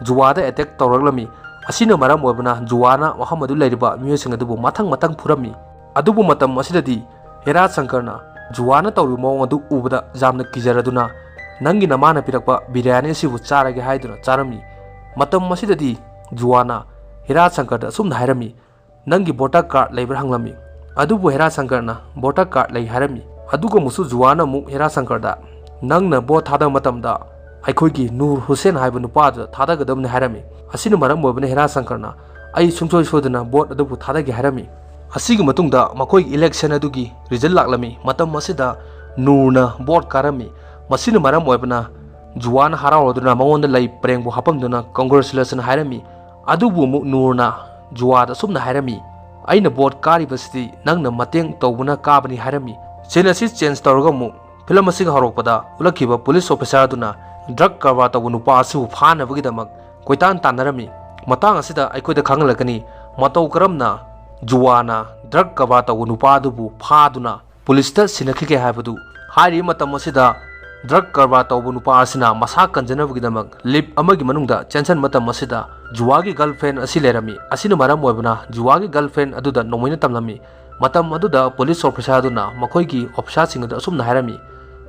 ꯖꯨꯋꯥꯗ ꯑꯦꯇꯦꯛ ꯇꯧꯔꯛꯂꯝꯃꯤ꯫ ꯑꯁꯤꯅ ꯃꯔꯝ ꯑꯣꯏꯕꯅ ꯖꯨꯋꯥꯅ ꯃꯐꯝ ꯑꯗꯨ ꯂꯩꯔꯤꯕ ꯃꯤꯑꯣꯏꯁꯤꯡ ꯑꯗꯨꯕꯨ ꯃꯊꯪ ꯃꯊꯪ ꯐꯨꯔꯝꯃꯤ꯫ ꯑꯗꯨꯕꯨ ꯃꯇꯝ ꯑꯁꯤꯗꯗꯤ ꯍꯦꯔꯥ ꯁꯪꯀꯔꯅ ꯖꯨꯋꯥꯅ ꯇꯧꯔꯤꯕ ꯃꯑꯣꯡ ꯑꯗꯨ ꯎꯕꯗ ꯌꯥꯝꯅ ꯀꯤꯖꯔꯗꯨꯅ, "ꯅꯪꯒꯤ ꯅꯃꯥꯅ ꯄꯤꯔꯛꯄ ꯕꯤꯔꯌꯥꯅꯤ ꯑꯁꯤꯕꯨ ꯆꯥꯔꯒꯦ" ꯍꯥꯏꯗꯨꯅ ꯆꯥꯔꯝꯃꯤ꯫ ꯃꯇꯝ ꯑꯁꯤꯗꯗꯤ ꯖꯨꯋꯥꯅ ꯍꯦꯔꯥ ꯁꯪꯀꯔꯗ ꯑꯁꯨꯝꯅ ꯍꯥꯏꯔꯝꯃꯤ, "ꯅꯪꯒꯤ ꯚꯣꯇꯔ ꯀꯥꯔꯗ ꯂꯩꯕ꯭ꯔꯥ?" ꯍꯪꯂꯝꯃꯤ꯫ ꯑꯗꯨꯕꯨ ꯍꯦꯔꯥ ꯁꯪꯀꯔꯅ "ꯚꯣꯇꯔ ꯀꯥꯔꯗ ꯂꯩ" ꯍꯥꯏꯔꯝꯃꯤ꯫ ꯑꯗꯨꯒ ꯑꯃꯨꯛꯁꯨ ꯖꯨꯋꯥꯅ ꯑꯃꯨꯛ ꯍꯦꯔꯥ ꯁꯪꯀꯔꯗ, "ꯅꯪꯅ ꯚꯣꯠ ꯊꯥꯗꯕ ꯃꯇꯝꯗ ꯑꯩꯈꯣꯏꯒꯤ ꯅꯨꯔ ꯍꯨꯁꯦꯟ ꯍꯥꯏꯕ ꯅꯨꯄꯥꯗꯨꯗ ꯊꯥꯗꯒꯗꯕꯅꯤ" ꯍꯥꯏꯔꯝꯃꯤ꯫ ꯑꯁꯤꯅ ꯃꯔꯝ ꯑꯣꯏꯕꯅ ꯍꯦꯔꯥ ꯁꯪꯀꯔꯅ "ꯑꯩ ꯁꯨꯡꯁꯣꯏ ꯁꯣꯏꯗꯅ ꯚꯣꯠ ꯑꯗꯨꯕꯨ ꯊꯥꯗꯒꯦ" ꯍꯥꯏꯔꯝꯃꯤ꯫ ꯑꯁꯤꯒꯤ ꯃꯇꯨꯡꯗ ꯃꯈꯣꯏꯒꯤ ꯏꯂꯦꯛꯁꯟ ꯑꯗꯨꯒꯤ ꯔꯤꯖꯜ ꯂꯥꯛꯂꯝꯃꯤ꯫ ꯃꯇꯝ ꯑꯁꯤꯗ ꯅꯨꯔꯅ ꯚꯣꯠ ꯀꯥꯔꯝꯃꯤ꯫ ꯃꯁꯤꯅ ꯃꯔꯝ ꯑꯣꯏꯕꯅ ꯖꯨꯋꯥꯅ ꯍꯔꯥꯎꯔꯗꯨꯅ ꯃꯉꯣꯟꯗ ꯂꯩ ꯄꯔꯦꯡꯕꯨ ꯍꯥꯞꯄꯝꯗꯨꯅ ꯀꯣꯡꯒ꯭ꯔꯦꯆꯨꯂꯦꯁꯟ ꯍꯥꯏꯔꯝꯃꯤ꯫ ꯑꯗꯨꯕꯨ ꯑꯃꯨꯛ ꯅꯨꯔꯅ ꯖꯨꯋꯥꯗ ꯑꯁꯨꯝꯅ ꯍꯥꯏꯔꯝꯃꯤ, "ꯑꯩꯅ ꯚꯣꯠ ꯀꯥꯔꯤꯕꯁꯤꯗꯤ ꯅꯪꯅ ꯃꯇꯦꯡ ꯇꯧꯕꯅ ꯀꯥꯕꯅꯤ" ꯍꯥꯏꯔꯝꯃꯤ꯫ ꯁꯤꯟ ꯑꯁꯤ ꯆꯦꯟꯖ ꯇꯧꯔꯒ ꯑꯃꯨꯛ ꯐꯤꯂꯝ ꯑꯁꯤꯒꯤ ꯍꯧꯔꯛꯄꯗ ꯎꯠꯂꯛꯈꯤꯕ ꯄꯨꯂꯤꯁ ꯑꯣꯐꯤꯁꯥꯔ ꯑꯗꯨꯅ ꯗ꯭ꯔꯒ ꯀꯔꯕꯥꯔ ꯇꯧꯕ ꯅꯨꯄꯥ ꯑꯁꯤꯕꯨ ꯐꯥꯅꯕꯒꯤꯗꯃꯛ ꯀꯣꯏꯇꯥꯟ ꯇꯥꯟꯅꯔꯝꯃꯤ꯫ ꯃꯇꯥꯡ ꯑꯁꯤꯗ ꯑꯩꯈꯣꯏꯗ ꯈꯪꯍꯜꯂꯛꯀꯅꯤ, ꯃꯇꯧ ꯀꯔꯝꯅ ꯖꯨꯋꯥꯅ ꯗ꯭ꯔꯒ ꯀꯔꯕꯥꯔ ꯇꯧꯕ ꯅꯨꯄꯥ ꯑꯗꯨꯕꯨ ꯐꯥꯗꯨꯅ ꯄꯨꯂꯤꯁꯇ ꯁꯤꯟꯅꯈꯤꯒꯦ ꯍꯥꯏꯕꯗꯨ꯫ ꯍꯥꯏꯔꯤꯕ ꯃꯇꯝ ꯑꯁꯤꯗ ꯗ꯭ꯔꯒ ꯀꯔꯕꯥꯔ ꯇꯧꯕ ꯅꯨꯄꯥ ꯑꯁꯤꯅ ꯃꯁꯥ ꯀꯟꯖꯅꯕꯒꯤꯗꯃꯛ ꯂꯤꯞ ꯑꯃꯒꯤ ꯃꯅꯨꯡꯗ ꯆꯦꯟꯁꯤꯟꯕ ꯃꯇꯝ ꯑꯁꯤꯗ ꯖꯨꯋꯥꯒꯤ ꯒꯔꯜꯐ꯭ꯔꯦꯟ ꯑꯁꯤ ꯂꯩꯔꯝꯃꯤ꯫ ꯑꯁꯤꯅ ꯃꯔꯝ ꯑꯣꯏꯕꯅ ꯖꯨꯋꯥꯒꯤ ꯒꯔꯜꯐ꯭ꯔꯦꯟ ꯑꯗꯨꯗ ꯅꯣꯡꯃꯩꯅ ꯇꯝꯂꯝꯃꯤ꯫ ꯃꯇꯝ ꯑꯗꯨꯗ ꯄꯨꯂꯤꯁ ꯑꯣꯐꯤꯁꯥꯔ ꯑꯗꯨꯅ ꯃꯈꯣꯏꯒꯤ ꯑꯣꯐꯤꯁꯥꯔꯁꯤꯡ ꯑꯗꯨ ꯑꯁꯨꯝꯅ ꯍꯥꯏꯔꯝꯃꯤ,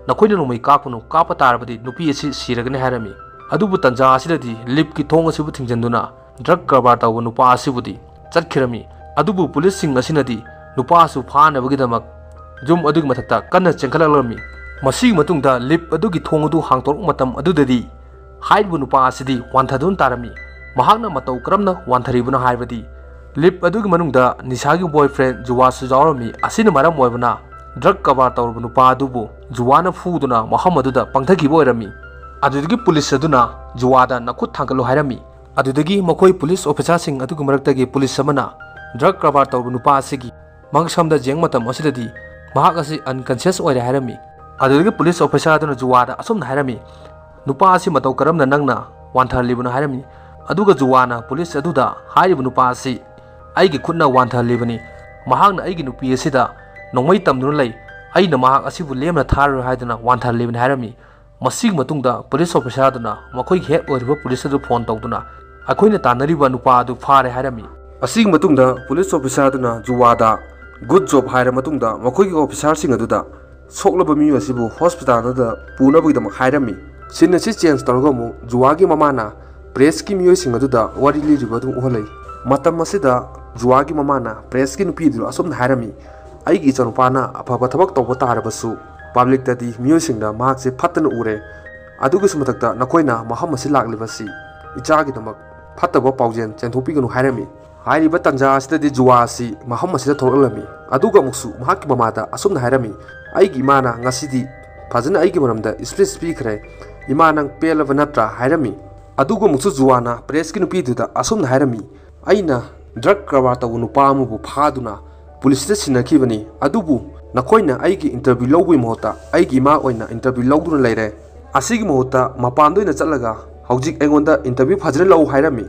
"ꯅꯈꯣꯏꯅ ꯅꯣꯡꯃꯩ ꯀꯥꯞꯀꯅꯨ, ꯀꯥꯞꯄ ꯇꯥꯔꯕꯗꯤ ꯅꯨꯄꯤ ꯑꯁꯤ ꯁꯤꯔꯒꯅꯤ" ꯍꯥꯏꯔꯝꯃꯤ꯫ ꯑꯗꯨꯕꯨ ꯇꯟꯖꯥ ꯑꯁꯤꯗꯗꯤ ꯂꯤꯞꯀꯤ ꯊꯣꯡ ꯑꯁꯤꯕꯨ ꯊꯤꯡꯖꯤꯟꯗꯨꯅ ꯗ꯭ꯔꯒ ꯀꯔꯕꯥꯔ ꯇꯧꯕ ꯅꯨꯄꯥ ꯑꯁꯤꯕꯨꯗꯤ ꯆꯠꯈꯤꯔꯝꯃꯤ꯫ ꯑꯗꯨꯕꯨ ꯄꯨꯂꯤꯁꯁꯤꯡ ꯑꯁꯤꯅꯗꯤ ꯅꯨꯄꯥ ꯑꯁꯤ ꯐꯥꯅꯕꯒꯤꯗꯃꯛ ꯌꯨꯝ ꯑꯗꯨꯒꯤ ꯃꯊꯛꯇ ꯀꯟꯅ ꯆꯦꯟꯈꯠꯂꯛꯂꯝꯃꯤ꯫ ꯃꯁꯤꯒꯤ ꯃꯇꯨꯡꯗ ꯂꯤꯞ ꯑꯗꯨꯒꯤ ꯊꯣꯡ ꯑꯗꯨ ꯍꯥꯡꯗꯣꯔꯛꯄ ꯃꯇꯝ ꯑꯗꯨꯗꯗꯤ ꯍꯥꯏꯔꯤꯕ ꯅꯨꯄꯥ ꯑꯁꯤꯗꯤ ꯋꯥꯟꯊꯗꯨꯅ ꯇꯥꯔꯝꯃꯤ꯫ ꯃꯍꯥꯛꯅ ꯃꯇꯧ ꯀꯔꯝꯅ ꯋꯥꯟꯊꯔꯤꯕꯅꯣ ꯍꯥꯏꯕꯗꯤ, ꯂꯤꯞ ꯑꯗꯨꯒꯤ ꯃꯅꯨꯡꯗ ꯅꯤꯁꯥꯒꯤ ꯕꯣꯏꯐ꯭ꯔꯦꯟ ꯖꯨꯋꯥꯁꯨ ꯌꯥꯎꯔꯝꯃꯤ꯫ ꯑꯁꯤꯅ ꯃꯔꯝ ꯑꯣꯏꯕꯅ ꯗ꯭ꯔꯒ ꯀꯔꯕꯥꯔ ꯇꯧꯔꯕ ꯅꯨꯄꯥ ꯑꯗꯨꯕꯨ ꯖꯨꯋꯥꯅ ꯐꯨꯗꯨꯅ ꯃꯐꯝ ꯑꯗꯨꯗ ꯄꯪꯊꯈꯤꯕ ꯑꯣꯏꯔꯝꯃꯤ꯫ ꯑꯗꯨꯗꯒꯤ ꯄꯨꯂꯤꯁ ꯑꯗꯨꯅ ꯖꯨꯋꯥꯗ "ꯅꯈꯨꯠ ꯊꯥꯡꯒꯠꯂꯨ" ꯍꯥꯏꯔꯝꯃꯤ꯫ ꯑꯗꯨꯗꯒꯤ ꯃꯈꯣꯏ ꯄꯨꯂꯤꯁ ꯑꯣꯐꯤꯁꯥꯔꯁꯤꯡ ꯑꯗꯨꯒꯤ ꯃꯔꯛꯇꯒꯤ ꯄꯨꯂꯤꯁ ꯑꯃꯅ ꯗ꯭ꯔꯒ ꯀꯔꯕꯥꯔ ꯇꯧꯔꯕ ꯅꯨꯄꯥ ꯑꯁꯤꯒꯤ ꯃꯉꯛꯁꯝꯗ ꯌꯦꯡꯕ ꯃꯇꯝ ꯑꯁꯤꯗꯗꯤ ꯃꯍꯥꯛ ꯑꯁꯤ ꯑꯟꯀꯟꯁꯤꯌꯁ ꯑꯣꯏꯔꯦ ꯍꯥꯏꯔꯝꯃꯤ꯫ ꯑꯗꯨꯗꯒꯤ ꯄꯨꯂꯤꯁ ꯑꯣꯐꯤꯁꯥꯔ ꯑꯗꯨꯅ ꯖꯨꯋꯥꯗ ꯑꯁꯨꯝꯅ ꯍꯥꯏꯔꯝꯃꯤ, "ꯅꯨꯄꯥ ꯑꯁꯤ ꯃꯇꯧ ꯀꯔꯝꯅ ꯅꯪꯅ ꯋꯥꯟꯊꯍꯜꯂꯤꯕꯅꯣ?" ꯍꯥꯏꯔꯝꯃꯤ꯫ ꯑꯗꯨꯒ ꯖꯨꯋꯥꯅ ꯄꯨꯂꯤꯁ ꯑꯗꯨꯗ ꯍꯥꯏꯔꯤꯕ ꯅꯨꯄꯥ ꯑꯁꯤ ꯑꯩꯒꯤ ꯈꯨꯠꯅ ꯋꯥꯟꯊꯍꯜꯂꯤꯕꯅꯤ꯫ ꯃꯍꯥꯛꯅ ꯑꯩꯒꯤ ꯅꯨꯄꯤ ꯑꯁꯤꯗ ꯅꯣꯡꯃꯩ ꯇꯝꯗꯨꯅ ꯂꯩ꯫ ꯑꯩꯅ ꯃꯍꯥꯛ ꯑꯁꯤꯕꯨ ꯂꯦꯝꯅ ꯊꯥꯔꯔꯣꯏ ꯍꯥꯏꯗꯨꯅ ꯋꯥꯟꯊꯍꯜꯂꯤꯕꯅꯤ ꯍꯥꯏꯔꯝꯃꯤ꯫ ꯃꯁꯤꯒꯤ ꯃꯇꯨꯡꯗ ꯄꯨꯂꯤꯁ ꯑꯣꯐꯤꯁꯥꯔ ꯑꯗꯨꯅ ꯃꯈꯣꯏꯒꯤ ꯍꯦꯗ ꯑꯣꯏꯔꯤꯕ ꯄꯨꯂꯤꯁ ꯑꯗꯨ ꯐꯣꯟ ꯇꯧꯗꯨꯅ ꯑꯩꯈꯣꯏꯅ ꯇꯥꯟꯅꯔꯤꯕ ꯅꯨꯄꯥ ꯑꯗꯨ ꯐꯥꯔꯦ ꯍꯥꯏꯔꯝꯃꯤ꯫ ꯑꯁꯤꯒꯤ ꯃꯇꯨꯡꯗ ꯄꯨꯂꯤꯁ ꯑꯣꯐꯤꯁꯥꯔ ꯑꯗꯨꯅ ꯖꯨꯋꯥꯗ ꯒꯨꯗ ꯖꯣꯕ ꯍꯥꯏꯔ ꯃꯇꯨꯡꯗ ꯃꯈꯣꯏꯒꯤ ꯑꯣꯐꯤꯁꯥꯔꯁꯤꯡ ꯑꯗꯨꯗ ꯁꯣꯛꯂꯕ ꯃꯤꯑꯣꯏ ꯑꯁꯤꯕꯨ ꯍꯣꯁꯄꯤꯇꯥꯜ ꯑꯗꯨꯗ ꯄꯨꯅꯕꯒꯤꯗꯃꯛ ꯍꯥꯏꯔꯝꯃꯤ꯫ ꯁꯤꯟ ꯑꯁꯤ ꯆꯦꯟꯖ ꯇꯧꯔꯒ ꯑꯃꯨꯛ ꯖꯨꯋꯥꯒꯤ ꯃꯃꯥꯅ ꯄ꯭ꯔꯦꯁꯀꯤ ꯃꯤꯑꯣꯏꯁꯤꯡ ꯑꯗꯨꯗ ꯋꯥꯔꯤ ꯂꯤꯔꯤꯕ ꯑꯗꯨ ꯎꯍꯜꯂꯤ꯫ ꯃꯇꯝ ꯑꯁꯤꯗ ꯖꯨꯋꯥꯒꯤ ꯃꯃꯥꯅ ꯄ꯭ꯔꯦꯁꯀꯤ ꯅꯨꯄꯤꯗꯨ ꯑꯁꯨꯝꯅ ꯍꯥꯏꯔꯝꯃꯤ, "ꯑꯩꯒꯤ ꯏꯆꯥꯅꯨꯄꯥꯅ ꯑꯐꯕ ꯊꯕꯛ ꯇꯧꯕ ꯇꯥꯔꯕꯁꯨ ꯄꯕ꯭ꯂꯤꯛꯇꯗꯤ ꯃꯤꯑꯣꯏꯁꯤꯡꯅ ꯃꯍꯥꯛꯁꯦ ꯐꯠꯇꯅ ꯎꯔꯦ꯫ ꯑꯗꯨꯒꯤꯁꯨ ꯃꯊꯛꯇ ꯅꯈꯣꯏꯅ ꯃꯐꯝ ꯑꯁꯤ ꯂꯥꯛꯂꯤꯕꯁꯤ ꯏꯆꯥꯒꯤꯗꯃꯛ ꯐꯠꯇꯕ ꯄꯥꯎꯖꯦꯜ ꯆꯦꯟꯊꯣꯛꯄꯤꯒꯅꯨ" ꯍꯥꯏꯔꯝꯃꯤ꯫ ꯍꯥꯏꯔꯤꯕ ꯇꯥꯟꯖꯥ ꯑꯁꯤꯗꯗꯤ ꯖꯨꯋꯥ ꯑꯁꯤ ꯃꯐꯝ ꯑꯁꯤꯗ ꯊꯣꯛꯂꯛꯂꯝꯃꯤ꯫ ꯑꯗꯨꯒ ꯑꯃꯨꯛꯁꯨ ꯃꯍꯥꯛꯀꯤ ꯃꯃꯥꯗ ꯑꯁꯨꯝꯅ ꯍꯥꯏꯔꯝꯃꯤ, "ꯑꯩꯒꯤ ꯏꯃꯥꯅ ꯉꯁꯤꯗꯤ ꯐꯖꯅ ꯑꯩꯒꯤ ꯃꯔꯝꯗ ꯁ꯭ꯄꯤꯆ ꯄꯤꯈ꯭ꯔꯦ꯫ ꯏꯃꯥ, ꯅꯪ ꯄꯦꯜꯂꯕ ꯅꯠꯇ꯭ꯔꯥ?" ꯍꯥꯏꯔꯝꯃꯤ꯫ ꯑꯗꯨꯒ ꯑꯃꯨꯛꯁꯨ ꯖꯨꯋꯥꯅ ꯄ꯭ꯔꯦꯁꯀꯤ ꯅꯨꯄꯤꯗꯨꯗ ꯑꯁꯨꯝꯅ ꯍꯥꯏꯔꯝꯃꯤ, "ꯑꯩꯅ ꯗ꯭ꯔꯒ ꯀꯔꯕꯥꯔ ꯇꯧꯕ ꯅꯨꯄꯥ ꯑꯃꯕꯨ ꯐꯥꯗꯨꯅ ꯄꯨꯂꯤꯁꯇ ꯁꯤꯟꯅꯈꯤꯕꯅꯤ, ꯑꯗꯨꯕꯨ ꯅꯈꯣꯏꯅ ꯑꯩꯒꯤ ꯏꯟꯇꯔꯚ꯭ꯌꯨ ꯂꯧꯕꯒꯤ ꯃꯍꯨꯠꯇ ꯑꯩꯒꯤ ꯏꯃꯥ ꯑꯣꯏꯅ ꯏꯟꯇꯔꯚ꯭ꯌꯨ ꯂꯧꯗꯨꯅ ꯂꯩꯔꯦ꯫ ꯑꯁꯤꯒꯤ ꯃꯍꯨꯠꯇ ꯃꯄꯥꯟꯗ ꯑꯣꯏꯅ ꯆꯠꯂꯒ ꯍꯧꯖꯤꯛ ꯑꯩꯉꯣꯟꯗ ꯏꯟꯇꯔꯚ꯭ꯌꯨ ꯐꯖꯅ ꯂꯧ" ꯍꯥꯏꯔꯝꯃꯤ꯫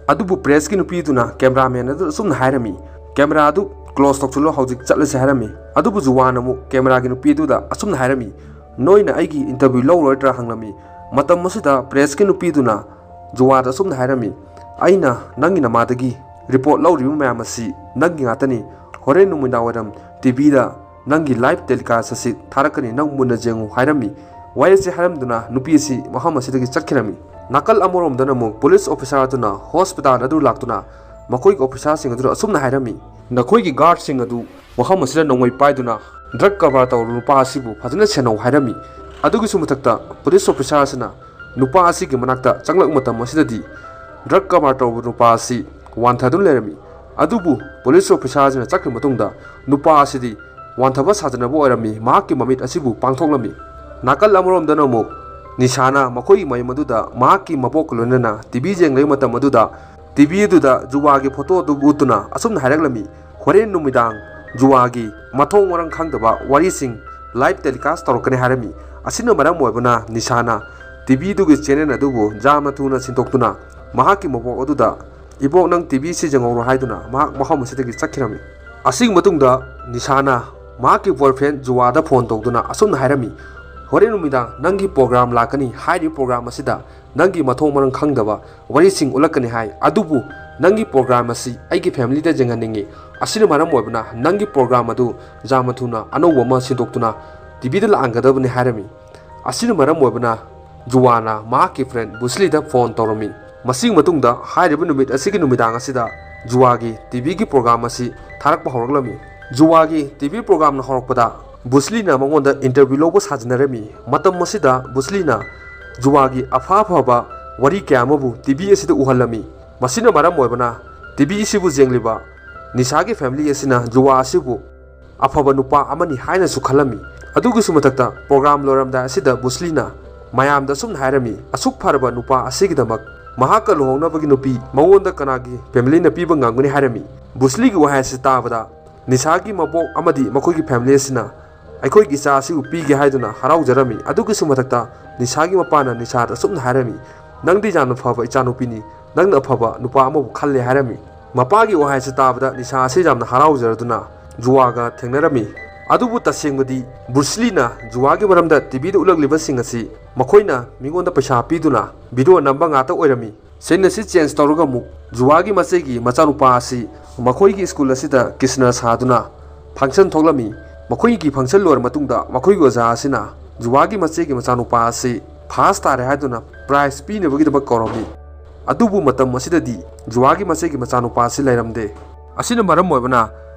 ꯑꯗꯨꯕꯨ ꯄ꯭ꯔꯦꯁꯀꯤ ꯅꯨꯄꯤꯗꯨꯅ ꯀꯦꯃꯦꯔꯥꯃꯦꯟ ꯑꯗꯨꯗ ꯑꯁꯨꯝꯅ ꯍꯥꯏꯔꯝꯃꯤ, "ꯀꯦꯃꯦꯔꯥ ꯑꯗꯨ ꯀ꯭ꯂꯣꯖ ꯇꯧꯁꯤꯜꯂꯣ, ꯍꯧꯖꯤꯛ ꯆꯠꯂꯁꯤ" ꯍꯥꯏꯔꯝꯃꯤ꯫ ꯑꯗꯨꯕꯨ ꯖꯨꯋꯥꯅ ꯑꯃꯨꯛ ꯀꯦꯃꯦꯔꯥꯒꯤ ꯅꯨꯄꯤ ꯑꯗꯨꯗ ꯑꯁꯨꯝꯅ ꯍꯥꯏꯔꯝꯃꯤ, "ꯅꯣꯏꯅ ꯑꯩꯒꯤ ꯏꯟꯇꯔꯚ꯭ꯌꯨ ꯂꯧꯔꯣꯏꯗ꯭ꯔꯥ?" ꯍꯪꯂꯝꯃꯤ꯫ ꯃꯇꯝ ꯑꯁꯤꯗ ꯄ꯭ꯔꯦꯁꯀꯤ ꯅꯨꯄꯤꯗꯨꯅ ꯖꯨꯋꯥꯗ ꯑꯁꯨꯝꯅ ꯍꯥꯏꯔꯝꯃꯤ, "ꯑꯩꯅ ꯅꯪꯒꯤ ꯅꯃꯥꯗꯒꯤ ꯔꯤꯄꯣꯔꯠ ꯂꯧꯔꯤꯕ ꯃꯌꯥꯝ ꯑꯁꯤ ꯅꯪꯒꯤ ꯉꯥꯛꯇꯅꯤ꯫ ꯍꯣꯔꯦꯟ ꯅꯨꯃꯤꯗꯥꯡ ꯋꯥꯏꯔꯝ ꯇꯤꯚꯤꯗ ꯅꯪꯒꯤ ꯂꯥꯏꯚ ꯇꯦꯂꯤꯀꯥꯁ ꯑꯁꯤ ꯊꯥꯔꯛꯀꯅꯤ, ꯅꯪ ꯃꯨꯟꯅ ꯌꯦꯡꯉꯨ" ꯍꯥꯏꯔꯝꯃꯤ꯫ ꯋꯥꯍꯩ ꯑꯁꯤ ꯍꯥꯏꯔꯝꯗꯨꯅ ꯅꯨꯄꯤ ꯑꯁꯤ ꯃꯐꯝ ꯑꯁꯤꯗꯒꯤ ꯆꯠꯈꯤꯔꯝꯃꯤ꯫ ꯅꯥꯀꯜ ꯑꯃꯔꯣꯝꯗꯅ ꯑꯃꯨꯛ ꯄꯨꯂꯤꯁ ꯑꯣꯐꯤꯁꯥꯔ ꯑꯗꯨꯅ ꯍꯣꯁꯄꯤꯇꯥꯜ ꯑꯗꯨ ꯂꯥꯛꯇꯨꯅ ꯃꯈꯣꯏꯒꯤ ꯑꯣꯐꯤꯁꯥꯔꯁꯤꯡ ꯑꯗꯨꯗ ꯑꯁꯨꯝꯅ ꯍꯥꯏꯔꯝꯃꯤ, "ꯅꯈꯣꯏꯒꯤ ꯒꯥꯔꯗꯁꯤꯡ ꯑꯗꯨ ꯃꯐꯝ ꯑꯁꯤꯗ ꯅꯣꯡꯃꯩ ꯄꯥꯏꯗꯨꯅ ꯗ꯭ꯔꯒ ꯀꯔꯕꯥꯔ ꯇꯧꯔꯤꯕ ꯅꯨꯄꯥ ꯑꯁꯤꯕꯨ ꯐꯖꯅ ꯁꯦꯟꯅꯧ" ꯍꯥꯏꯔꯝꯃꯤ꯫ ꯑꯗꯨꯒꯤꯁꯨ ꯃꯊꯛꯇ ꯄꯨꯂꯤꯁ ꯑꯣꯐꯤꯁꯥꯔ ꯑꯁꯤꯅ ꯅꯨꯄꯥ ꯑꯁꯤꯒꯤ ꯃꯅꯥꯛꯇ ꯆꯪꯂꯛꯄ ꯃꯇꯝ ꯑꯁꯤꯗꯗꯤ ꯗ꯭ꯔꯒ ꯀꯔꯕꯥꯔ ꯇꯧꯕ ꯅꯨꯄꯥ ꯑꯁꯤ ꯋꯥꯟꯊꯗꯨꯅ ꯂꯩꯔꯝꯃꯤ꯫ ꯑꯗꯨꯕꯨ ꯄꯨꯂꯤꯁ ꯑꯣꯐꯤꯁꯥꯔꯁꯤꯅ ꯆꯠꯈ꯭ꯔꯕ ꯃꯇꯨꯡꯗ ꯅꯨꯄꯥ ꯑꯁꯤꯗꯤ ꯋꯥꯟꯊꯕ ꯁꯥꯖꯅꯕ ꯑꯣꯏꯔꯝꯃꯤ, ꯃꯍꯥꯛꯀꯤ ꯃꯃꯤꯠ ꯑꯁꯤꯕꯨ ꯄꯥꯡꯊꯣꯛꯂꯝꯃꯤ꯫ ꯅꯥꯀꯜ ꯑꯃꯔꯣꯝꯗꯅ ꯑꯃꯨꯛ ꯅꯤꯁꯥꯅ ꯃꯈꯣꯏꯒꯤ ꯃꯌꯨꯝ ꯑꯗꯨꯗ ꯃꯍꯥꯛꯀꯤ ꯃꯕꯣꯛꯀ ꯂꯣꯏꯅꯅ ꯇꯤꯚꯤ ꯌꯦꯡꯂꯤꯉꯩ ꯃꯇꯝ ꯑꯗꯨꯗ ꯇꯤꯚꯤ ꯑꯗꯨꯗ ꯖꯨꯋꯥꯒꯤ ꯐꯣꯇꯣ ꯑꯗꯨ ꯎꯠꯇꯨꯅ ꯑꯁꯨꯝꯅ ꯍꯥꯏꯔꯛꯂꯝꯃꯤ, "ꯍꯣꯔꯦꯟ ꯅꯨꯃꯤꯗꯥꯡ ꯖꯨꯋꯥꯒꯤ ꯃꯊꯣꯡ ꯃꯔꯝ ꯈꯪꯗꯕ ꯋꯥꯔꯤꯁꯤꯡ ꯂꯥꯏꯚ ꯇꯦꯂꯤꯀꯥꯁ ꯇꯧꯔꯛꯀꯅꯤ" ꯍꯥꯏꯔꯝꯃꯤ꯫ ꯑꯁꯤꯅ ꯃꯔꯝ ꯑꯣꯏꯕꯅ ꯅꯤꯁꯥꯅ ꯇꯤꯚꯤꯗꯨꯒꯤ ꯆꯦꯅꯦꯜ ꯑꯗꯨꯕꯨ ꯌꯥꯝꯅ ꯊꯨꯅ ꯁꯤꯟꯗꯣꯛꯇꯨꯅ ꯃꯍꯥꯛꯀꯤ ꯃꯕꯣꯛ ꯑꯗꯨꯗ, "ꯏꯕꯣꯛ, ꯅꯪ ꯇꯤꯚꯤꯁꯤ ꯌꯦꯡꯍꯧꯔꯣ" ꯍꯥꯏꯗꯨꯅ ꯃꯍꯥꯛ ꯃꯐꯝ ꯑꯁꯤꯗꯒꯤ ꯆꯠꯈꯤꯔꯝꯃꯤ꯫ ꯑꯁꯤꯒꯤ ꯃꯇꯨꯡꯗ ꯅꯤꯁꯥꯅ ꯃꯍꯥꯛꯀꯤ ꯕꯣꯏꯐ꯭ꯔꯦꯟ ꯖꯨꯋꯥꯗ ꯐꯣꯟ ꯇꯧꯗꯨꯅ ꯑꯁꯨꯝꯅ ꯍꯥꯏꯔꯝꯃꯤ, "ꯍꯣꯔꯦꯟ ꯅꯨꯃꯤꯗꯥꯡ ꯅꯪꯒꯤ ꯄ꯭ꯔꯣꯒ꯭ꯔꯥꯝ ꯂꯥꯛꯀꯅꯤ꯫ ꯍꯥꯏꯔꯤꯕ ꯄ꯭ꯔꯣꯒ꯭ꯔꯥꯝ ꯑꯁꯤꯗ ꯅꯪꯒꯤ ꯃꯊꯣꯡ ꯃꯔꯝ ꯈꯪꯗꯕ ꯋꯥꯔꯤꯁꯤꯡ ꯎꯠꯂꯛꯀꯅꯤ ꯍꯥꯏ, ꯑꯗꯨꯕꯨ "ꯅꯪꯒꯤ ꯄ꯭ꯔꯣꯒ꯭ꯔꯥꯝ ꯑꯁꯤ ꯑꯩꯒꯤ ꯐꯦꯃꯤꯂꯤꯗ ꯌꯦꯡꯍꯟꯅꯤꯡꯏ꯫ ꯑꯁꯤꯅ ꯃꯔꯝ ꯑꯣꯏꯕꯅ ꯅꯪꯒꯤ ꯄ꯭ꯔꯣꯒ꯭ꯔꯥꯝ ꯑꯗꯨ ꯌꯥꯝꯅ ꯊꯨꯅ ꯑꯅꯧꯕ ꯑꯃ ꯁꯤꯟꯗꯣꯛꯇꯨꯅ ꯇꯤꯚꯤꯗ ꯂꯥꯛꯍꯟꯒꯗꯕꯅꯤ" ꯍꯥꯏꯔꯝꯃꯤ꯫ ꯑꯁꯤꯅ ꯃꯔꯝ ꯑꯣꯏꯕꯅ ꯖꯨꯋꯥꯅ ꯃꯍꯥꯛꯀꯤ ꯐ꯭ꯔꯦꯟ ꯕꯨꯁꯂꯤꯗ ꯐꯣꯟ ꯇꯧꯔꯝꯃꯤ꯫ ꯃꯁꯤꯒꯤ ꯃꯇꯨꯡꯗ ꯍꯥꯏꯔꯤꯕ ꯅꯨꯃꯤꯠ ꯑꯁꯤꯒꯤ ꯅꯨꯃꯤꯗꯥꯡ ꯑꯁꯤꯗ ꯖꯨꯋꯥꯒꯤ ꯇꯤꯚꯤꯒꯤ ꯄ꯭ꯔꯣꯒ꯭ꯔꯥꯝ ꯑꯁꯤ ꯊꯥꯔꯛꯄ ꯍꯧꯔꯛꯂꯝꯃꯤ꯫ ꯖꯨꯋꯥꯒꯤ ꯇꯤꯚꯤ ꯄ꯭ꯔꯣꯒ꯭ꯔꯥꯝꯅ ꯍꯧꯔꯛꯄꯗ ꯕꯨꯁꯂꯤꯅ ꯃꯉꯣꯟꯗ ꯏꯟꯇꯔꯚ꯭ꯌꯨ ꯂꯧꯕ ꯁꯥꯖꯤꯟꯅꯔꯝꯃꯤ꯫ ꯃꯇꯝ ꯑꯁꯤꯗ ꯕꯨꯁꯂꯤꯅ ꯖꯨꯋꯥꯒꯤ ꯑꯐ ꯑꯐꯕ ꯋꯥꯔꯤ ꯀꯌꯥ ꯑꯃꯕꯨ ꯇꯤꯚꯤ ꯑꯁꯤꯗ ꯎꯍꯜꯂꯝꯃꯤ꯫ ꯃꯁꯤꯅ ꯃꯔꯝ ꯑꯣꯏꯕꯅ ꯇꯤꯚꯤ ꯑꯁꯤꯕꯨ ꯌꯦꯡꯂꯤꯕ ꯅꯤꯁꯥꯒꯤ ꯐꯦꯃꯤꯂꯤ ꯑꯁꯤꯅ ꯖꯨꯋꯥ ꯑꯁꯤꯕꯨ ꯑꯐꯕ ꯅꯨꯄꯥ ꯑꯃꯅꯤ ꯍꯥꯏꯅꯁꯨ ꯈꯜꯂꯝꯃꯤ꯫ ꯑꯗꯨꯒꯤꯁꯨ ꯃꯊꯛꯇ ꯄ꯭ꯔꯣꯒ꯭ꯔꯥꯝ ꯂꯣꯏꯔꯝꯗꯥꯏ ꯑꯁꯤꯗ ꯕꯨꯁꯂꯤꯅ ꯃꯌꯥꯝꯗ ꯑꯁꯨꯝꯅ ꯍꯥꯏꯔꯝꯃꯤ, "ꯑꯁꯨꯛ ꯐꯔꯕ ꯅꯨꯄꯥ ꯑꯁꯤꯒꯤꯗꯃꯛ ꯃꯍꯥꯛꯀ ꯂꯨꯍꯣꯡꯅꯕꯒꯤ ꯅꯨꯄꯤ ꯃꯉꯣꯟꯗ ꯀꯅꯥꯒꯤ ꯐꯦꯃꯤꯂꯤꯅ ꯄꯤꯕ ꯉꯝꯒꯅꯤ?" ꯍꯥꯏꯔꯝꯃꯤ꯫ ꯕꯨꯁꯂꯤꯒꯤ ꯋꯥꯍꯩ ꯑꯁꯤ ꯇꯥꯕꯗ ꯅꯤꯁꯥꯒꯤ ꯃꯕꯣꯛ ꯑꯃꯗꯤ ꯃꯈꯣꯏꯒꯤ ꯐꯦꯃꯤꯂꯤ ꯑꯁꯤꯅ ꯑꯩꯈꯣꯏꯒꯤ ꯏꯆꯥ ꯑꯁꯤꯕꯨ ꯄꯤꯒꯦ ꯍꯥꯏꯗꯨꯅ ꯍꯔꯥꯎꯖꯔꯝꯃꯤ꯫ ꯑꯗꯨꯒꯤꯁꯨ ꯃꯊꯛꯇ ꯅꯤꯁꯥꯒꯤ ꯃꯄꯥꯅ ꯅꯤꯁꯥꯗ ꯑꯁꯨꯝꯅ ꯍꯥꯏꯔꯝꯃꯤ, "ꯅꯪꯗꯤ ꯌꯥꯝꯅ ꯐꯕ ꯏꯆꯥꯅꯨꯄꯤꯅꯤ, ꯅꯪꯅ ꯑꯐꯕ ꯅꯨꯄꯥ ꯑꯃꯕꯨ ꯈꯜꯂꯦ" ꯍꯥꯏꯔꯝꯃꯤ꯫ ꯃꯄꯥꯒꯤ ꯋꯥꯍꯩ ꯑꯁꯤ ꯇꯥꯕꯗ ꯅꯤꯁꯥ ꯑꯁꯤ ꯌꯥꯝꯅ ꯍꯔꯥꯎꯖꯔꯗꯨꯅ ꯖꯨꯋꯥꯒ ꯊꯦꯡꯅꯔꯝꯃꯤ꯫ ꯑꯗꯨꯕꯨ ꯇꯁꯦꯡꯕꯗꯤ ꯕ꯭ꯔꯨꯁꯂꯤꯅ ꯖꯨꯋꯥꯒꯤ ꯃꯔꯝꯗ ꯇꯤꯚꯤꯗ ꯎꯠꯂꯛꯂꯤꯕꯁꯤꯡ ꯑꯁꯤ ꯃꯈꯣꯏꯅ ꯃꯤꯉꯣꯟꯗ ꯄꯩꯁꯥ ꯄꯤꯗꯨꯅ ꯚꯤꯗꯤꯑꯣ ꯅꯝꯕ ꯉꯥꯛꯇ ꯑꯣꯏꯔꯝꯃꯤ꯫ ꯁꯤꯟ ꯑꯁꯤ ꯆꯦꯟꯖ ꯇꯧꯔꯒ ꯑꯃꯨꯛ ꯖꯨꯋꯥꯒꯤ ꯃꯆꯦꯒꯤ ꯃꯆꯥꯅꯨꯄꯥ ꯑꯁꯤ ꯃꯈꯣꯏꯒꯤ ꯁ꯭ꯀꯨꯜ ꯑꯁꯤꯗ ꯀ꯭ꯔꯤꯁꯅ ꯁꯥꯗꯨꯅ ꯐꯪꯁꯟ ꯊꯣꯛꯂꯝꯃꯤ꯫ ꯃꯈꯣꯏꯒꯤ ꯐꯪꯁꯟ ꯂꯣꯏꯔ ꯃꯇꯨꯡꯗ ꯃꯈꯣꯏꯒꯤ ꯑꯣꯖꯥ ꯑꯁꯤꯅ ꯖꯨꯋꯥꯒꯤ ꯃꯆꯦꯒꯤ ꯃꯆꯥꯅꯨꯄꯥ ꯑꯁꯤ ꯐꯥꯁ ꯇꯥꯔꯦ ꯍꯥꯏꯗꯨꯅ ꯄ꯭ꯔꯥꯏꯖ ꯄꯤꯅꯕꯒꯤꯗꯃꯛ ꯀꯧꯔꯝꯃꯤ꯫ ꯑꯗꯨꯕꯨ ꯃꯇꯝ ꯑꯁꯤꯗꯗꯤ ꯖꯨꯋꯥꯒꯤ ꯃꯆꯦꯒꯤ ꯃꯆꯥꯅꯨꯄꯥ ꯑꯁꯤ ꯂꯩꯔꯝꯗꯦ꯫ ꯑꯁꯤꯅ ꯃꯔꯝ ꯑꯣꯏꯕꯅ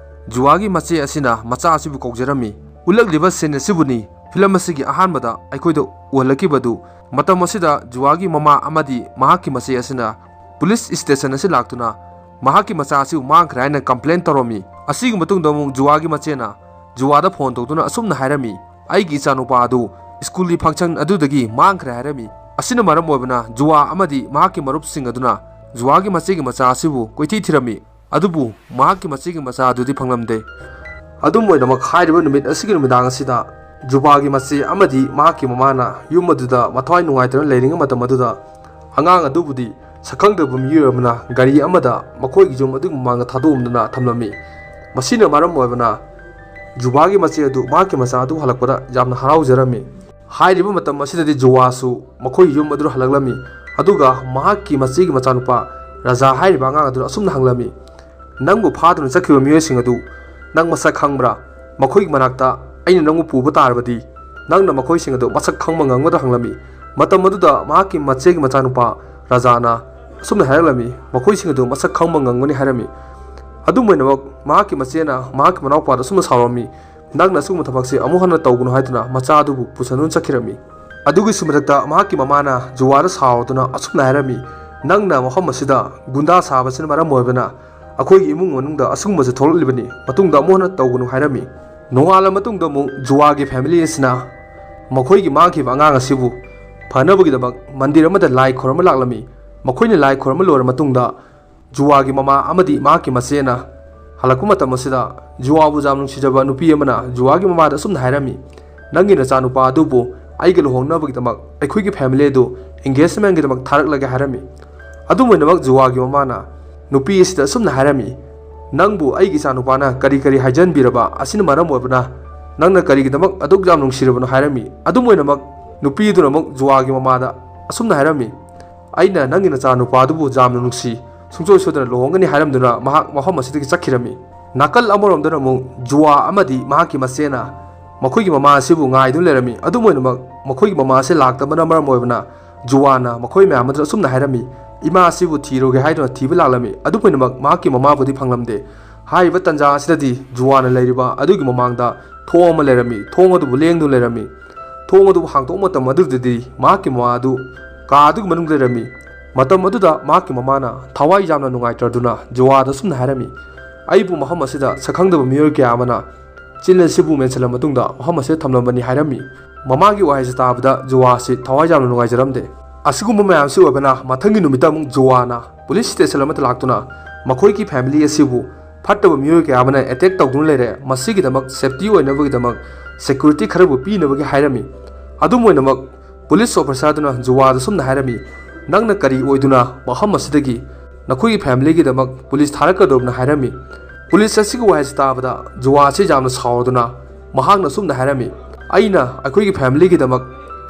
ꯖꯨꯋꯥꯒꯤ ꯃꯆꯦ ꯑꯁꯤꯅ ꯃꯆꯥ ꯑꯁꯤꯕꯨ ꯀꯧꯖꯔꯝꯃꯤ꯫ ꯎꯠꯂꯛꯂꯤꯕ ꯁꯤꯟ ꯑꯁꯤꯕꯨꯅꯤ ꯐꯤꯂꯝ ꯑꯁꯤꯒꯤ ꯑꯍꯥꯟꯕꯗ ꯑꯩꯈꯣꯏꯗ ꯎꯍꯜꯂꯛꯈꯤꯕꯗꯨ꯫ ꯃꯇꯝ ꯑꯁꯤꯗ ꯖꯨꯋꯥꯒꯤ ꯃꯃꯥ ꯑꯃꯗꯤ ꯃꯍꯥꯛꯀꯤ ꯃꯆꯦ ꯑꯁꯤꯅ ꯄꯨꯂꯤꯁ ꯁ꯭ꯇꯦꯁꯟ ꯑꯁꯤ ꯂꯥꯛꯇꯨꯅ ꯃꯍꯥꯛꯀꯤ ꯃꯆꯥ ꯑꯁꯤꯕꯨ ꯃꯥꯡꯈ꯭ꯔꯦ ꯍꯥꯏꯅ ꯀꯝꯄ꯭ꯂꯦꯟ ꯇꯧꯔꯝꯃꯤ꯫ ꯑꯁꯤꯒꯤ ꯃꯇꯨꯡꯗ ꯑꯃꯨꯛ ꯖꯨꯋꯥꯒꯤ ꯃꯆꯦꯅ ꯖꯨꯋꯥꯗ ꯐꯣꯟ ꯇꯧꯗꯨꯅ ꯑꯁꯨꯝꯅ ꯍꯥꯏꯔꯝꯃꯤ, "ꯑꯩꯒꯤ ꯏꯆꯥꯅꯨꯄꯥ ꯑꯗꯨ ꯁ꯭ꯀꯨꯜꯒꯤ ꯐꯪꯁꯟ ꯑꯗꯨꯗꯒꯤ ꯃꯥꯡꯈ꯭ꯔꯦ" ꯍꯥꯏꯔꯝꯃꯤ꯫ ꯑꯁꯤꯅ ꯃꯔꯝ ꯑꯣꯏꯕꯅ ꯖꯨꯋꯥ ꯑꯃꯗꯤ ꯃꯍꯥꯛꯀꯤ ꯃꯔꯨꯞꯁꯤꯡ ꯑꯗꯨꯅ ꯖꯨꯋꯥꯒꯤ ꯃꯆꯦꯒꯤ ꯃꯆꯥ ꯑꯁꯤꯕꯨ ꯀꯣꯏꯊꯤ ꯊꯤꯔꯝꯃꯤ꯫ ꯑꯗꯨꯕꯨ ꯃꯍꯥꯛꯀꯤ ꯃꯆꯦꯒꯤ ꯃꯆꯥ ꯑꯗꯨꯗꯤ ꯐꯪꯂꯝꯗꯦ꯫ ꯑꯗꯨꯝ ꯑꯣꯏꯅꯃꯛ, ꯍꯥꯏꯔꯤꯕ ꯅꯨꯃꯤꯠ ꯑꯁꯤꯒꯤ ꯅꯨꯃꯤꯗꯥꯡ ꯑꯁꯤꯗ ꯖꯨꯋꯥꯒꯤ ꯃꯆꯦ ꯑꯃꯗꯤ ꯃꯍꯥꯛꯀꯤ ꯃꯃꯥꯅ ꯌꯨꯝ ꯑꯗꯨꯗ ꯃꯊ꯭ꯋꯥꯏ ꯅꯨꯡꯉꯥꯏꯇꯅ ꯂꯩꯔꯤꯉꯩ ꯃꯇꯝ ꯑꯗꯨꯗ ꯑꯉꯥꯡ ꯑꯗꯨꯕꯨꯗꯤ ꯁꯛꯈꯪꯗꯕ ꯃꯤꯑꯣꯏ ꯑꯃꯅ ꯒꯥꯔꯤ ꯑꯃꯗ ꯃꯈꯣꯏꯒꯤ ꯌꯨꯝ ꯑꯗꯨꯒꯤ ꯃꯃꯥꯡꯗ ꯊꯥꯗꯣꯛꯂꯝꯗꯨꯅ ꯊꯝꯂꯝꯃꯤ꯫ ꯃꯁꯤꯅ ꯃꯔꯝ ꯑꯣꯏꯕꯅ ꯖꯨꯋꯥꯒꯤ ꯃꯆꯦ ꯑꯗꯨ ꯃꯍꯥꯛꯀꯤ ꯃꯆꯥ ꯑꯗꯨ ꯍꯜꯂꯛꯄꯗ ꯌꯥꯝꯅ ꯍꯔꯥꯎꯖꯔꯝꯃꯤ꯫ ꯍꯥꯏꯔꯤꯕ ꯃꯇꯝ ꯑꯁꯤꯗꯗꯤ ꯖꯨꯋꯥꯁꯨ ꯃꯈꯣꯏꯒꯤ ꯌꯨꯝ ꯑꯗꯨꯗ ꯍꯜꯂꯛꯂꯝꯃꯤ, ꯑꯗꯨꯒ ꯃꯍꯥꯛꯀꯤ ꯃꯆꯦꯒꯤ ꯃꯆꯥꯅꯨꯄꯥ ꯔꯥꯖꯥ ꯍꯥꯏꯔꯤꯕ ꯑꯉꯥꯡ ꯑꯗꯨꯅ ꯑꯁꯨꯝꯅ ꯍꯪꯂꯝꯃꯤ, "ꯅꯪꯕꯨ ꯐꯥꯗꯨꯅ ꯆꯠꯈꯤꯕ ꯃꯤꯑꯣꯏꯁꯤꯡ ꯑꯗꯨ ꯅꯪ ꯃꯁꯛ ꯈꯪꯕ꯭ꯔꯥ? ꯃꯈꯣꯏꯒꯤ ꯃꯅꯥꯛꯇ ꯑꯩꯅ ꯅꯪꯕꯨ ꯄꯨꯕ ꯇꯥꯔꯕꯗꯤ ꯅꯪꯅ ꯃꯈꯣꯏꯁꯤꯡ ꯑꯗꯨ ꯃꯁꯛ ꯈꯪꯕ ꯉꯝꯒꯗ꯭ꯔꯥ?" ꯍꯪꯂꯝꯃꯤ꯫ ꯃꯇꯝ ꯑꯗꯨꯗ ꯃꯍꯥꯛꯀꯤ ꯃꯆꯦꯒꯤ ꯃꯆꯥꯅꯨꯄꯥ ꯔꯥꯖꯥꯅ ꯑꯁꯨꯝꯅ ꯍꯥꯏꯔꯛꯂꯝꯃꯤ, "ꯃꯈꯣꯏꯁꯤꯡ ꯑꯗꯨ ꯃꯁꯛ ꯈꯪꯕ ꯉꯝꯒꯅꯤ" ꯍꯥꯏꯔꯝꯃꯤ꯫ ꯑꯗꯨꯝ ꯑꯣꯏꯅꯃꯛ ꯃꯍꯥꯛꯀꯤ ꯃꯆꯦꯅ ꯃꯍꯥꯛꯀꯤ ꯃꯅꯥꯎꯄꯥꯗ ꯑꯁꯨꯝꯅ ꯁꯥꯎꯔꯝꯃꯤ, "ꯅꯪꯅ ꯑꯁꯤꯒꯨꯝꯕ ꯊꯕꯛꯁꯦ ꯑꯃꯨꯛ ꯍꯟꯅ ꯇꯧꯒꯅꯨ" ꯍꯥꯏꯗꯨꯅ ꯃꯆꯥ ꯑꯗꯨꯕꯨ ꯄꯨꯁꯟꯗꯨꯅ ꯆꯠꯈꯤꯔꯝꯃꯤ꯫ ꯑꯗꯨꯒꯤꯁꯨ ꯃꯊꯛꯇ ꯃꯍꯥꯛꯀꯤ ꯃꯃꯥꯅ ꯖꯨꯋꯥꯗ ꯁꯥꯎꯗꯨꯅ ꯑꯁꯨꯝꯅ ꯍꯥꯏꯔꯝꯃꯤ, "ꯅꯪꯅ ꯃꯐꯝ ꯑꯁꯤꯗ ꯒꯨꯟꯗꯥ ꯁꯥꯕꯁꯤꯅ ꯃꯔꯝ ꯑꯣꯏꯕꯅ ꯑꯩꯈꯣꯏꯒꯤ ꯏꯃꯨꯡ ꯃꯅꯨꯡꯗ ꯑꯁꯤꯒꯨꯝꯕꯁꯦ ꯊꯣꯛꯂꯛꯂꯤꯕꯅꯤ, ꯃꯇꯨꯡꯗ ꯑꯃꯨꯛ ꯍꯟꯅ ꯇꯧꯒꯅꯨ" ꯍꯥꯏꯔꯝꯃꯤ꯫ ꯅꯣꯡꯉꯥꯜꯂ ꯃꯇꯨꯡꯗ ꯑꯃꯨꯛ ꯖꯨꯋꯥꯒꯤ ꯐꯦꯃꯤꯂꯤ ꯑꯁꯤꯅ ꯃꯈꯣꯏꯒꯤ ꯃꯥꯡꯈꯤꯕ ꯑꯉꯥꯡ ꯑꯁꯤꯕꯨ ꯐꯅꯕꯒꯤꯗꯃꯛ ꯃꯟꯗꯤꯔ ꯑꯃꯗ ꯂꯥꯏ ꯈꯣꯏꯔꯝꯕ ꯂꯥꯛꯂꯝꯃꯤ꯫ ꯃꯈꯣꯏꯅ ꯂꯥꯏ ꯈꯣꯏꯔꯝꯕ ꯂꯣꯏꯔ ꯃꯇꯨꯡꯗ ꯖꯨꯋꯥꯒꯤ ꯃꯃꯥ ꯑꯃꯗꯤ ꯃꯍꯥꯛꯀꯤ ꯃꯆꯦꯅ ꯍꯜꯂꯛꯄ ꯃꯇꯝ ꯑꯁꯤꯗ ꯖꯨꯋꯥꯕꯨ ꯌꯥꯝ ꯅꯨꯡꯁꯤꯖꯕ ꯅꯨꯄꯤ ꯑꯃꯅ ꯖꯨꯋꯥꯒꯤ ꯃꯃꯥꯗ ꯑꯁꯨꯝꯅ ꯍꯥꯏꯔꯝꯃꯤ, "ꯅꯪꯒꯤ ꯅꯆꯥꯅꯨꯄꯥ ꯑꯗꯨꯕꯨ ꯑꯩꯒ ꯂꯨꯍꯣꯡꯅꯕꯒꯤꯗꯃꯛ ꯑꯩꯈꯣꯏꯒꯤ ꯐꯦꯃꯤꯂꯤ ꯑꯗꯨ ꯑꯦꯡꯒꯦꯖꯃꯦꯟꯒꯤꯗꯃꯛ ꯊꯥꯔꯛꯂꯒꯦ" ꯍꯥꯏꯔꯝꯃꯤ꯫ ꯑꯗꯨꯝ ꯑꯣꯏꯅꯃꯛ ꯖꯨꯋꯥꯒꯤ ꯃꯃꯥꯅ ꯅꯨꯄꯤ ꯑꯁꯤꯗ ꯑꯁꯨꯝꯅ ꯍꯥꯏꯔꯝꯃꯤ, "ꯅꯪꯕꯨ ꯑꯩꯒꯤ ꯏꯆꯥꯅꯨꯄꯥꯅ ꯀꯔꯤ ꯀꯔꯤ ꯍꯥꯏꯖꯟꯕꯤꯔꯕ ꯑꯁꯤꯅ ꯃꯔꯝ ꯑꯣꯏꯕꯅ ꯅꯪꯅ ꯀꯔꯤꯒꯤꯗꯃꯛ ꯑꯗꯨꯛ ꯌꯥꯝ ꯅꯨꯡꯁꯤꯔꯕꯅꯣ?" ꯍꯥꯏꯔꯝꯃꯤ꯫ ꯑꯗꯨꯝ ꯑꯣꯏꯅꯃꯛ ꯅꯨꯄꯤꯗꯨꯅ ꯑꯃꯨꯛ ꯖꯨꯋꯥꯒꯤ ꯃꯃꯥꯗ ꯑꯁꯨꯝꯅ ꯍꯥꯏꯔꯝꯃꯤ, "ꯑꯩꯅ ꯅꯪꯒꯤ ꯅꯆꯥꯅꯨꯄꯥꯗꯨꯕꯨ ꯌꯥꯝꯅ ꯅꯨꯡꯁꯤ, ꯁꯨꯡꯁꯣꯏ ꯁꯣꯏꯗꯅ ꯂꯨꯍꯣꯡꯒꯅꯤ" ꯍꯥꯏꯔꯝꯗꯨꯅ ꯃꯍꯥꯛ ꯃꯐꯝ ꯑꯁꯤꯗꯒꯤ ꯆꯠꯈꯤꯔꯝꯃꯤ꯫ ꯅꯥꯀꯜ ꯑꯃꯔꯣꯝꯗꯅ ꯑꯃꯨꯛ ꯖꯨꯋꯥ ꯑꯃꯗꯤ ꯃꯍꯥꯛꯀꯤ ꯃꯆꯦꯅ ꯃꯈꯣꯏꯒꯤ ꯃꯃꯥ ꯑꯁꯤꯕꯨ ꯉꯥꯏꯗꯨꯅ ꯂꯩꯔꯝꯃꯤ꯫ ꯑꯗꯨꯝ ꯑꯣꯏꯅꯃꯛ ꯃꯈꯣꯏꯒꯤ ꯃꯃꯥ ꯑꯁꯤ ꯂꯥꯛꯇꯕꯅ ꯃꯔꯝ ꯑꯣꯏꯕꯅ ꯖꯨꯋꯥꯅ ꯃꯈꯣꯏ ꯃꯌꯥꯝ ꯑꯗꯨꯗ ꯑꯁꯨꯝꯅ ꯍꯥꯏꯔꯝꯃꯤ, "ꯏꯃꯥ ꯑꯁꯤꯕꯨ ꯊꯤꯔꯨꯒꯦ" ꯍꯥꯏꯗꯨꯅ ꯊꯤꯕ ꯂꯥꯛꯂꯝꯃꯤ꯫ ꯑꯗꯨꯝ ꯑꯣꯏꯅꯃꯛ ꯃꯍꯥꯛꯀꯤ ꯃꯃꯥꯕꯨꯗꯤ ꯐꯪꯂꯝꯗꯦ꯫ ꯍꯥꯏꯔꯤꯕ ꯇꯥꯟꯖꯥ ꯑꯁꯤꯗꯗꯤ ꯖꯨꯋꯥꯅ ꯂꯩꯔꯤꯕ ꯑꯗꯨꯒꯤ ꯃꯃꯥꯡꯗ ꯊꯣꯡ ꯑꯃ ꯂꯩꯔꯝꯃꯤ꯫ ꯊꯣꯡ ꯑꯗꯨꯕꯨ ꯂꯦꯡꯗꯨꯅ ꯂꯩꯔꯝꯃꯤ꯫ ꯊꯣꯡ ꯑꯗꯨꯕꯨ ꯍꯥꯡꯗꯣꯛꯄ ꯃꯇꯝ ꯑꯗꯨꯗꯗꯤ ꯃꯍꯥꯛꯀꯤ ꯃꯃꯥ ꯑꯗꯨ ꯀꯥ ꯑꯗꯨꯒꯤ ꯃꯅꯨꯡꯗ ꯂꯩꯔꯝꯃꯤ꯫ ꯃꯇꯝ ꯑꯗꯨꯗ ꯃꯍꯥꯛꯀꯤ ꯃꯃꯥꯅ ꯊꯋꯥꯏ ꯌꯥꯝꯅ ꯅꯨꯡꯉꯥꯏꯇ꯭ꯔꯗꯨꯅ ꯖꯨꯋꯥꯗ ꯑꯁꯨꯝꯅ ꯍꯥꯏꯔꯝꯃꯤ, "ꯑꯩꯕꯨ ꯃꯐꯝ ꯑꯁꯤꯗ ꯁꯛꯈꯪꯗꯕ ꯃꯤꯑꯣꯏ ꯀꯌꯥ ꯑꯃꯅ ꯆꯤꯟ ꯑꯁꯤꯕꯨ ꯃꯦꯟꯁꯤꯜꯂ ꯃꯇꯨꯡꯗ ꯃꯐꯝ ꯑꯁꯤꯗ ꯊꯝꯂꯝꯕꯅꯤ" ꯍꯥꯏꯔꯝꯃꯤ꯫ ꯃꯃꯥꯒꯤ ꯋꯥꯍꯩꯁꯤ ꯇꯥꯕꯗ ꯖꯨꯋꯥꯁꯤ ꯊꯋꯥꯏ ꯌꯥꯝꯅ ꯅꯨꯡꯉꯥꯏꯖꯔꯝꯗꯦ꯫ ꯑꯁꯤꯒꯨꯝꯕ ꯃꯌꯥꯝꯁꯤ ꯑꯣꯏꯕꯅ ꯃꯊꯪꯒꯤ ꯅꯨꯃꯤꯠꯇ ꯑꯃꯨꯛ ꯖꯨꯋꯥꯅ ꯄꯨꯂꯤꯁ ꯁ꯭ꯇꯦꯁꯟ ꯑꯃꯗ ꯂꯥꯛꯇꯨꯅ ꯃꯈꯣꯏꯒꯤ ꯐꯦꯃꯤꯂꯤ ꯑꯁꯤꯕꯨ ꯐꯠꯇꯕ ꯃꯤꯑꯣꯏ ꯀꯌꯥ ꯑꯃꯅ ꯑꯦꯇꯦꯛ ꯇꯧꯗꯨꯅ ꯂꯩꯔꯦ, ꯃꯁꯤꯒꯤꯗꯃꯛ ꯁꯦꯐꯇꯤ ꯑꯣꯏꯅꯕꯒꯤꯗꯃꯛ ꯁꯦꯀ꯭ꯌꯨꯔꯤꯇꯤ ꯈꯔꯕꯨ ꯄꯤꯅꯕꯒꯤ ꯍꯥꯏꯔꯝꯃꯤ꯫ ꯑꯗꯨꯝ ꯑꯣꯏꯅꯃꯛ ꯄꯨꯂꯤꯁ ꯑꯣꯐꯤꯁꯥꯔꯗꯨꯅ ꯖꯨꯋꯥꯗ ꯁꯨꯝꯅ ꯍꯥꯏꯔꯝꯃꯤ, "ꯅꯪꯅ ꯀꯔꯤ ꯑꯣꯏꯗꯨꯅ ꯃꯐꯝ ꯑꯁꯤꯗꯒꯤ ꯅꯈꯣꯏꯒꯤ ꯐꯦꯃꯤꯂꯤꯒꯤꯗꯃꯛ ꯄꯨꯂꯤꯁ ꯊꯥꯔꯛꯀꯗꯧꯕꯅ?" ꯍꯥꯏꯔꯝꯃꯤ꯫ ꯄꯨꯂꯤꯁ ꯑꯁꯤꯒꯤ ꯋꯥꯍꯩꯁꯤ ꯇꯥꯕꯗ ꯖꯨꯋꯥꯁꯤ ꯌꯥꯝꯅ ꯁꯥꯎꯔꯗꯨꯅ ꯃꯍꯥꯛꯅ ꯁꯨꯝꯅ ꯍꯥꯏꯔꯝꯃꯤ, "ꯑꯩꯅ ꯑꯩꯈꯣꯏꯒꯤ ꯐꯦꯃꯤꯂꯤꯒꯤꯗꯃꯛ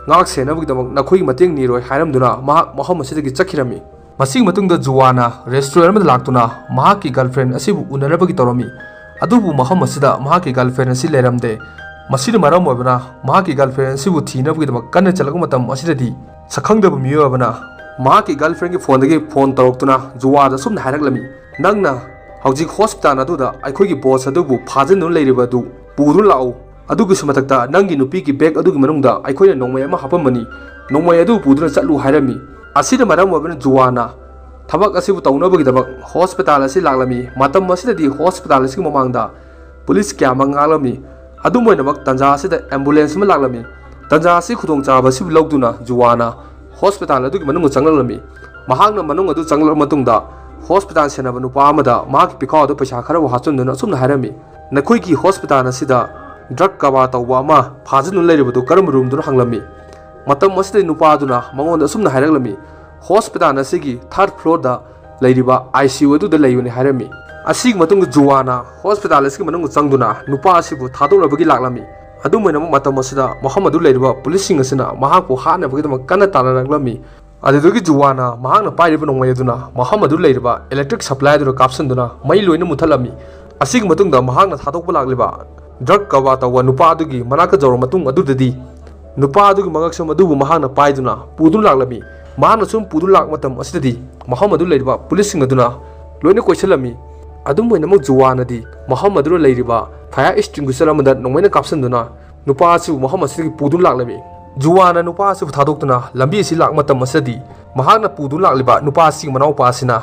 ꯉꯥꯛ ꯁꯦꯟꯅꯕꯒꯤꯗꯃꯛ ꯅꯈꯣꯏꯒꯤ ꯃꯇꯦꯡ ꯅꯤꯔꯣꯏ" ꯍꯥꯏꯔꯝꯗꯨꯅ ꯃꯍꯥꯛ ꯃꯐꯝ ꯑꯁꯤꯗꯒꯤ ꯆꯠꯈꯤꯔꯝꯃꯤ꯫ ꯃꯁꯤꯒꯤ ꯃꯇꯨꯡꯗ ꯖꯨꯋꯥꯅ restaurant ꯑꯃꯗ ꯂꯥꯛꯇꯨꯅ ꯃꯍꯥꯛꯀꯤ girlfriend ꯑꯁꯤꯕꯨ ꯎꯅꯅꯕꯒꯤ ꯇꯧꯔꯝꯃꯤ꯫ ꯑꯗꯨꯕꯨ ꯃꯐꯝ ꯑꯁꯤꯗ ꯃꯍꯥꯛꯀꯤ girlfriend ꯑꯁꯤ ꯂꯩꯔꯝꯗꯦ꯫ ꯃꯁꯤꯅ ꯃꯔꯝ ꯑꯣꯏꯕꯅ ꯃꯍꯥꯛꯀꯤ girlfriend ꯑꯁꯤꯕꯨ ꯊꯤꯅꯕꯒꯤꯗꯃꯛ ꯀꯟꯅ ꯆꯠꯂꯛꯄ ꯃꯇꯝ ꯑꯁꯤꯗꯗꯤ, ꯁꯛꯈꯪꯗꯕ ꯃꯤꯑꯣꯏ ꯑꯃꯅ ꯃꯍꯥꯛꯀꯤ girlfriendꯒꯤ phoneꯗꯒꯤ phone ꯇꯧꯔꯛꯇꯨꯅ ꯖꯨꯋꯥꯗ ꯑꯁꯨꯝꯅ ꯍꯥꯏꯔꯛꯂꯝꯃꯤ, "ꯅꯪꯅ ꯍꯧꯖꯤꯛ hospital ꯑꯗꯨꯗ ꯑꯩꯈꯣꯏꯒꯤ boss ꯑꯗꯨꯕꯨ ꯐꯥꯖꯤꯟꯗꯨꯅ ꯂꯩꯔꯤꯕ ꯑꯗꯨ ꯄꯨꯗꯨꯅ ꯂꯥꯛꯎ꯫ ꯑꯗꯨꯒꯤꯁꯨ ꯃꯊꯛꯇ ꯅꯪꯒꯤ ꯅꯨꯄꯤꯒꯤ bag ꯑꯗꯨꯒꯤ ꯃꯅꯨꯡꯗ ꯑꯩꯈꯣꯏꯅ ꯅꯣꯡꯃꯩ ꯑꯃ ꯍꯥꯞꯄꯝꯕꯅꯤ꯫ ꯅꯣꯡꯃꯩ ꯑꯗꯨ ꯄꯨꯗꯨꯅ ꯆꯠꯂꯨ" ꯍꯥꯏꯔꯝꯃꯤ꯫ ꯑꯁꯤꯅ ꯃꯔꯝ ꯑꯣꯏꯕꯅ ꯖꯨꯋꯥꯅ ꯊꯕꯛ ꯑꯁꯤꯕꯨ ꯇꯧꯅꯕꯒꯤꯗꯃꯛ hospital ꯑꯁꯤ ꯂꯥꯛꯂꯝꯃꯤ꯫ ꯃꯇꯝ ꯑꯁꯤꯗꯗꯤ hospital ꯑꯁꯤꯒꯤ ꯃꯃꯥꯡꯗ police ꯀꯌꯥ ꯑꯃ ꯉꯥꯛꯂꯝꯃꯤ꯫ ꯑꯗꯨꯝ ꯑꯣꯏꯅꯃꯛ, ꯇꯟꯖꯥ ꯑꯁꯤꯗ ambulance ꯑꯃ ꯂꯥꯛꯂꯝꯃꯤ꯫ ꯇꯟꯖꯥ ꯑꯁꯤ ꯈꯨꯗꯣꯡꯆꯥꯕ ꯑꯁꯤꯕꯨ ꯂꯧꯗꯨꯅ ꯖꯨꯋꯥꯅ hospital ꯑꯗꯨꯒꯤ ꯃꯅꯨꯡꯗ ꯆꯪꯂꯛꯂꯝꯃꯤ꯫ ꯃꯍꯥꯛꯅ ꯃꯅꯨꯡ ꯑꯗꯨ ꯆꯪꯂꯛꯂꯕ ꯃꯇꯨꯡꯗ, hospital ꯁꯦꯟꯅꯕ ꯅꯨꯄꯥ ꯑꯃꯗ ꯃꯍꯥꯛꯀꯤ ꯄꯤꯈꯥꯎ ꯑꯗꯨ ꯄꯩꯁꯥ ꯈꯔꯕꯨ ꯍꯥꯞꯆꯤꯟꯗꯨꯅ ꯑꯁꯨꯝꯅ ꯍꯥꯏꯔꯝꯃꯤ, "ꯅꯈꯣꯏꯒꯤ hospital ꯑꯁꯤꯗ drug ꯀꯔꯕꯥꯔ ꯇꯧꯕ ꯑꯃ ꯐꯥꯖꯤꯟꯗꯨꯅ ꯂꯩꯔꯤꯕꯗꯨ ꯀꯔꯝꯕ roomꯗꯅꯣ?" ꯍꯪꯂꯝꯃꯤ꯫ ꯃꯇꯝ ꯑꯁꯤꯗ ꯅꯨꯄꯥ ꯑꯗꯨꯅ ꯃꯉꯣꯟꯗ ꯑꯁꯨꯝꯅ ꯍꯥꯏꯔꯛꯂꯝꯃꯤ, "Hospital ꯑꯁꯤꯒꯤ third floorꯗ ꯂꯩꯔꯤꯕ ICU ꯑꯗꯨꯗ ꯂꯩꯕꯅꯤ" ꯍꯥꯏꯔꯝꯃꯤ꯫ ꯑꯁꯤꯒꯤ ꯃꯇꯨꯡꯗ ꯖꯨꯋꯥꯅ hospital ꯑꯁꯤꯒꯤ ꯃꯅꯨꯡꯗ ꯆꯪꯗꯨꯅ ꯅꯨꯄꯥ ꯑꯁꯤꯕꯨ ꯊꯥꯗꯣꯛꯅꯕꯒꯤ ꯂꯥꯛꯂꯝꯃꯤ꯫ ꯑꯗꯨꯝ ꯑꯣꯏꯅꯃꯛ, ꯃꯇꯝ ꯑꯁꯤꯗ ꯃꯐꯝ ꯑꯗꯨ ꯂꯩꯔꯤꯕ policeꯁꯤꯡ ꯑꯁꯤꯅ ꯃꯍꯥꯛꯄꯨ ꯍꯥꯠꯅꯕꯒꯤꯗꯃꯛ ꯀꯟꯅ ꯇꯥꯟꯅꯔꯛꯂꯝꯃꯤ꯫ ꯑꯗꯨꯗꯒꯤ ꯖꯨꯋꯥꯅ ꯃꯍꯥꯛꯅ ꯄꯥꯏꯔꯤꯕ ꯅꯣꯡꯃꯩ ꯑꯗꯨꯅ ꯃꯐꯝ ꯑꯗꯨ ꯂꯩꯔꯤꯕ electric supply ꯑꯗꯨꯗ ꯀꯥꯞꯁꯤꯟꯗꯨꯅ ꯃꯩ ꯂꯣꯏꯅ ꯃꯨꯊꯠꯂꯝꯃꯤ꯫ ꯑꯁꯤꯒꯤ ꯃꯇꯨꯡꯗ ꯃꯍꯥꯛꯅ ꯊꯥꯗꯣꯛꯄ ꯂꯥꯛꯂꯤꯕ drug ꯀꯔꯕꯥꯔ ꯇꯧꯕ ꯅꯨꯄꯥ ꯑꯗꯨꯒꯤ ꯃꯅꯥꯛꯇ ꯌꯧꯔꯕ ꯃꯇꯨꯡ ꯑꯗꯨꯗꯗꯤ, ꯅꯨꯄꯥ ꯑꯗꯨꯒꯤ ꯃꯉꯛꯁꯝ ꯑꯗꯨꯕꯨ ꯃꯍꯥꯛꯅ ꯄꯥꯏꯗꯨꯅ ꯄꯨꯗꯨꯅ ꯂꯥꯛꯂꯝꯃꯤ꯫ ꯃꯍꯥꯛꯅ ꯁꯨꯝ ꯄꯨꯗꯨꯅ ꯂꯥꯛꯄ ꯃꯇꯝ ꯑꯁꯤꯗꯗꯤ ꯃꯐꯝ ꯑꯗꯨ ꯂꯩꯔꯤꯕ policeꯁꯤꯡ ꯑꯗꯨꯅ ꯂꯣꯏꯅ ꯀꯣꯏꯁꯤꯜꯂꯝꯃꯤ꯫ ꯑꯗꯨꯝ ꯑꯣꯏꯅꯃꯛ, ꯖꯨꯋꯥꯅꯗꯤ ꯃꯐꯝ ꯑꯗꯨꯗ ꯂꯩꯔꯤꯕ fire extinguisher ꯑꯃꯗ ꯅꯣꯡꯃꯩꯅ ꯀꯥꯞꯁꯤꯟꯗꯨꯅ ꯅꯨꯄꯥ ꯑꯁꯤꯕꯨ ꯃꯐꯝ ꯑꯁꯤꯗꯒꯤ ꯄꯨꯗꯨꯅ ꯂꯥꯛꯂꯝꯃꯤ꯫ ꯖꯨꯋꯥꯅ ꯅꯨꯄꯥ ꯑꯁꯤꯕꯨ ꯊꯥꯗꯣꯛꯇꯨꯅ ꯂꯝꯕꯤ ꯑꯁꯤ ꯂꯥꯛꯄ ꯃꯇꯝ ꯑꯁꯤꯗꯗꯤ, ꯃꯍꯥꯛꯅ ꯄꯨꯗꯨꯅ ꯂꯥꯛꯂꯤꯕ ꯅꯨꯄꯥ ꯑꯁꯤꯒꯤ ꯃꯅꯥꯎꯄꯥ ꯑꯁꯤꯅ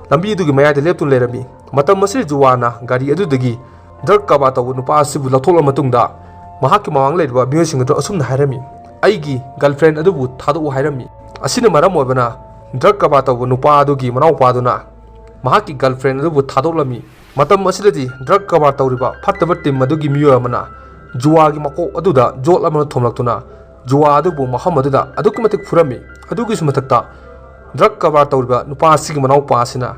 ꯂꯝꯕꯤ ꯑꯗꯨꯒꯤ ꯃꯌꯥꯏꯗ ꯂꯦꯞꯇꯨꯅ ꯂꯩꯔꯝꯃꯤ꯫ ꯃꯇꯝ ꯑꯁꯤꯗ ꯖꯨꯋꯥꯅ ꯒꯥꯔꯤ ꯑꯗꯨꯗꯒꯤ drug ꯀꯔꯕꯥꯔ ꯇꯧꯕ ꯅꯨꯄꯥ ꯑꯁꯤꯕꯨ ꯂꯧꯊꯣꯛꯂꯕ ꯃꯇꯨꯡꯗ, ꯃꯍꯥꯛꯀꯤ ꯃꯃꯥꯡꯗ ꯂꯩꯔꯤꯕ ꯃꯤꯑꯣꯏꯁꯤꯡ ꯑꯗꯨ ꯑꯁꯨꯝꯅ ꯍꯥꯏꯔꯝꯃꯤ, "ꯑꯩꯒꯤ girlfriend ꯑꯗꯨꯕꯨ ꯊꯥꯗꯣꯛꯎ" ꯍꯥꯏꯔꯝꯃꯤ꯫ ꯑꯁꯤꯅ ꯃꯔꯝ ꯑꯣꯏꯕꯅ drug ꯀꯔꯕꯥꯔ ꯇꯧꯕ ꯅꯨꯄꯥ ꯑꯗꯨꯒꯤ ꯃꯅꯥꯎꯄꯥꯗꯨꯅ ꯃꯍꯥꯛꯀꯤ girlfriend ꯑꯗꯨꯕꯨ ꯊꯥꯗꯣꯛꯂꯝꯃꯤ꯫ ꯃꯇꯝ ꯑꯁꯤꯗꯗꯤ drug ꯀꯔꯕꯥꯔ ꯇꯧꯔꯤꯕ ꯐꯠꯇꯕ team ꯑꯗꯨꯒꯤ ꯃꯤꯑꯣꯏ ꯑꯃꯅ ꯖꯨꯋꯥꯒꯤ ꯃꯀꯣꯛ ꯑꯗꯨꯗ ꯌꯣꯠ ꯑꯃꯅ ꯊꯣꯝꯂꯛꯇꯨꯅ ꯖꯨꯋꯥ ꯑꯗꯨꯕꯨ ꯃꯐꯝ ꯑꯗꯨꯗ ꯑꯗꯨꯛꯀꯤ ꯃꯇꯤꯛ ꯐꯨꯔꯝꯃꯤ꯫ ꯑꯗꯨꯒꯤꯁꯨ ꯃꯊꯛꯇ, drug ꯀꯔꯕꯥꯔ ꯇꯧꯔꯤꯕ ꯅꯨꯄꯥ ꯑꯁꯤꯒꯤ ꯃꯅꯥꯎꯄꯥ ꯑꯁꯤꯅ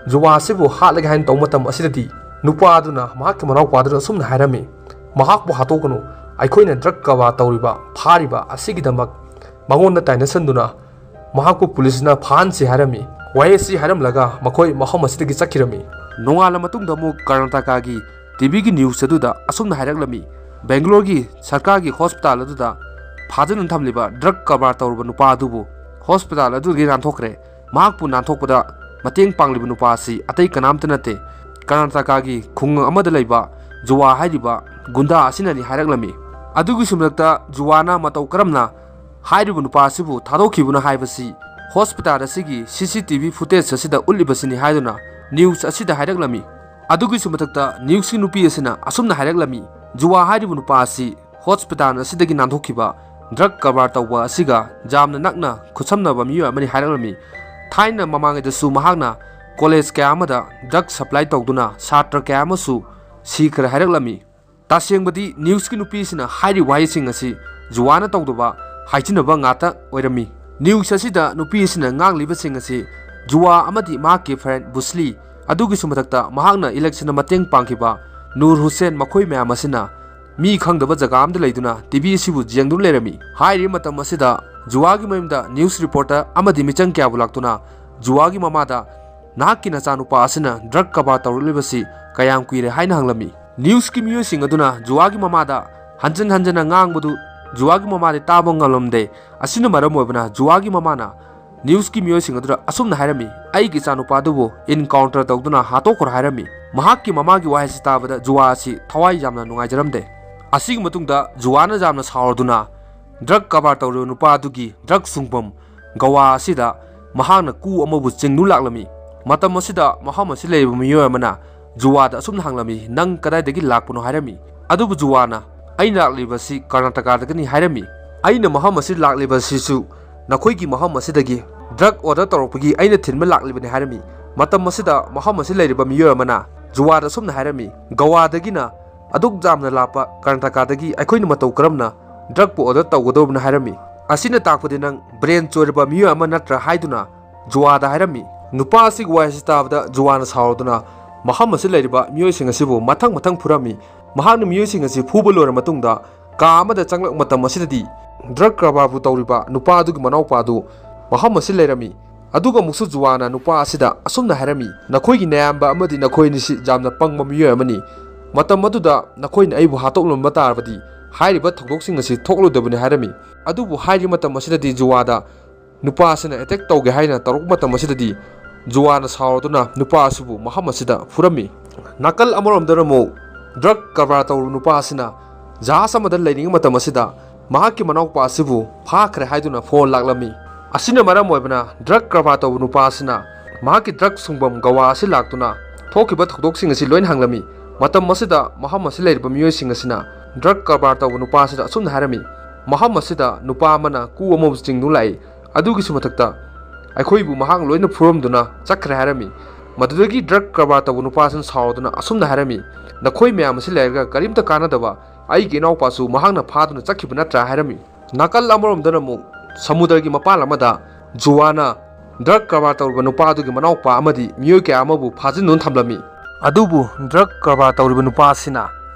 ꯖꯨꯋꯥ ꯑꯁꯤꯕꯨ ꯍꯥꯠꯂꯒꯦ ꯍꯥꯏꯅ ꯇꯧꯕ ꯃꯇꯝ ꯑꯁꯤꯗꯗꯤ, ꯅꯨꯄꯥ ꯑꯗꯨꯅ ꯃꯍꯥꯛꯀꯤ ꯃꯅꯥꯎꯄꯥ ꯑꯗꯨꯗ ꯑꯁꯨꯝꯅ ꯍꯥꯏꯔꯝꯃꯤ, "ꯃꯍꯥꯛꯄꯨ ꯍꯥꯠꯇꯣꯛꯀꯅꯨ꯫ ꯑꯩꯈꯣꯏꯅ drug ꯀꯔꯕꯥꯔ ꯇꯧꯔꯤꯕ, ꯐꯥꯔꯤꯕ ꯑꯁꯤꯒꯤꯗꯃꯛ ꯃꯉꯣꯟꯗ ꯇꯥꯏꯅꯁꯟꯗꯨꯅ ꯃꯍꯥꯛꯄꯨ ꯄꯨꯂꯤꯁꯅ ꯐꯥꯍꯟꯁꯤ ꯍꯥꯏꯔꯝꯃꯤ꯫ ꯋꯥꯍꯩ ꯑꯁꯤ ꯍꯥꯏꯔꯝꯂꯒ ꯃꯈꯣꯏ ꯃꯐꯝ ꯑꯁꯤꯗꯒꯤ ꯆꯠꯈꯤꯔꯝꯃꯤ꯫ ꯅꯣꯡꯉꯥꯜꯂ ꯃꯇꯨꯡꯗ ꯑꯃꯨꯛ ꯀꯔꯅꯥꯇꯀꯥꯒꯤ ꯇꯤꯚꯤꯒꯤ ꯅ꯭ꯌꯨꯁ ꯑꯗꯨꯗ ꯑꯁꯨꯝꯅ ꯍꯥꯏꯔꯛꯂꯝꯃꯤ, ꯕꯦꯡꯒ꯭ꯂꯣꯔꯒꯤ ꯁꯔꯀꯥꯔꯒꯤ ꯍꯣꯁꯄꯤꯇꯥꯜ ꯑꯗꯨꯗ ꯐꯥꯖꯤꯟꯗꯨꯅ ꯊꯝꯂꯤꯕ ꯗ꯭ꯔꯒ ꯀꯔꯕꯥꯔ ꯇꯧꯔꯨꯕ ꯅꯨꯄꯥ ꯑꯗꯨꯕꯨ ꯍꯣꯁꯄꯤꯇꯥꯜ ꯑꯗꯨꯗꯒꯤ ꯅꯥꯟꯊꯣꯛꯈ꯭ꯔꯦ꯫ ꯃꯍꯥꯛꯄꯨ ꯅꯥꯟꯊꯣꯛꯄꯗ ꯃꯇꯦꯡ ꯄꯥꯡꯂꯤꯕ ꯅꯨꯄꯥ ꯑꯁꯤ ꯑꯇꯩ ꯀꯅꯥꯝꯇ ꯅꯠꯇꯦ, ꯀꯔꯅꯥꯇꯀꯥꯒꯤ ꯈꯨꯡꯒꯪ ꯑꯃꯗ ꯂꯩꯕ ꯖꯨꯋꯥ ꯍꯥꯏꯔꯤꯕ ꯒꯨꯟꯗꯥ ꯑꯁꯤꯅꯅꯤ ꯍꯥꯏꯔꯛꯂꯝꯃꯤ꯫ ꯑꯗꯨꯒꯤꯁꯨ ꯃꯊꯛꯇ ꯖꯨꯋꯥꯅ ꯃꯇꯧ ꯀꯔꯝꯅ ꯍꯥꯏꯔꯤꯕ ꯅꯨꯄꯥ ꯑꯁꯤꯕꯨ ꯊꯥꯗꯣꯛꯈꯤꯕꯅꯣ ꯍꯥꯏꯕꯁꯤ ꯍꯣꯁꯄꯤꯇꯥꯜ ꯑꯁꯤꯒꯤ ꯁꯤ ꯁꯤ ꯇꯤ ꯚꯤ ꯐꯨꯇꯦꯖ ꯑꯁꯤꯗ ꯎꯠꯂꯤꯕꯁꯤꯅꯤ ꯍꯥꯏꯗꯨꯅ ꯅ꯭ꯌꯨꯁ ꯑꯁꯤꯗ ꯍꯥꯏꯔꯛꯂꯝꯃꯤ꯫ ꯑꯗꯨꯒꯤꯁꯨ ꯃꯊꯛꯇ ꯅ꯭ꯌꯨꯁꯀꯤ ꯅꯨꯄꯤ ꯑꯁꯤꯅ ꯑꯁꯨꯝꯅ ꯍꯥꯏꯔꯛꯂꯝꯃꯤ, ꯖꯨꯋꯥ ꯍꯥꯏꯔꯤꯕ ꯅꯨꯄꯥ ꯑꯁꯤ ꯍꯣꯁꯄꯤꯇꯥꯜ ꯑꯁꯤꯗꯒꯤ ꯅꯥꯟꯊꯣꯛꯈꯤꯕ ꯗ꯭ꯔꯒ ꯀꯔꯕꯥꯔ ꯇꯧꯕ ꯑꯁꯤꯒ ꯌꯥꯝꯅ ꯅꯛꯅ ꯈꯨꯠꯁꯝꯅꯕ ꯃꯤꯑꯣꯏ ꯑꯃꯅꯤ ꯍꯥꯏꯔꯛꯂꯝꯃꯤ꯫ ꯊꯥꯏꯅ ꯃꯃꯥꯡꯉꯩꯗꯁꯨ ꯃꯍꯥꯛꯅ ꯀꯣꯂꯦꯖ ꯀꯌꯥ ꯑꯃꯗ ꯗ꯭ꯔꯒ ꯁꯄ꯭ꯂꯥꯏ ꯇꯧꯗꯨꯅ ꯁꯥꯇ꯭ꯔ ꯀꯌꯥ ꯑꯃꯁꯨ ꯁꯤꯈ꯭ꯔꯦ ꯍꯥꯏꯔꯛꯂꯝꯃꯤ꯫ ꯇꯁꯦꯡꯕꯗꯤ ꯅ꯭ꯌꯨꯁꯀꯤ ꯅꯨꯄꯤꯁꯤꯅ ꯍꯥꯏꯔꯤꯕ ꯋꯥꯍꯩꯁꯤꯡ ꯑꯁꯤ ꯖꯨꯋꯥꯅ ꯇꯧꯗꯕ ꯍꯥꯏꯖꯤꯟꯅꯕ ꯉꯥꯛꯇ ꯑꯣꯏꯔꯝꯃꯤ꯫ ꯅ꯭ꯌꯨꯁ ꯑꯁꯤꯗ ꯅꯨꯄꯤ ꯑꯁꯤꯅ ꯉꯥꯡꯂꯤꯕꯁꯤꯡ ꯑꯁꯤ ꯖꯨꯋꯥ ꯑꯃꯗꯤ ꯃꯍꯥꯛꯀꯤ ꯐ꯭ꯔꯦꯟ ꯕꯨꯁꯂꯤ, ꯑꯗꯨꯒꯤꯁꯨ ꯃꯊꯛꯇ ꯃꯍꯥꯛꯅ ꯏꯂꯦꯛꯁꯟꯗ ꯃꯇꯦꯡ ꯄꯥꯡꯈꯤꯕ ꯅꯨꯔ ꯍꯨꯁꯦꯟ, ꯃꯈꯣꯏ ꯃꯌꯥꯝ ꯑꯁꯤꯅ ꯃꯤ ꯈꯪꯗꯕ ꯖꯒꯥ ꯑꯃꯗ ꯂꯩꯗꯨꯅ ꯇꯤ ꯚꯤ ꯑꯁꯤꯕꯨ ꯌꯦꯡꯗꯨꯅ ꯂꯩꯔꯝꯃꯤ꯫ ꯍꯥꯏꯔꯤꯕ ꯃꯇꯝ ꯑꯁꯤꯗ ꯖꯨꯋꯥꯒꯤ ꯃꯌꯨꯝꯗ ꯅ꯭ꯌꯨꯁ ꯔꯤꯄꯣꯔꯇꯔ ꯑꯃꯗꯤ ꯃꯤꯆꯪ ꯀꯌꯥꯕꯨ ꯂꯥꯛꯇꯨꯅ ꯖꯨꯋꯥꯒꯤ ꯃꯃꯥꯗ, "ꯅꯍꯥꯛꯀꯤ ꯅꯆꯥꯅꯨꯄꯥ ꯑꯁꯤꯅ ꯗ꯭ꯔꯒ ꯀꯔꯕꯥꯔ ꯇꯧꯔꯛꯂꯤꯕꯁꯤ ꯀꯌꯥꯝ ꯀꯨꯏꯔꯦ?" ꯍꯥꯏꯅ ꯍꯪꯂꯝꯃꯤ꯫ ꯅ꯭ꯌꯨꯁꯀꯤ ꯃꯤꯑꯣꯏꯁꯤꯡ ꯑꯗꯨꯅ ꯖꯨꯋꯥꯒꯤ ꯃꯃꯥꯗ ꯍꯟꯖꯤꯟ ꯍꯟꯖꯤꯟꯅ ꯉꯥꯡꯕꯗꯨ ꯖꯨꯋꯥꯒꯤ ꯃꯃꯥꯗꯤ ꯇꯥꯕ ꯉꯝꯂꯝꯗꯦ꯫ ꯑꯁꯤꯅ ꯃꯔꯝ ꯑꯣꯏꯕꯅ ꯖꯨꯋꯥꯒꯤ ꯃꯃꯥꯅ ꯅ꯭ꯌꯨꯁꯀꯤ ꯃꯤꯑꯣꯏꯁꯤꯡ ꯑꯗꯨꯗ ꯑꯁꯨꯝꯅ ꯍꯥꯏꯔꯝꯃꯤ, "ꯑꯩꯒꯤ ꯏꯆꯥꯅꯨꯄꯥ ꯑꯗꯨꯕꯨ ꯏꯟꯀꯥꯎꯟꯇꯔ ꯇꯧꯗꯨꯅ ꯍꯥꯠꯇꯣꯛꯈ꯭ꯔꯣ" ꯍꯥꯏꯔꯝꯃꯤ꯫ ꯃꯍꯥꯛꯀꯤ ꯃꯃꯥꯒꯤ ꯋꯥꯍꯩꯁꯤ ꯇꯥꯕꯗ ꯖꯨꯋꯥ ꯑꯁꯤ ꯊꯋꯥꯏ ꯌꯥꯝꯅ ꯅꯨꯡꯉꯥꯏꯖꯔꯝꯗꯦ꯫ ꯑꯁꯤꯒꯤ ꯃꯇꯨꯡꯗ ꯖꯨꯋꯥꯅ ꯌꯥꯝꯅ ꯁꯥꯎꯔꯗꯨꯅ ꯗ꯭ꯔꯒ ꯀꯔꯕꯥꯔ ꯇꯧꯔꯤꯕ ꯅꯨꯄꯥ ꯑꯗꯨꯒꯤ ꯗ꯭ꯔꯒ ꯁꯨꯡꯐꯝ ꯒꯋꯥ ꯑꯁꯤꯗ ꯃꯍꯥꯛꯅ ꯀꯨ ꯑꯃꯕꯨ ꯆꯤꯡꯗꯨꯅ ꯂꯥꯛꯂꯝꯃꯤ꯫ ꯃꯇꯝ ꯑꯁꯤꯗ ꯃꯐꯝ ꯑꯁꯤ ꯂꯩꯔꯤꯕ ꯃꯤꯑꯣꯏ ꯑꯃꯅ ꯖꯨꯋꯥꯗ ꯑꯁꯨꯝꯅ ꯍꯪꯂꯝꯃꯤ, "ꯅꯪ ꯀꯗꯥꯏꯗꯒꯤ ꯂꯥꯛꯄꯅꯣ?" ꯍꯥꯏꯔꯝꯃꯤ꯫ ꯑꯗꯨꯕꯨ ꯖꯨꯋꯥꯅ, "ꯑꯩꯅ ꯂꯥꯛꯂꯤꯕꯁꯤ ꯀꯔꯅꯥꯇꯀꯥꯗꯒꯤꯅꯤ" ꯍꯥꯏꯔꯝꯃꯤ꯫ "ꯑꯩꯅ ꯃꯐꯝ ꯑꯁꯤꯗ ꯂꯥꯛꯂꯤꯕꯁꯤꯁꯨ ꯅꯈꯣꯏꯒꯤ ꯃꯐꯝ ꯑꯁꯤꯗꯒꯤ ꯗ꯭ꯔꯒ ꯑꯣꯔꯗꯔ ꯇꯧꯔꯛꯄꯒꯤ ꯑꯩꯅ ꯊꯤꯟꯕ ꯂꯥꯛꯂꯤꯕꯅꯤ" ꯍꯥꯏꯔꯝꯃꯤ꯫ ꯃꯇꯝ ꯑꯁꯤꯗ ꯃꯐꯝ ꯑꯁꯤꯗ ꯂꯩꯔꯤꯕ ꯃꯤꯑꯣꯏ ꯑꯃꯅ ꯖꯨꯋꯥꯗ ꯑꯁꯨꯝꯅ ꯍꯥꯏꯔꯝꯃꯤ, "ꯒꯋꯥꯗꯒꯤꯅ ꯑꯗꯨꯛ ꯌꯥꯝꯅ ꯂꯥꯞꯄ ꯀꯔꯅꯥꯇꯀꯥꯗꯒꯤ ꯑꯩꯈꯣꯏꯅ ꯃꯇꯧ ꯀꯔꯝꯅ ꯗ꯭ꯔꯒꯄꯨ ꯑꯣꯔꯗꯔ ꯇꯧꯒꯗꯧꯕꯅꯣ?" ꯍꯥꯏꯔꯝꯃꯤ꯫ ꯑꯁꯤꯅ ꯇꯥꯛꯄꯗꯤ ꯅꯪ ꯕ꯭ꯔꯦꯟ ꯆꯣꯏꯔꯕ ꯃꯤꯑꯣꯏ ꯑꯃ ꯅꯠꯇ꯭ꯔꯥ ꯍꯥꯏꯗꯨꯅ ꯖꯨꯋꯥꯗ ꯍꯥꯏꯔꯝꯃꯤ꯫ ꯅꯨꯄꯥ ꯑꯁꯤꯒꯤ ꯋꯥꯍꯩꯁꯤ ꯇꯥꯕꯗ ꯖꯨꯋꯥꯅ ꯁꯥꯎꯔꯗꯨꯅ ꯃꯐꯝ ꯑꯁꯤꯗ ꯂꯩꯔꯤꯕ ꯃꯤꯑꯣꯏꯁꯤꯡ ꯑꯁꯤꯕꯨ ꯃꯊꯪ ꯃꯊꯪ ꯐꯨꯔꯝꯃꯤ꯫ ꯃꯍꯥꯛꯅ ꯃꯤꯑꯣꯏꯁꯤꯡ ꯑꯁꯤ ꯐꯨꯕ ꯂꯣꯏꯔ ꯃꯇꯨꯡꯗ ꯀꯥ ꯑꯃꯗ ꯆꯪꯂꯛꯄ ꯃꯇꯝ ꯑꯁꯤꯗꯗꯤ ꯗ꯭ꯔꯒ ꯀꯔꯕꯥꯔꯕꯨ ꯇꯧꯔꯤꯕ ꯅꯨꯄꯥ ꯑꯗꯨꯒꯤ ꯃꯅꯥꯎꯄꯥ ꯑꯗꯨ ꯃꯐꯝ ꯑꯁꯤ ꯂꯩꯔꯝꯃꯤ꯫ ꯑꯗꯨꯒ ꯑꯃꯨꯛꯁꯨ ꯖꯨꯋꯥꯅ ꯅꯨꯄꯥ ꯑꯁꯤꯗ ꯑꯁꯨꯝꯅ ꯍꯥꯏꯔꯝꯃꯤ, "ꯅꯈꯣꯏꯒꯤ ꯅꯌꯥꯝꯕ ꯑꯃꯗꯤ ꯅꯈꯣꯏ ꯑꯅꯤꯁꯤ ꯌꯥꯝꯅ ꯄꯪꯕ ꯃꯤꯑꯣꯏ ꯑꯃꯅꯤ꯫ ꯃꯇꯝ ꯑꯗꯨꯗ ꯅꯈꯣꯏꯅ ꯑꯩꯕꯨ ꯍꯥꯠꯇꯣꯛꯂꯝꯕ ꯇꯥꯔꯕꯗꯤ ꯍꯥꯏꯔꯤꯕ ꯊꯧꯗꯣꯛꯁꯤꯡ ꯑꯁꯤ ꯊꯣꯛꯂꯣꯏꯗꯕꯅꯤ" ꯍꯥꯏꯔꯝꯃꯤ꯫ ꯑꯗꯨꯕꯨ ꯍꯥꯏꯔꯤꯕ ꯃꯇꯝ ꯑꯁꯤꯗꯗꯤ ꯖꯨꯋꯥꯗ ꯅꯨꯄꯥ ꯑꯁꯤꯅ ꯑꯦꯇꯦꯛ ꯇꯧꯒꯦ ꯍꯥꯏꯅ ꯇꯧꯔꯛꯄ ꯃꯇꯝ ꯑꯁꯤꯗꯗꯤ ꯖꯨꯋꯥꯅ ꯁꯥꯎꯔꯗꯨꯅ ꯅꯨꯄꯥ ꯑꯁꯤꯕꯨ ꯃꯐꯝ ꯑꯁꯤꯗ ꯐꯨꯔꯝꯃꯤ꯫ ꯅꯥꯀꯜ ꯑꯃꯔꯣꯝꯗꯅ ꯑꯃꯨꯛ ꯗ꯭ꯔꯒ ꯀꯔꯕꯥꯔ ꯇꯧꯔꯤꯕ ꯅꯨꯄꯥ ꯑꯁꯤꯅ ꯖꯍꯥꯖ ꯑꯃꯗ ꯂꯩꯔꯤꯉꯩ ꯃꯇꯝ ꯑꯁꯤꯗ ꯃꯍꯥꯛꯀꯤ ꯃꯅꯥꯎꯄꯥ ꯑꯁꯤꯕꯨ ꯐꯥꯈ꯭ꯔꯦ ꯍꯥꯏꯗꯨꯅ ꯐꯣꯟ ꯂꯥꯛꯂꯝꯃꯤ꯫ ꯑꯁꯤꯅ ꯃꯔꯝ ꯑꯣꯏꯕꯅ ꯗ꯭ꯔꯒ ꯀꯔꯕꯥꯔ ꯇꯧꯕ ꯅꯨꯄꯥ ꯑꯁꯤꯅ ꯃꯍꯥꯛꯀꯤ ꯗ꯭ꯔꯒ ꯁꯨꯡꯐꯝ ꯒꯋꯥ ꯑꯁꯤ ꯂꯥꯛꯇꯨꯅ ꯊꯣꯛꯈꯤꯕ ꯊꯧꯗꯣꯛꯁꯤꯡ ꯑꯁꯤ ꯂꯣꯏꯅ ꯍꯪꯂꯝꯃꯤ꯫ ꯃꯇꯝ ꯑꯁꯤꯗ ꯃꯐꯝ ꯑꯁꯤ ꯂꯩꯔꯤꯕ ꯃꯤꯑꯣꯏꯁꯤꯡ ꯑꯁꯤꯅ ꯗ꯭ꯔꯒ ꯀꯔꯕꯥꯔ ꯇꯧꯕ ꯅꯨꯄꯥ ꯑꯁꯤꯗ ꯑꯁꯨꯝꯅ ꯍꯥꯏꯔꯝꯃꯤ, "ꯃꯐꯝ ꯑꯁꯤꯗ ꯅꯨꯄꯥ ꯑꯃꯅ ꯀꯨ ꯑꯃꯕꯨ ꯆꯤꯡꯗꯨꯅ ꯂꯥꯛꯏ꯫ ꯑꯗꯨꯒꯤꯁꯨ ꯃꯊꯛꯇ ꯑꯩꯈꯣꯏꯕꯨ ꯃꯍꯥꯛ ꯂꯣꯏꯅ ꯐꯨꯔꯝꯗꯨꯅ ꯆꯠꯈ꯭ꯔꯦ" ꯍꯥꯏꯔꯝꯃꯤ꯫ ꯃꯗꯨꯗꯒꯤ ꯗ꯭ꯔꯒ ꯀꯔꯕꯥꯔ ꯇꯧꯕ ꯅꯨꯄꯥꯁꯤꯅ ꯁꯥꯎꯔꯗꯨꯅ ꯑꯁꯨꯝꯅ ꯍꯥꯏꯔꯝꯃꯤ, "ꯅꯈꯣꯏ ꯃꯌꯥꯝ ꯑꯁꯤ ꯂꯩꯔꯒ ꯀꯔꯤꯝꯇ ꯀꯥꯟꯅꯗꯕ ꯑꯩꯒꯤ ꯏꯅꯥꯎꯄꯥꯁꯨ ꯃꯍꯥꯛꯅ ꯐꯥꯗꯨꯅ ꯆꯠꯈꯤꯕ ꯅꯠꯇ꯭ꯔꯥ?" ꯍꯥꯏꯔꯝꯃꯤ꯫ ꯅꯥꯀꯜ ꯑꯃꯔꯣꯝꯗꯅ ꯑꯃꯨꯛ ꯁꯃꯨꯗ꯭ꯔꯒꯤ ꯃꯄꯥꯟ ꯑꯃꯗ ꯖꯨꯋꯥꯅ ꯗ꯭ꯔꯒ ꯀꯔꯕꯥꯔ ꯇꯧꯔꯤꯕ ꯅꯨꯄꯥ ꯑꯗꯨꯒꯤ ꯃꯅꯥꯎꯄꯥ ꯑꯃꯗꯤ ꯃꯤꯑꯣꯏ ꯀꯌꯥ ꯑꯃꯕꯨ ꯐꯥꯖꯤꯟꯗꯨꯅ ꯊꯝꯂꯝꯃꯤ꯫ ꯑꯗꯨꯕꯨ ꯗ꯭ꯔꯒ ꯀꯔꯕꯥꯔ ꯇꯧꯔꯤꯕ ꯅꯨꯄꯥ ꯑꯁꯤꯅ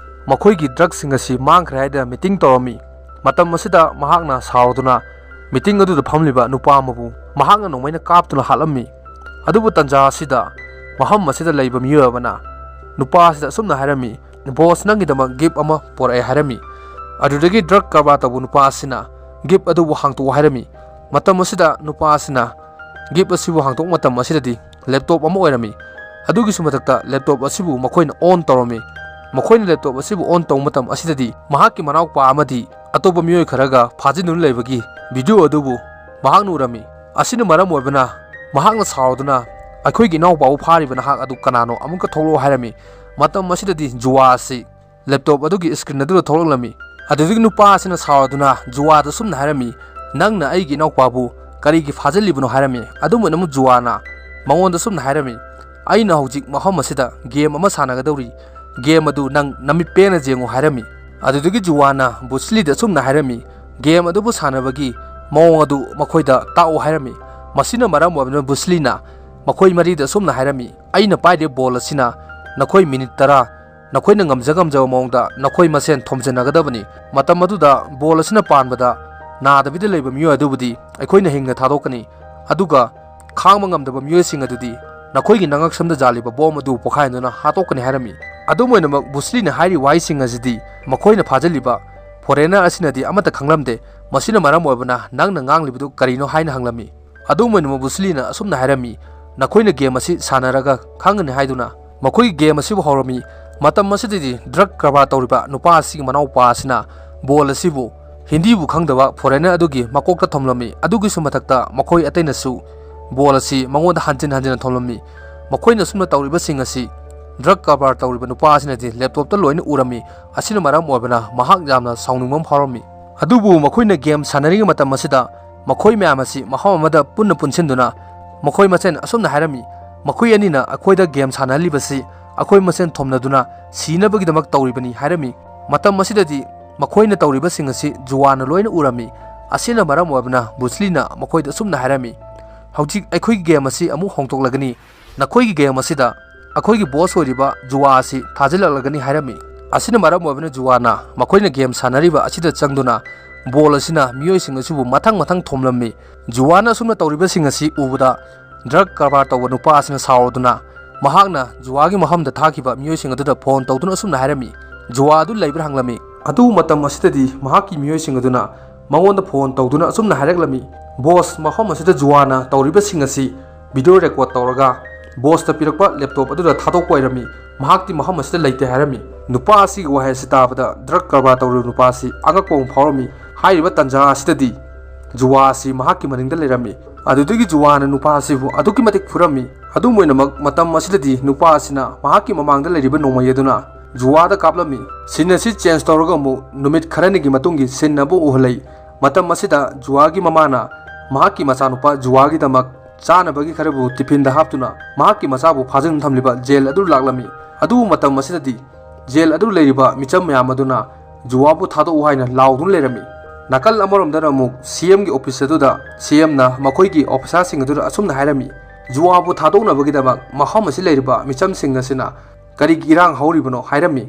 ꯃꯈꯣꯏꯒꯤ ꯗ꯭ꯔꯒꯁꯤꯡ ꯑꯁꯤ ꯃꯥꯡꯈ꯭ꯔꯦ ꯍꯥꯏꯗꯨꯅ ꯃꯤꯇꯤꯡ ꯇꯧꯔꯝꯃꯤ꯫ ꯃꯇꯝ ꯑꯁꯤꯗ ꯃꯍꯥꯛꯅ ꯁꯥꯎꯗꯨꯅ ꯃꯤꯇꯤꯡ ꯑꯗꯨꯗ ꯐꯝꯂꯤꯕ ꯅꯨꯄꯥ ꯑꯃꯕꯨ ꯃꯍꯥꯛꯅ ꯅꯣꯡꯃꯩꯅ ꯀꯥꯞꯇꯨꯅ ꯍꯥꯠꯂꯝꯃꯤ꯫ ꯑꯗꯨꯕꯨ ꯇꯟꯖꯥ ꯑꯁꯤꯗ ꯃꯐꯝ ꯑꯁꯤꯗ ꯂꯩꯕ ꯃꯤꯑꯣꯏ ꯑꯃꯅ ꯅꯨꯄꯥ ꯑꯁꯤꯗ ꯑꯁꯨꯝꯅ ꯍꯥꯏꯔꯝꯃꯤ, "ꯕꯣꯁ, ꯅꯪꯒꯤꯗꯃꯛ ꯒꯤꯐ ꯑꯃ ꯄꯣꯔꯛꯑꯦ" ꯍꯥꯏꯔꯝꯃꯤ꯫ ꯑꯗꯨꯗꯒꯤ ꯗ꯭ꯔꯒ ꯀꯔꯕꯥꯔ ꯇꯧꯕ ꯅꯨꯄꯥ ꯑꯁꯤꯅ ꯒꯤꯐ ꯑꯗꯨꯕꯨ ꯍꯥꯡꯇꯣꯛꯎ ꯍꯥꯏꯔꯝꯃꯤ꯫ ꯃꯇꯝ ꯑꯁꯤꯗ ꯅꯨꯄꯥ ꯑꯁꯤꯅ ꯒꯤꯐ ꯑꯁꯤꯕꯨ ꯍꯥꯡꯇꯣꯛꯄ ꯃꯇꯝ ꯑꯁꯤꯗꯗꯤ ꯂꯦꯞꯇꯣꯞ ꯑꯃ ꯑꯣꯏꯔꯝꯃꯤ꯫ ꯑꯗꯨꯒꯤꯁꯨ ꯃꯊꯛꯇ ꯂꯦꯞꯇꯣꯞ ꯑꯁꯤꯕꯨ ꯃꯈꯣꯏꯅ ꯑꯣꯟ ꯇꯧꯔꯝꯃꯤ꯫ ꯃꯈꯣꯏꯅ ꯂꯦꯞꯇꯣꯞ ꯑꯁꯤꯕꯨ ꯑꯣꯟ ꯇꯧꯕ ꯃꯇꯝ ꯑꯁꯤꯗꯗꯤ ꯃꯍꯥꯛꯀꯤ ꯃꯅꯥꯎꯄꯥ ꯑꯃꯗꯤ ꯑꯇꯣꯞꯄ ꯃꯤꯑꯣꯏ ꯈꯔꯒ ꯐꯥꯖꯤꯟꯗꯨꯅ ꯂꯩꯕꯒꯤ ꯚꯤꯗꯤꯑꯣ ꯑꯗꯨꯕꯨ ꯃꯍꯥꯛꯅ ꯎꯔꯝꯃꯤ꯫ ꯑꯁꯤꯅ ꯃꯔꯝ ꯑꯣꯏꯕꯅ ꯃꯍꯥꯛꯅ ꯁꯥꯎꯗꯨꯅ, "ꯑꯩꯈꯣꯏꯒꯤ ꯏꯅꯥꯎꯄꯥꯕꯨ ꯐꯥꯔꯤꯕ ꯅꯍꯥꯛ ꯑꯗꯨ ꯀꯅꯥꯅꯣ? ꯑꯃꯨꯛꯀ ꯊꯣꯛꯂꯛꯑꯣ" ꯍꯥꯏꯔꯝꯃꯤ꯫ ꯃꯇꯝ ꯑꯁꯤꯗꯗꯤ ꯖꯨꯋꯥ ꯑꯁꯤ ꯂꯦꯞꯇꯣꯞ ꯑꯗꯨꯒꯤ ꯁ꯭ꯀ꯭ꯔꯤꯟ ꯑꯗꯨꯗ ꯊꯣꯛꯂꯛꯂꯝꯃꯤ꯫ ꯑꯗꯨꯗꯒꯤ ꯅꯨꯄꯥ ꯑꯁꯤꯅ ꯁꯥꯎꯔꯗꯨꯅ ꯖꯨꯋꯥꯗ ꯁꯨꯝꯅ ꯍꯥꯏꯔꯝꯃꯤ, "ꯅꯪꯅ ꯑꯩꯒꯤ ꯏꯅꯥꯎꯄꯥꯕꯨ ꯀꯔꯤꯒꯤ ꯐꯥꯖꯤꯜꯂꯤꯕꯅꯣ?" ꯍꯥꯏꯔꯝꯃꯤ꯫ ꯑꯗꯨꯝ ꯑꯣꯏꯅꯃꯛ ꯖꯨꯋꯥꯅ ꯃꯉꯣꯟꯗ ꯁꯨꯝꯅ ꯍꯥꯏꯔꯝꯃꯤ, "ꯑꯩꯅ ꯍꯧꯖꯤꯛ ꯃꯐꯝ ꯑꯁꯤꯗ ꯒꯦꯝ ꯑꯃ ꯁꯥꯟꯅꯒꯗꯧꯔꯤ꯫ ꯒꯦꯝ ꯑꯗꯨ ꯅꯪ ꯅꯃꯤꯠ ꯄꯦꯟꯅ ꯌꯦꯡꯉꯨ" ꯍꯥꯏꯔꯝꯃꯤ꯫ ꯑꯗꯨꯗꯒꯤ ꯖꯨꯋꯥꯅ ꯕꯨꯁꯂꯤꯗ ꯁꯨꯝꯅ ꯍꯥꯏꯔꯝꯃꯤ, "ꯒꯦꯝ ꯑꯗꯨꯕꯨ ꯁꯥꯟꯅꯕꯒꯤ ꯃꯑꯣꯡ ꯑꯗꯨ ꯃꯈꯣꯏꯗ ꯇꯥꯛꯎ" ꯍꯥꯏꯔꯝꯃꯤ꯫ ꯃꯁꯤꯅ ꯃꯔꯝ ꯑꯣꯏꯗꯨꯅ ꯕꯨꯁꯂꯤꯅ ꯃꯈꯣꯏ ꯃꯔꯤꯗ ꯁꯨꯝꯅ ꯍꯥꯏꯔꯝꯃꯤ, "ꯑꯩꯅ ꯄꯥꯏꯔꯤꯕ ꯕꯣꯜ ꯑꯁꯤꯅ ꯅꯈꯣꯏ ꯃꯤꯅꯤꯠ ꯇꯔꯥ ꯅꯈꯣꯏꯅ ꯉꯝꯖ ꯉꯝꯖꯕ ꯃꯑꯣꯡꯗ ꯅꯈꯣꯏ ꯃꯁꯦꯟ ꯊꯣꯝꯖꯤꯟꯅꯒꯗꯕꯅꯤ꯫ ꯃꯇꯝ ꯑꯗꯨꯗ ꯕꯣꯜ ꯑꯁꯤꯅ ꯄꯥꯟꯕꯗ ꯅꯥꯗꯕꯤꯗ ꯂꯩꯕ ꯃꯤꯑꯣꯏ ꯑꯗꯨꯕꯨꯗꯤ ꯑꯩꯈꯣꯏꯅ ꯍꯤꯡꯅ ꯊꯥꯗꯣꯛꯀꯅꯤ, ꯑꯗꯨꯒ ꯈꯥꯡꯕ ꯉꯝꯗꯕ ꯃꯤꯑꯣꯏꯁꯤꯡ ꯑꯗꯨꯗꯤ ꯅꯈꯣꯏꯒꯤ ꯅꯉꯛꯁꯝꯗ ꯖꯥꯜꯂꯤꯕ ꯕꯣꯝ ꯑꯗꯨ ꯄꯣꯈꯥꯏꯗꯨꯅ ꯍꯥꯠꯇꯣꯛꯀꯅꯤ ꯍꯥꯏꯔꯝꯃꯤ꯫ ꯑꯗꯨꯝ ꯑꯣꯏꯅꯃꯛ ꯕꯨꯁꯂꯤꯅ ꯍꯥꯏꯔꯤꯕ ꯋꯥꯍꯩꯁꯤꯡ ꯑꯁꯤꯗꯤ ꯃꯈꯣꯏꯅ ꯐꯥꯖꯤꯜꯂꯤꯕ ꯐꯣꯔꯦꯅꯔ ꯑꯁꯤꯅꯗꯤ ꯑꯃꯠꯇ ꯈꯪꯂꯝꯗꯦ꯫ ꯃꯁꯤꯅ ꯃꯔꯝ ꯑꯣꯏꯕꯅ ꯅꯪꯅ ꯉꯥꯡꯂꯤꯕꯗꯨ ꯀꯔꯤꯅꯣ ꯍꯥꯏꯅ ꯍꯪꯂꯝꯃꯤ꯫ ꯑꯗꯨꯝ ꯑꯣꯏꯅꯃꯛ ꯕꯨꯁꯂꯤꯅ ꯑꯁꯨꯝꯅ ꯍꯥꯏꯔꯝꯃꯤ, "ꯅꯈꯣꯏꯅ ꯒꯦꯝ ꯑꯁꯤ ꯁꯥꯟꯅꯔꯒ ꯈꯪꯒꯅꯤ" ꯍꯥꯏꯗꯨꯅ ꯃꯈꯣꯏꯒꯤ ꯒꯦꯝ ꯑꯁꯤꯕꯨ ꯍꯧꯔꯝꯃꯤ꯫ ꯃꯇꯝ ꯑꯁꯤꯗꯗꯤ ꯗ꯭ꯔꯒ ꯀꯔꯕꯥꯔ ꯇꯧꯔꯤꯕ ꯅꯨꯄꯥ ꯑꯁꯤꯒꯤ ꯃꯅꯥꯎꯄꯥ ꯑꯁꯤꯅ ꯕꯣꯜ ꯑꯁꯤꯕꯨ ꯍꯤꯟꯗꯤꯕꯨ ꯈꯪꯗꯕ ꯐꯣꯔꯦꯅꯔ ꯑꯗꯨꯒꯤ ꯃꯀꯣꯛꯇ ꯊꯣꯝꯂꯝꯃꯤ꯫ ꯑꯗꯨꯒꯤꯁꯨ ꯃꯊꯛꯇ ꯃꯈꯣꯏ ꯑꯇꯩꯅꯁꯨ ꯕꯣꯜ ꯑꯁꯤ ꯃꯉꯣꯟꯗ ꯍꯟꯖꯤꯟ ꯍꯟꯖꯤꯟꯅ ꯊꯣꯝꯂꯝꯃꯤ꯫ ꯃꯈꯣꯏꯅ ꯑꯁꯨꯝꯅ ꯇꯧꯔꯤꯕꯁꯤꯡ ꯑꯁꯤ ꯗ꯭ꯔꯒ ꯀꯔꯕꯥꯔ ꯇꯧꯔꯤꯕ ꯅꯨꯄꯥ ꯑꯁꯤꯅꯗꯤ ꯂꯦꯞꯇꯣꯞꯇ ꯂꯣꯏꯅ ꯎꯔꯝꯃꯤ꯫ ꯑꯁꯤꯅ ꯃꯔꯝ ꯑꯣꯏꯕꯅ ꯃꯍꯥꯛ ꯌꯥꯝꯅ ꯁꯥꯎꯅꯤꯡꯕ ꯑꯃ ꯐꯥꯎꯔꯝꯃꯤ꯫ ꯑꯗꯨꯕꯨ ꯃꯈꯣꯏꯅ ꯒꯦꯝ ꯁꯥꯟꯅꯔꯤꯉꯩ ꯃꯇꯝ ꯑꯁꯤꯗ ꯃꯈꯣꯏ ꯃꯌꯥꯝ ꯑꯁꯤ ꯃꯐꯝ ꯑꯃꯗ ꯄꯨꯟꯅ ꯄꯨꯟꯁꯤꯟꯗꯨꯅ ꯃꯈꯣꯏ ꯃꯁꯦꯟ ꯑꯁꯨꯝꯅ ꯍꯥꯏꯔꯝꯃꯤ, "ꯃꯈꯣꯏ ꯑꯅꯤꯅ ꯑꯩꯈꯣꯏꯗ ꯒꯦꯝ ꯁꯥꯟꯅꯍꯜꯂꯤꯕꯁꯤ ꯑꯩꯈꯣꯏ ꯃꯁꯦꯟ ꯊꯣꯝꯅꯗꯨꯅ ꯁꯤꯅꯕꯒꯤꯗꯃꯛ ꯇꯧꯔꯤꯕꯅꯤ" ꯍꯥꯏꯔꯝꯃꯤ꯫ ꯃꯇꯝ ꯑꯁꯤꯗꯗꯤ ꯃꯈꯣꯏꯅ ꯇꯧꯔꯤꯕꯁꯤꯡ ꯑꯁꯤ ꯖꯨꯋꯥꯅ ꯂꯣꯏꯅ ꯎꯔꯝꯃꯤ꯫ ꯑꯁꯤꯅ ꯃꯔꯝ ꯑꯣꯏꯕꯅ ꯕꯨꯁꯂꯤꯅ ꯃꯈꯣꯏꯗ ꯑꯁꯨꯝꯅ ꯍꯥꯏꯔꯝꯃꯤ, "ꯍꯧꯖꯤꯛ ꯑꯩꯈꯣꯏꯒꯤ ꯒꯦꯝ ꯑꯁꯤ ꯑꯃꯨꯛ ꯍꯣꯡꯗꯣꯛꯂꯒꯅꯤ꯫ ꯅꯈꯣꯏꯒꯤ ꯒꯦꯝ ꯑꯁꯤꯗ ꯑꯩꯈꯣꯏꯒꯤ ꯕꯣꯁ ꯑꯣꯏꯔꯤꯕ ꯖꯨꯋꯥ ꯑꯁꯤ ꯊꯥꯖꯤꯜꯂꯛꯂꯒꯅꯤ" ꯍꯥꯏꯔꯝꯃꯤ꯫ ꯑꯁꯤꯅ ꯃꯔꯝ ꯑꯣꯏꯕꯅ ꯖꯨꯋꯥꯅ ꯃꯈꯣꯏꯅ ꯒꯦꯝ ꯁꯥꯟꯅꯔꯤꯕ ꯑꯁꯤꯗ ꯆꯪꯗꯨꯅ ꯕꯣꯜ ꯑꯁꯤꯅ ꯃꯤꯑꯣꯏꯁꯤꯡ ꯑꯁꯤꯕꯨ ꯃꯊꯪ ꯃꯊꯪ ꯊꯣꯝꯂꯝꯃꯤ꯫ ꯖꯨꯋꯥꯅ ꯑꯁꯨꯝꯅ ꯇꯧꯔꯤꯕꯁꯤꯡ ꯑꯁꯤ ꯎꯕꯗ ꯗ꯭ꯔꯒ ꯀꯔꯕꯥꯔ ꯇꯧꯕ ꯅꯨꯄꯥ ꯑꯁꯤꯅ ꯁꯥꯎꯔꯗꯨꯅ ꯃꯍꯥꯛꯅ ꯖꯨꯋꯥꯒꯤ ꯃꯐꯝꯗ ꯊꯥꯈꯤꯕ ꯃꯤꯑꯣꯏꯁꯤꯡ ꯑꯗꯨꯗ ꯐꯣꯟ ꯇꯧꯗꯨꯅ ꯑꯁꯨꯝꯅ ꯍꯥꯏꯔꯝꯃꯤ, "ꯖꯨꯋꯥ ꯑꯗꯨ ꯂꯩꯕ꯭ꯔꯥ?" ꯍꯪꯂꯝꯃꯤ꯫ ꯑꯗꯨ ꯃꯇꯝ ꯑꯁꯤꯗꯗꯤ ꯃꯍꯥꯛꯀꯤ ꯃꯤꯑꯣꯏꯁꯤꯡ ꯑꯗꯨꯅ ꯃꯉꯣꯟꯗ ꯐꯣꯟ ꯇꯧꯗꯨꯅ ꯑꯁꯨꯝꯅ ꯍꯥꯏꯔꯛꯂꯝꯃꯤ, "ꯕꯣꯁ, ꯃꯐꯝ ꯑꯁꯤꯗ ꯖꯨꯋꯥꯅ ꯇꯧꯔꯤꯕꯁꯤꯡ ꯑꯁꯤ ꯚꯤꯗꯤꯑꯣ ꯔꯦꯀꯣꯔꯗ ꯇꯧꯔꯒ ꯕꯣꯁꯇ ꯄꯤꯔꯛꯄ ꯂꯦꯞꯇꯣꯞ ꯑꯗꯨꯗ ꯊꯥꯗꯣꯛꯄ ꯑꯣꯏꯔꯝꯃꯤ꯫ ꯃꯍꯥꯛꯇꯤ ꯃꯐꯝ ꯑꯁꯤꯗ ꯂꯩꯇꯦ" ꯍꯥꯏꯔꯝꯃꯤ꯫ ꯅꯨꯄꯥ ꯑꯁꯤꯒꯤ ꯋꯥꯍꯩ ꯑꯁꯤ ꯇꯥꯕꯗ ꯗ꯭ꯔꯒ ꯀꯔꯕꯥꯔ ꯇꯧꯔꯤꯕ ꯅꯨꯄꯥ ꯑꯁꯤ ꯑꯉꯛꯄ ꯑꯃ ꯐꯥꯎꯔꯝꯃꯤ꯫ ꯍꯥꯏꯔꯤꯕ ꯇꯥꯟꯖꯥ ꯑꯁꯤꯗꯗꯤ ꯖꯨꯋꯥ ꯑꯁꯤ ꯃꯍꯥꯛꯀꯤ ꯃꯅꯤꯡꯗ ꯂꯩꯔꯝꯃꯤ꯫ ꯑꯗꯨꯗꯒꯤ ꯖꯨꯋꯥꯅ ꯅꯨꯄꯥ ꯑꯁꯤꯕꯨ ꯑꯗꯨꯛꯀꯤ ꯃꯇꯤꯛ ꯐꯨꯔꯝꯃꯤ꯫ ꯑꯗꯨꯝ ꯑꯣꯏꯅꯃꯛ ꯃꯇꯝ ꯑꯁꯤꯗꯗꯤ ꯅꯨꯄꯥ ꯑꯁꯤꯅ ꯃꯍꯥꯛꯀꯤ ꯃꯃꯥꯡꯗ ꯂꯩꯔꯤꯕ ꯅꯣꯡꯃꯩ ꯑꯗꯨꯅ ꯖꯨꯋꯥꯗ ꯀꯥꯞꯂꯝꯃꯤ꯫ ꯁꯤꯟ ꯑꯁꯤ ꯆꯦꯟꯖ ꯇꯧꯔꯒ ꯑꯃꯨꯛ ꯅꯨꯃꯤꯠ ꯈꯔꯅꯤꯒꯤ ꯃꯇꯨꯡꯒꯤ ꯁꯤꯟ ꯑꯃ ꯎꯍꯜꯂꯛꯏ꯫ ꯃꯇꯝ ꯑꯁꯤꯗ ꯖꯨꯋꯥꯒꯤ ꯃꯃꯥꯅ ꯃꯍꯥꯛꯀꯤ ꯃꯆꯥꯅꯨꯄꯥ ꯖꯨꯋꯥꯒꯤꯗꯃꯛ ꯆꯥꯅꯕꯒꯤ ꯈꯔꯕꯨ ꯇꯤꯐꯤꯟꯗ ꯍꯥꯞꯇꯨꯅ ꯃꯍꯥꯛꯀꯤ ꯃꯆꯥꯕꯨ ꯐꯥꯖꯤꯟꯗꯨꯅ ꯊꯝꯂꯤꯕ ꯖꯦꯜ ꯑꯗꯨ ꯂꯥꯛꯂꯝꯃꯤ꯫ ꯑꯗꯨꯕꯨ ꯃꯇꯝ ꯑꯁꯤꯗꯗꯤ ꯖꯦꯜ ꯑꯗꯨ ꯂꯩꯔꯤꯕ ꯃꯤꯆꯝ ꯃꯌꯥꯝ ꯑꯗꯨꯅ ꯖꯨꯋꯥꯕꯨ ꯊꯥꯗꯣꯛꯎ ꯍꯥꯏꯅ ꯂꯥꯎꯗꯨꯅ ꯂꯩꯔꯝꯃꯤ꯫ ꯅꯥꯀꯜ ꯑꯃꯔꯣꯝꯗꯅ ꯑꯃꯨꯛ ꯁꯤ ꯑꯦꯝꯒꯤ ꯑꯣꯐꯤꯁ ꯑꯗꯨꯗ ꯁꯤ ꯑꯦꯝꯅ ꯃꯈꯣꯏꯒꯤ ꯑꯣꯐꯤꯁꯥꯔꯁꯤꯡ ꯑꯗꯨꯗ ꯑꯁꯨꯝꯅ ꯍꯥꯏꯔꯝꯃꯤ, "ꯖꯨꯋꯥꯕꯨ ꯊꯥꯗꯣꯛꯅꯕꯒꯤꯗꯃꯛ ꯃꯐꯝ ꯑꯁꯤ ꯂꯩꯔꯤꯕ ꯃꯤꯆꯝꯁꯤꯡ ꯑꯁꯤꯅ ꯀꯔꯤꯒꯤ ꯏꯔꯥꯡ ꯍꯧꯔꯤꯕꯅꯣ?" ꯍꯥꯏꯔꯝꯃꯤ꯫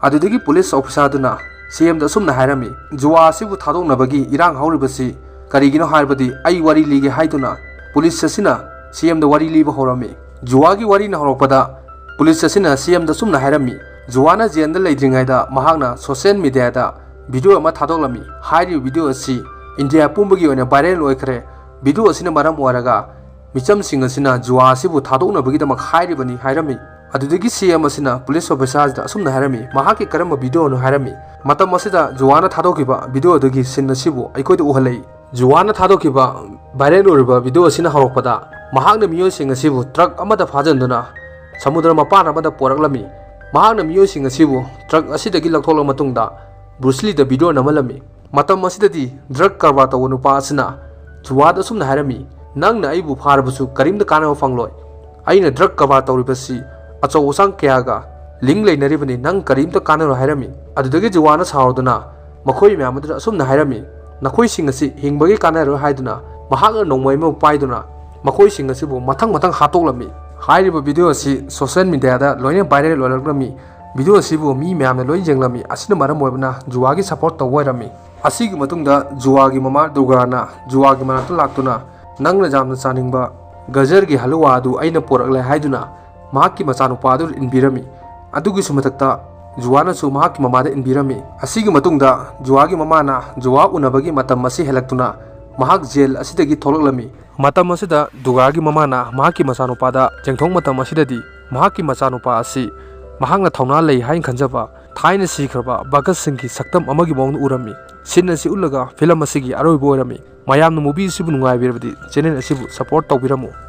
ꯑꯗꯨꯗꯒꯤ ꯄꯨꯂꯤꯁ ꯑꯣꯐꯤꯁꯥꯔꯗꯨꯅ ꯁꯤ ꯑꯦꯝꯗ ꯑꯁꯨꯝꯅ ꯍꯥꯏꯔꯝꯃꯤ, "ꯖꯨꯋꯥ ꯑꯁꯤꯕꯨ ꯊꯥꯗꯣꯛꯅꯕꯒꯤ ꯏꯔꯥꯡ ꯍꯧꯔꯤꯕꯁꯤ ꯀꯔꯤꯒꯤꯅꯣ ꯍꯥꯏꯔꯕꯗꯤ ꯑꯩ ꯋꯥꯔꯤ ꯂꯤꯒꯦ" ꯍꯥꯏꯗꯨꯅ ꯄꯨꯂꯤꯁ ꯑꯁꯤꯅ ꯁꯤ ꯑꯦꯝꯗ ꯋꯥꯔꯤ ꯂꯤꯕ ꯍꯧꯔꯝꯃꯤ꯫ ꯖꯨꯋꯥꯒꯤ ꯋꯥꯔꯤꯅ ꯍꯧꯔꯛꯄꯗ ꯄꯨꯂꯤꯁ ꯑꯁꯤꯅ ꯁꯤ ꯑꯦꯝꯗ ꯑꯁꯨꯝꯅ ꯍꯥꯏꯔꯝꯃꯤ, ꯖꯨꯋꯥꯅ ꯖꯦꯜꯗ ꯂꯩꯗ꯭ꯔꯤꯉꯩꯗ ꯃꯍꯥꯛꯅ ꯁꯣꯁꯤꯌꯦꯜ ꯃꯤꯗꯤꯌꯥꯗ ꯚꯤꯗꯤꯑꯣ ꯑꯃ ꯊꯥꯗꯣꯛꯂꯝꯃꯤ꯫ ꯍꯥꯏꯔꯤꯕ ꯚꯤꯗꯤꯑꯣ ꯑꯁꯤ ꯏꯟꯗꯤꯌꯥ ꯄꯨꯝꯕꯒꯤ ꯑꯣꯏꯅ ꯚꯥꯏꯔꯦꯜ ꯑꯣꯏꯈ꯭ꯔꯦ꯫ ꯚꯤꯗꯤꯑꯣ ꯑꯁꯤꯅ ꯃꯔꯝ ꯑꯣꯏꯔꯒ ꯃꯤꯆꯝꯁꯤꯡ ꯑꯁꯤꯅ ꯖꯨꯋꯥ ꯑꯁꯤꯕꯨ ꯊꯥꯗꯣꯛꯅꯕꯒꯤꯗꯃꯛ ꯍꯥꯏꯔꯤꯕꯅꯤ ꯍꯥꯏꯔꯝꯃꯤ꯫ ꯑꯗꯨꯗꯒꯤ ꯁꯤ ꯑꯦꯝ ꯑꯁꯤꯅ ꯄꯨꯂꯤꯁ ꯑꯣꯐꯤꯁꯥꯔꯁꯤꯗ ꯑꯁꯨꯝꯅ ꯍꯥꯏꯔꯝꯃꯤ, ꯃꯍꯥꯛꯀꯤ ꯀꯔꯝꯕ ꯚꯤꯗꯤꯑꯣꯅꯣ ꯍꯥꯏꯔꯝꯃꯤ꯫ ꯃꯇꯝ ꯑꯁꯤꯗ ꯖꯨꯋꯥꯅ ꯊꯥꯗꯣꯛꯈꯤꯕ ꯚꯤꯗꯤꯑꯣ ꯑꯗꯨꯒꯤ ꯁꯤꯟ ꯑꯁꯤꯕꯨ ꯑꯩꯈꯣꯏꯗ ꯎꯍꯜꯂꯛꯏ꯫ ꯖꯨꯋꯥꯅ ꯊꯥꯗꯣꯛꯈꯤꯕ ꯚꯥꯏꯔꯦꯜ ꯑꯣꯏꯔꯤꯕ ꯚꯤꯗꯤꯑꯣ ꯑꯁꯤꯅ ꯍꯧꯔꯛꯄꯗ ꯃꯍꯥꯛꯅ ꯃꯤꯑꯣꯏꯁꯤꯡ ꯑꯁꯤꯕꯨ ꯇ꯭ꯔꯛ ꯑꯃꯗ ꯐꯥꯖꯤꯟꯗꯨꯅ ꯁꯃꯨꯗ꯭ꯔ ꯃꯄꯥꯟ ꯑꯃꯗ ꯄꯣꯔꯛꯂꯝꯃꯤ꯫ ꯃꯍꯥꯛꯅ ꯃꯤꯑꯣꯏꯁꯤꯡ ꯑꯁꯤꯕꯨ ꯇ꯭ꯔꯛ ꯑꯁꯤꯗꯒꯤ ꯂꯧꯊꯣꯛꯂꯕ ꯃꯇꯨꯡꯗ ꯕ꯭ꯔꯨꯁꯂꯤꯗ ꯚꯤꯗꯤꯑꯣ ꯅꯝꯍꯜꯂꯝꯃꯤ꯫ ꯃꯇꯝ ꯑꯁꯤꯗꯗꯤ ꯗ꯭ꯔꯒ ꯀꯔꯕꯥꯔ ꯇꯧꯕ ꯅꯨꯄꯥ ꯑꯁꯤꯅ ꯖꯨꯋꯥꯗ ꯑꯁꯨꯝꯅ ꯍꯥꯏꯔꯝꯃꯤ, "ꯅꯪꯅ ꯑꯩꯕꯨ ꯐꯥꯔꯕꯁꯨ ꯀꯔꯤꯝꯇ ꯀꯥꯟꯅꯕ ꯐꯪꯂꯣꯏ꯫ ꯑꯩꯅ ꯗ꯭ꯔꯒ ꯀꯔꯕꯥꯔ ꯇꯧꯔꯤꯕꯁꯤ ꯑꯆꯧ ꯑꯁꯥꯡ ꯀꯌꯥꯒ ꯂꯤꯡ ꯂꯩꯅꯔꯤꯕꯅꯤ, ꯅꯪ ꯀꯔꯤꯝꯇ ꯀꯥꯟꯅꯔꯣꯏ" ꯍꯥꯏꯔꯝꯃꯤ꯫ ꯑꯗꯨꯗꯒꯤ ꯖꯨꯋꯥꯅ ꯁꯥꯎꯗꯨꯅ ꯃꯈꯣꯏ ꯃꯌꯥꯝ ꯑꯗꯨꯗ ꯑꯁꯨꯝꯅ ꯍꯥꯏꯔꯝꯃꯤ, "ꯅꯈꯣꯏꯁꯤꯡ ꯑꯁꯤ ꯍꯤꯡꯕꯒꯤ ꯀꯥꯟꯅꯔꯣꯏ" ꯍꯥꯏꯗꯨꯅ ꯃꯍꯥꯛꯅ ꯅꯣꯡꯃꯩ ꯑꯃ ꯄꯥꯏꯗꯨꯅ ꯃꯈꯣꯏꯁꯤꯡ ꯑꯁꯤꯕꯨ ꯃꯊꯪ ꯃꯊꯪ ꯍꯥꯠꯇꯣꯛꯂꯝꯃꯤ꯫ ꯍꯥꯏꯔꯤꯕ ꯚꯤꯗꯤꯑꯣ ꯑꯁꯤ ꯁꯣꯁꯤꯌꯦꯜ ꯃꯤꯗꯤꯌꯥꯗ ꯂꯣꯏꯅ ꯚꯥꯏꯔꯦꯜ ꯑꯣꯏꯔꯛꯂꯝꯃꯤ꯫ ꯚꯤꯗꯤꯑꯣ ꯑꯁꯤꯕꯨ ꯃꯤ ꯃꯌꯥꯝꯅ ꯂꯣꯏꯅ ꯌꯦꯡꯂꯝꯃꯤ꯫ ꯑꯁꯤꯅ ꯃꯔꯝ ꯑꯣꯏꯕꯅ ꯖꯨꯋꯥꯒꯤ ꯁꯄꯣꯔꯠ ꯇꯧꯕ ꯑꯣꯏꯔꯝꯃꯤ꯫ ꯑꯁꯤꯒꯤ ꯃꯇꯨꯡꯗ ꯖꯨꯋꯥꯒꯤ ꯃꯃꯥ ꯗꯨꯔꯒꯥꯅ ꯖꯨꯋꯥꯒꯤ ꯃꯅꯥꯛꯇ ꯂꯥꯛꯇꯨꯅ, "ꯅꯪꯅ ꯌꯥꯝꯅ ꯆꯥꯅꯤꯡꯕ ꯒꯖꯔꯒꯤ ꯍꯂꯨꯋꯥ ꯑꯗꯨ ꯑꯩꯅ ꯄꯨꯔꯛꯂꯦ" ꯍꯥꯏꯗꯨꯅ ꯃꯍꯥꯛꯀꯤ ꯃꯆꯥꯅꯨꯄꯥ ꯑꯗꯨ ꯏꯟꯕꯤꯔꯝꯃꯤ꯫ ꯑꯗꯨꯒꯤꯁꯨ ꯃꯊꯛꯇ ꯖꯨꯋꯥꯅꯁꯨ ꯃꯍꯥꯛꯀꯤ ꯃꯃꯥꯗ ꯏꯟꯕꯤꯔꯝꯃꯤ꯫ ꯑꯁꯤꯒꯤ ꯃꯇꯨꯡꯗ ꯖꯨꯋꯥꯒꯤ ꯃꯃꯥꯅ ꯖꯨꯋꯥ ꯎꯅꯕꯒꯤ ꯃꯇꯝ ꯑꯁꯤ ꯍꯦꯜꯂꯛꯇꯨꯅ ꯃꯍꯥꯛ ꯖꯦꯜ ꯑꯁꯤꯗꯒꯤ ꯊꯣꯛꯂꯛꯂꯝꯃꯤ꯫ ꯃꯇꯝ ꯑꯁꯤꯗ ꯗꯨꯔꯒꯥꯒꯤ ꯃꯃꯥꯅ ꯃꯍꯥꯛꯀꯤ ꯃꯆꯥꯅꯨꯄꯥꯗ ꯆꯦꯟꯊꯣꯛ ꯃꯇꯝ ꯑꯁꯤꯗꯗꯤ ꯃꯍꯥꯛꯀꯤ ꯃꯆꯥꯅꯨꯄꯥ ꯑꯁꯤ ꯃꯍꯥꯛꯅ ꯊꯧꯅꯥ ꯂꯩ ꯍꯥꯏꯅ ꯈꯟꯖꯕ ꯊꯥꯏꯅ ꯁꯤꯈ꯭ꯔꯕ ꯚꯒꯠ ꯁꯤꯡꯒꯤ ꯁꯛꯇꯝ ꯑꯃꯒꯤ ꯃꯑꯣꯡꯗ ꯎꯔꯝꯃꯤ꯫ ꯁꯤꯟ ꯑꯁꯤ ꯎꯠꯂꯒ ꯐꯤꯂꯝ ꯑꯁꯤꯒꯤ ꯑꯔꯣꯏꯕ ꯑꯣꯏꯔꯝꯃꯤ꯫ ꯃꯌꯥꯝꯅ ꯃꯨꯚꯤ ꯑꯁꯤꯕꯨ ꯅꯨꯡꯉꯥꯏꯕꯤꯔꯕꯗꯤ ꯆꯦꯅꯦꯜ ꯑꯁꯤꯕꯨ ꯁꯄꯣꯔꯠ ꯇꯧꯕꯤꯔꯝꯃꯨ꯫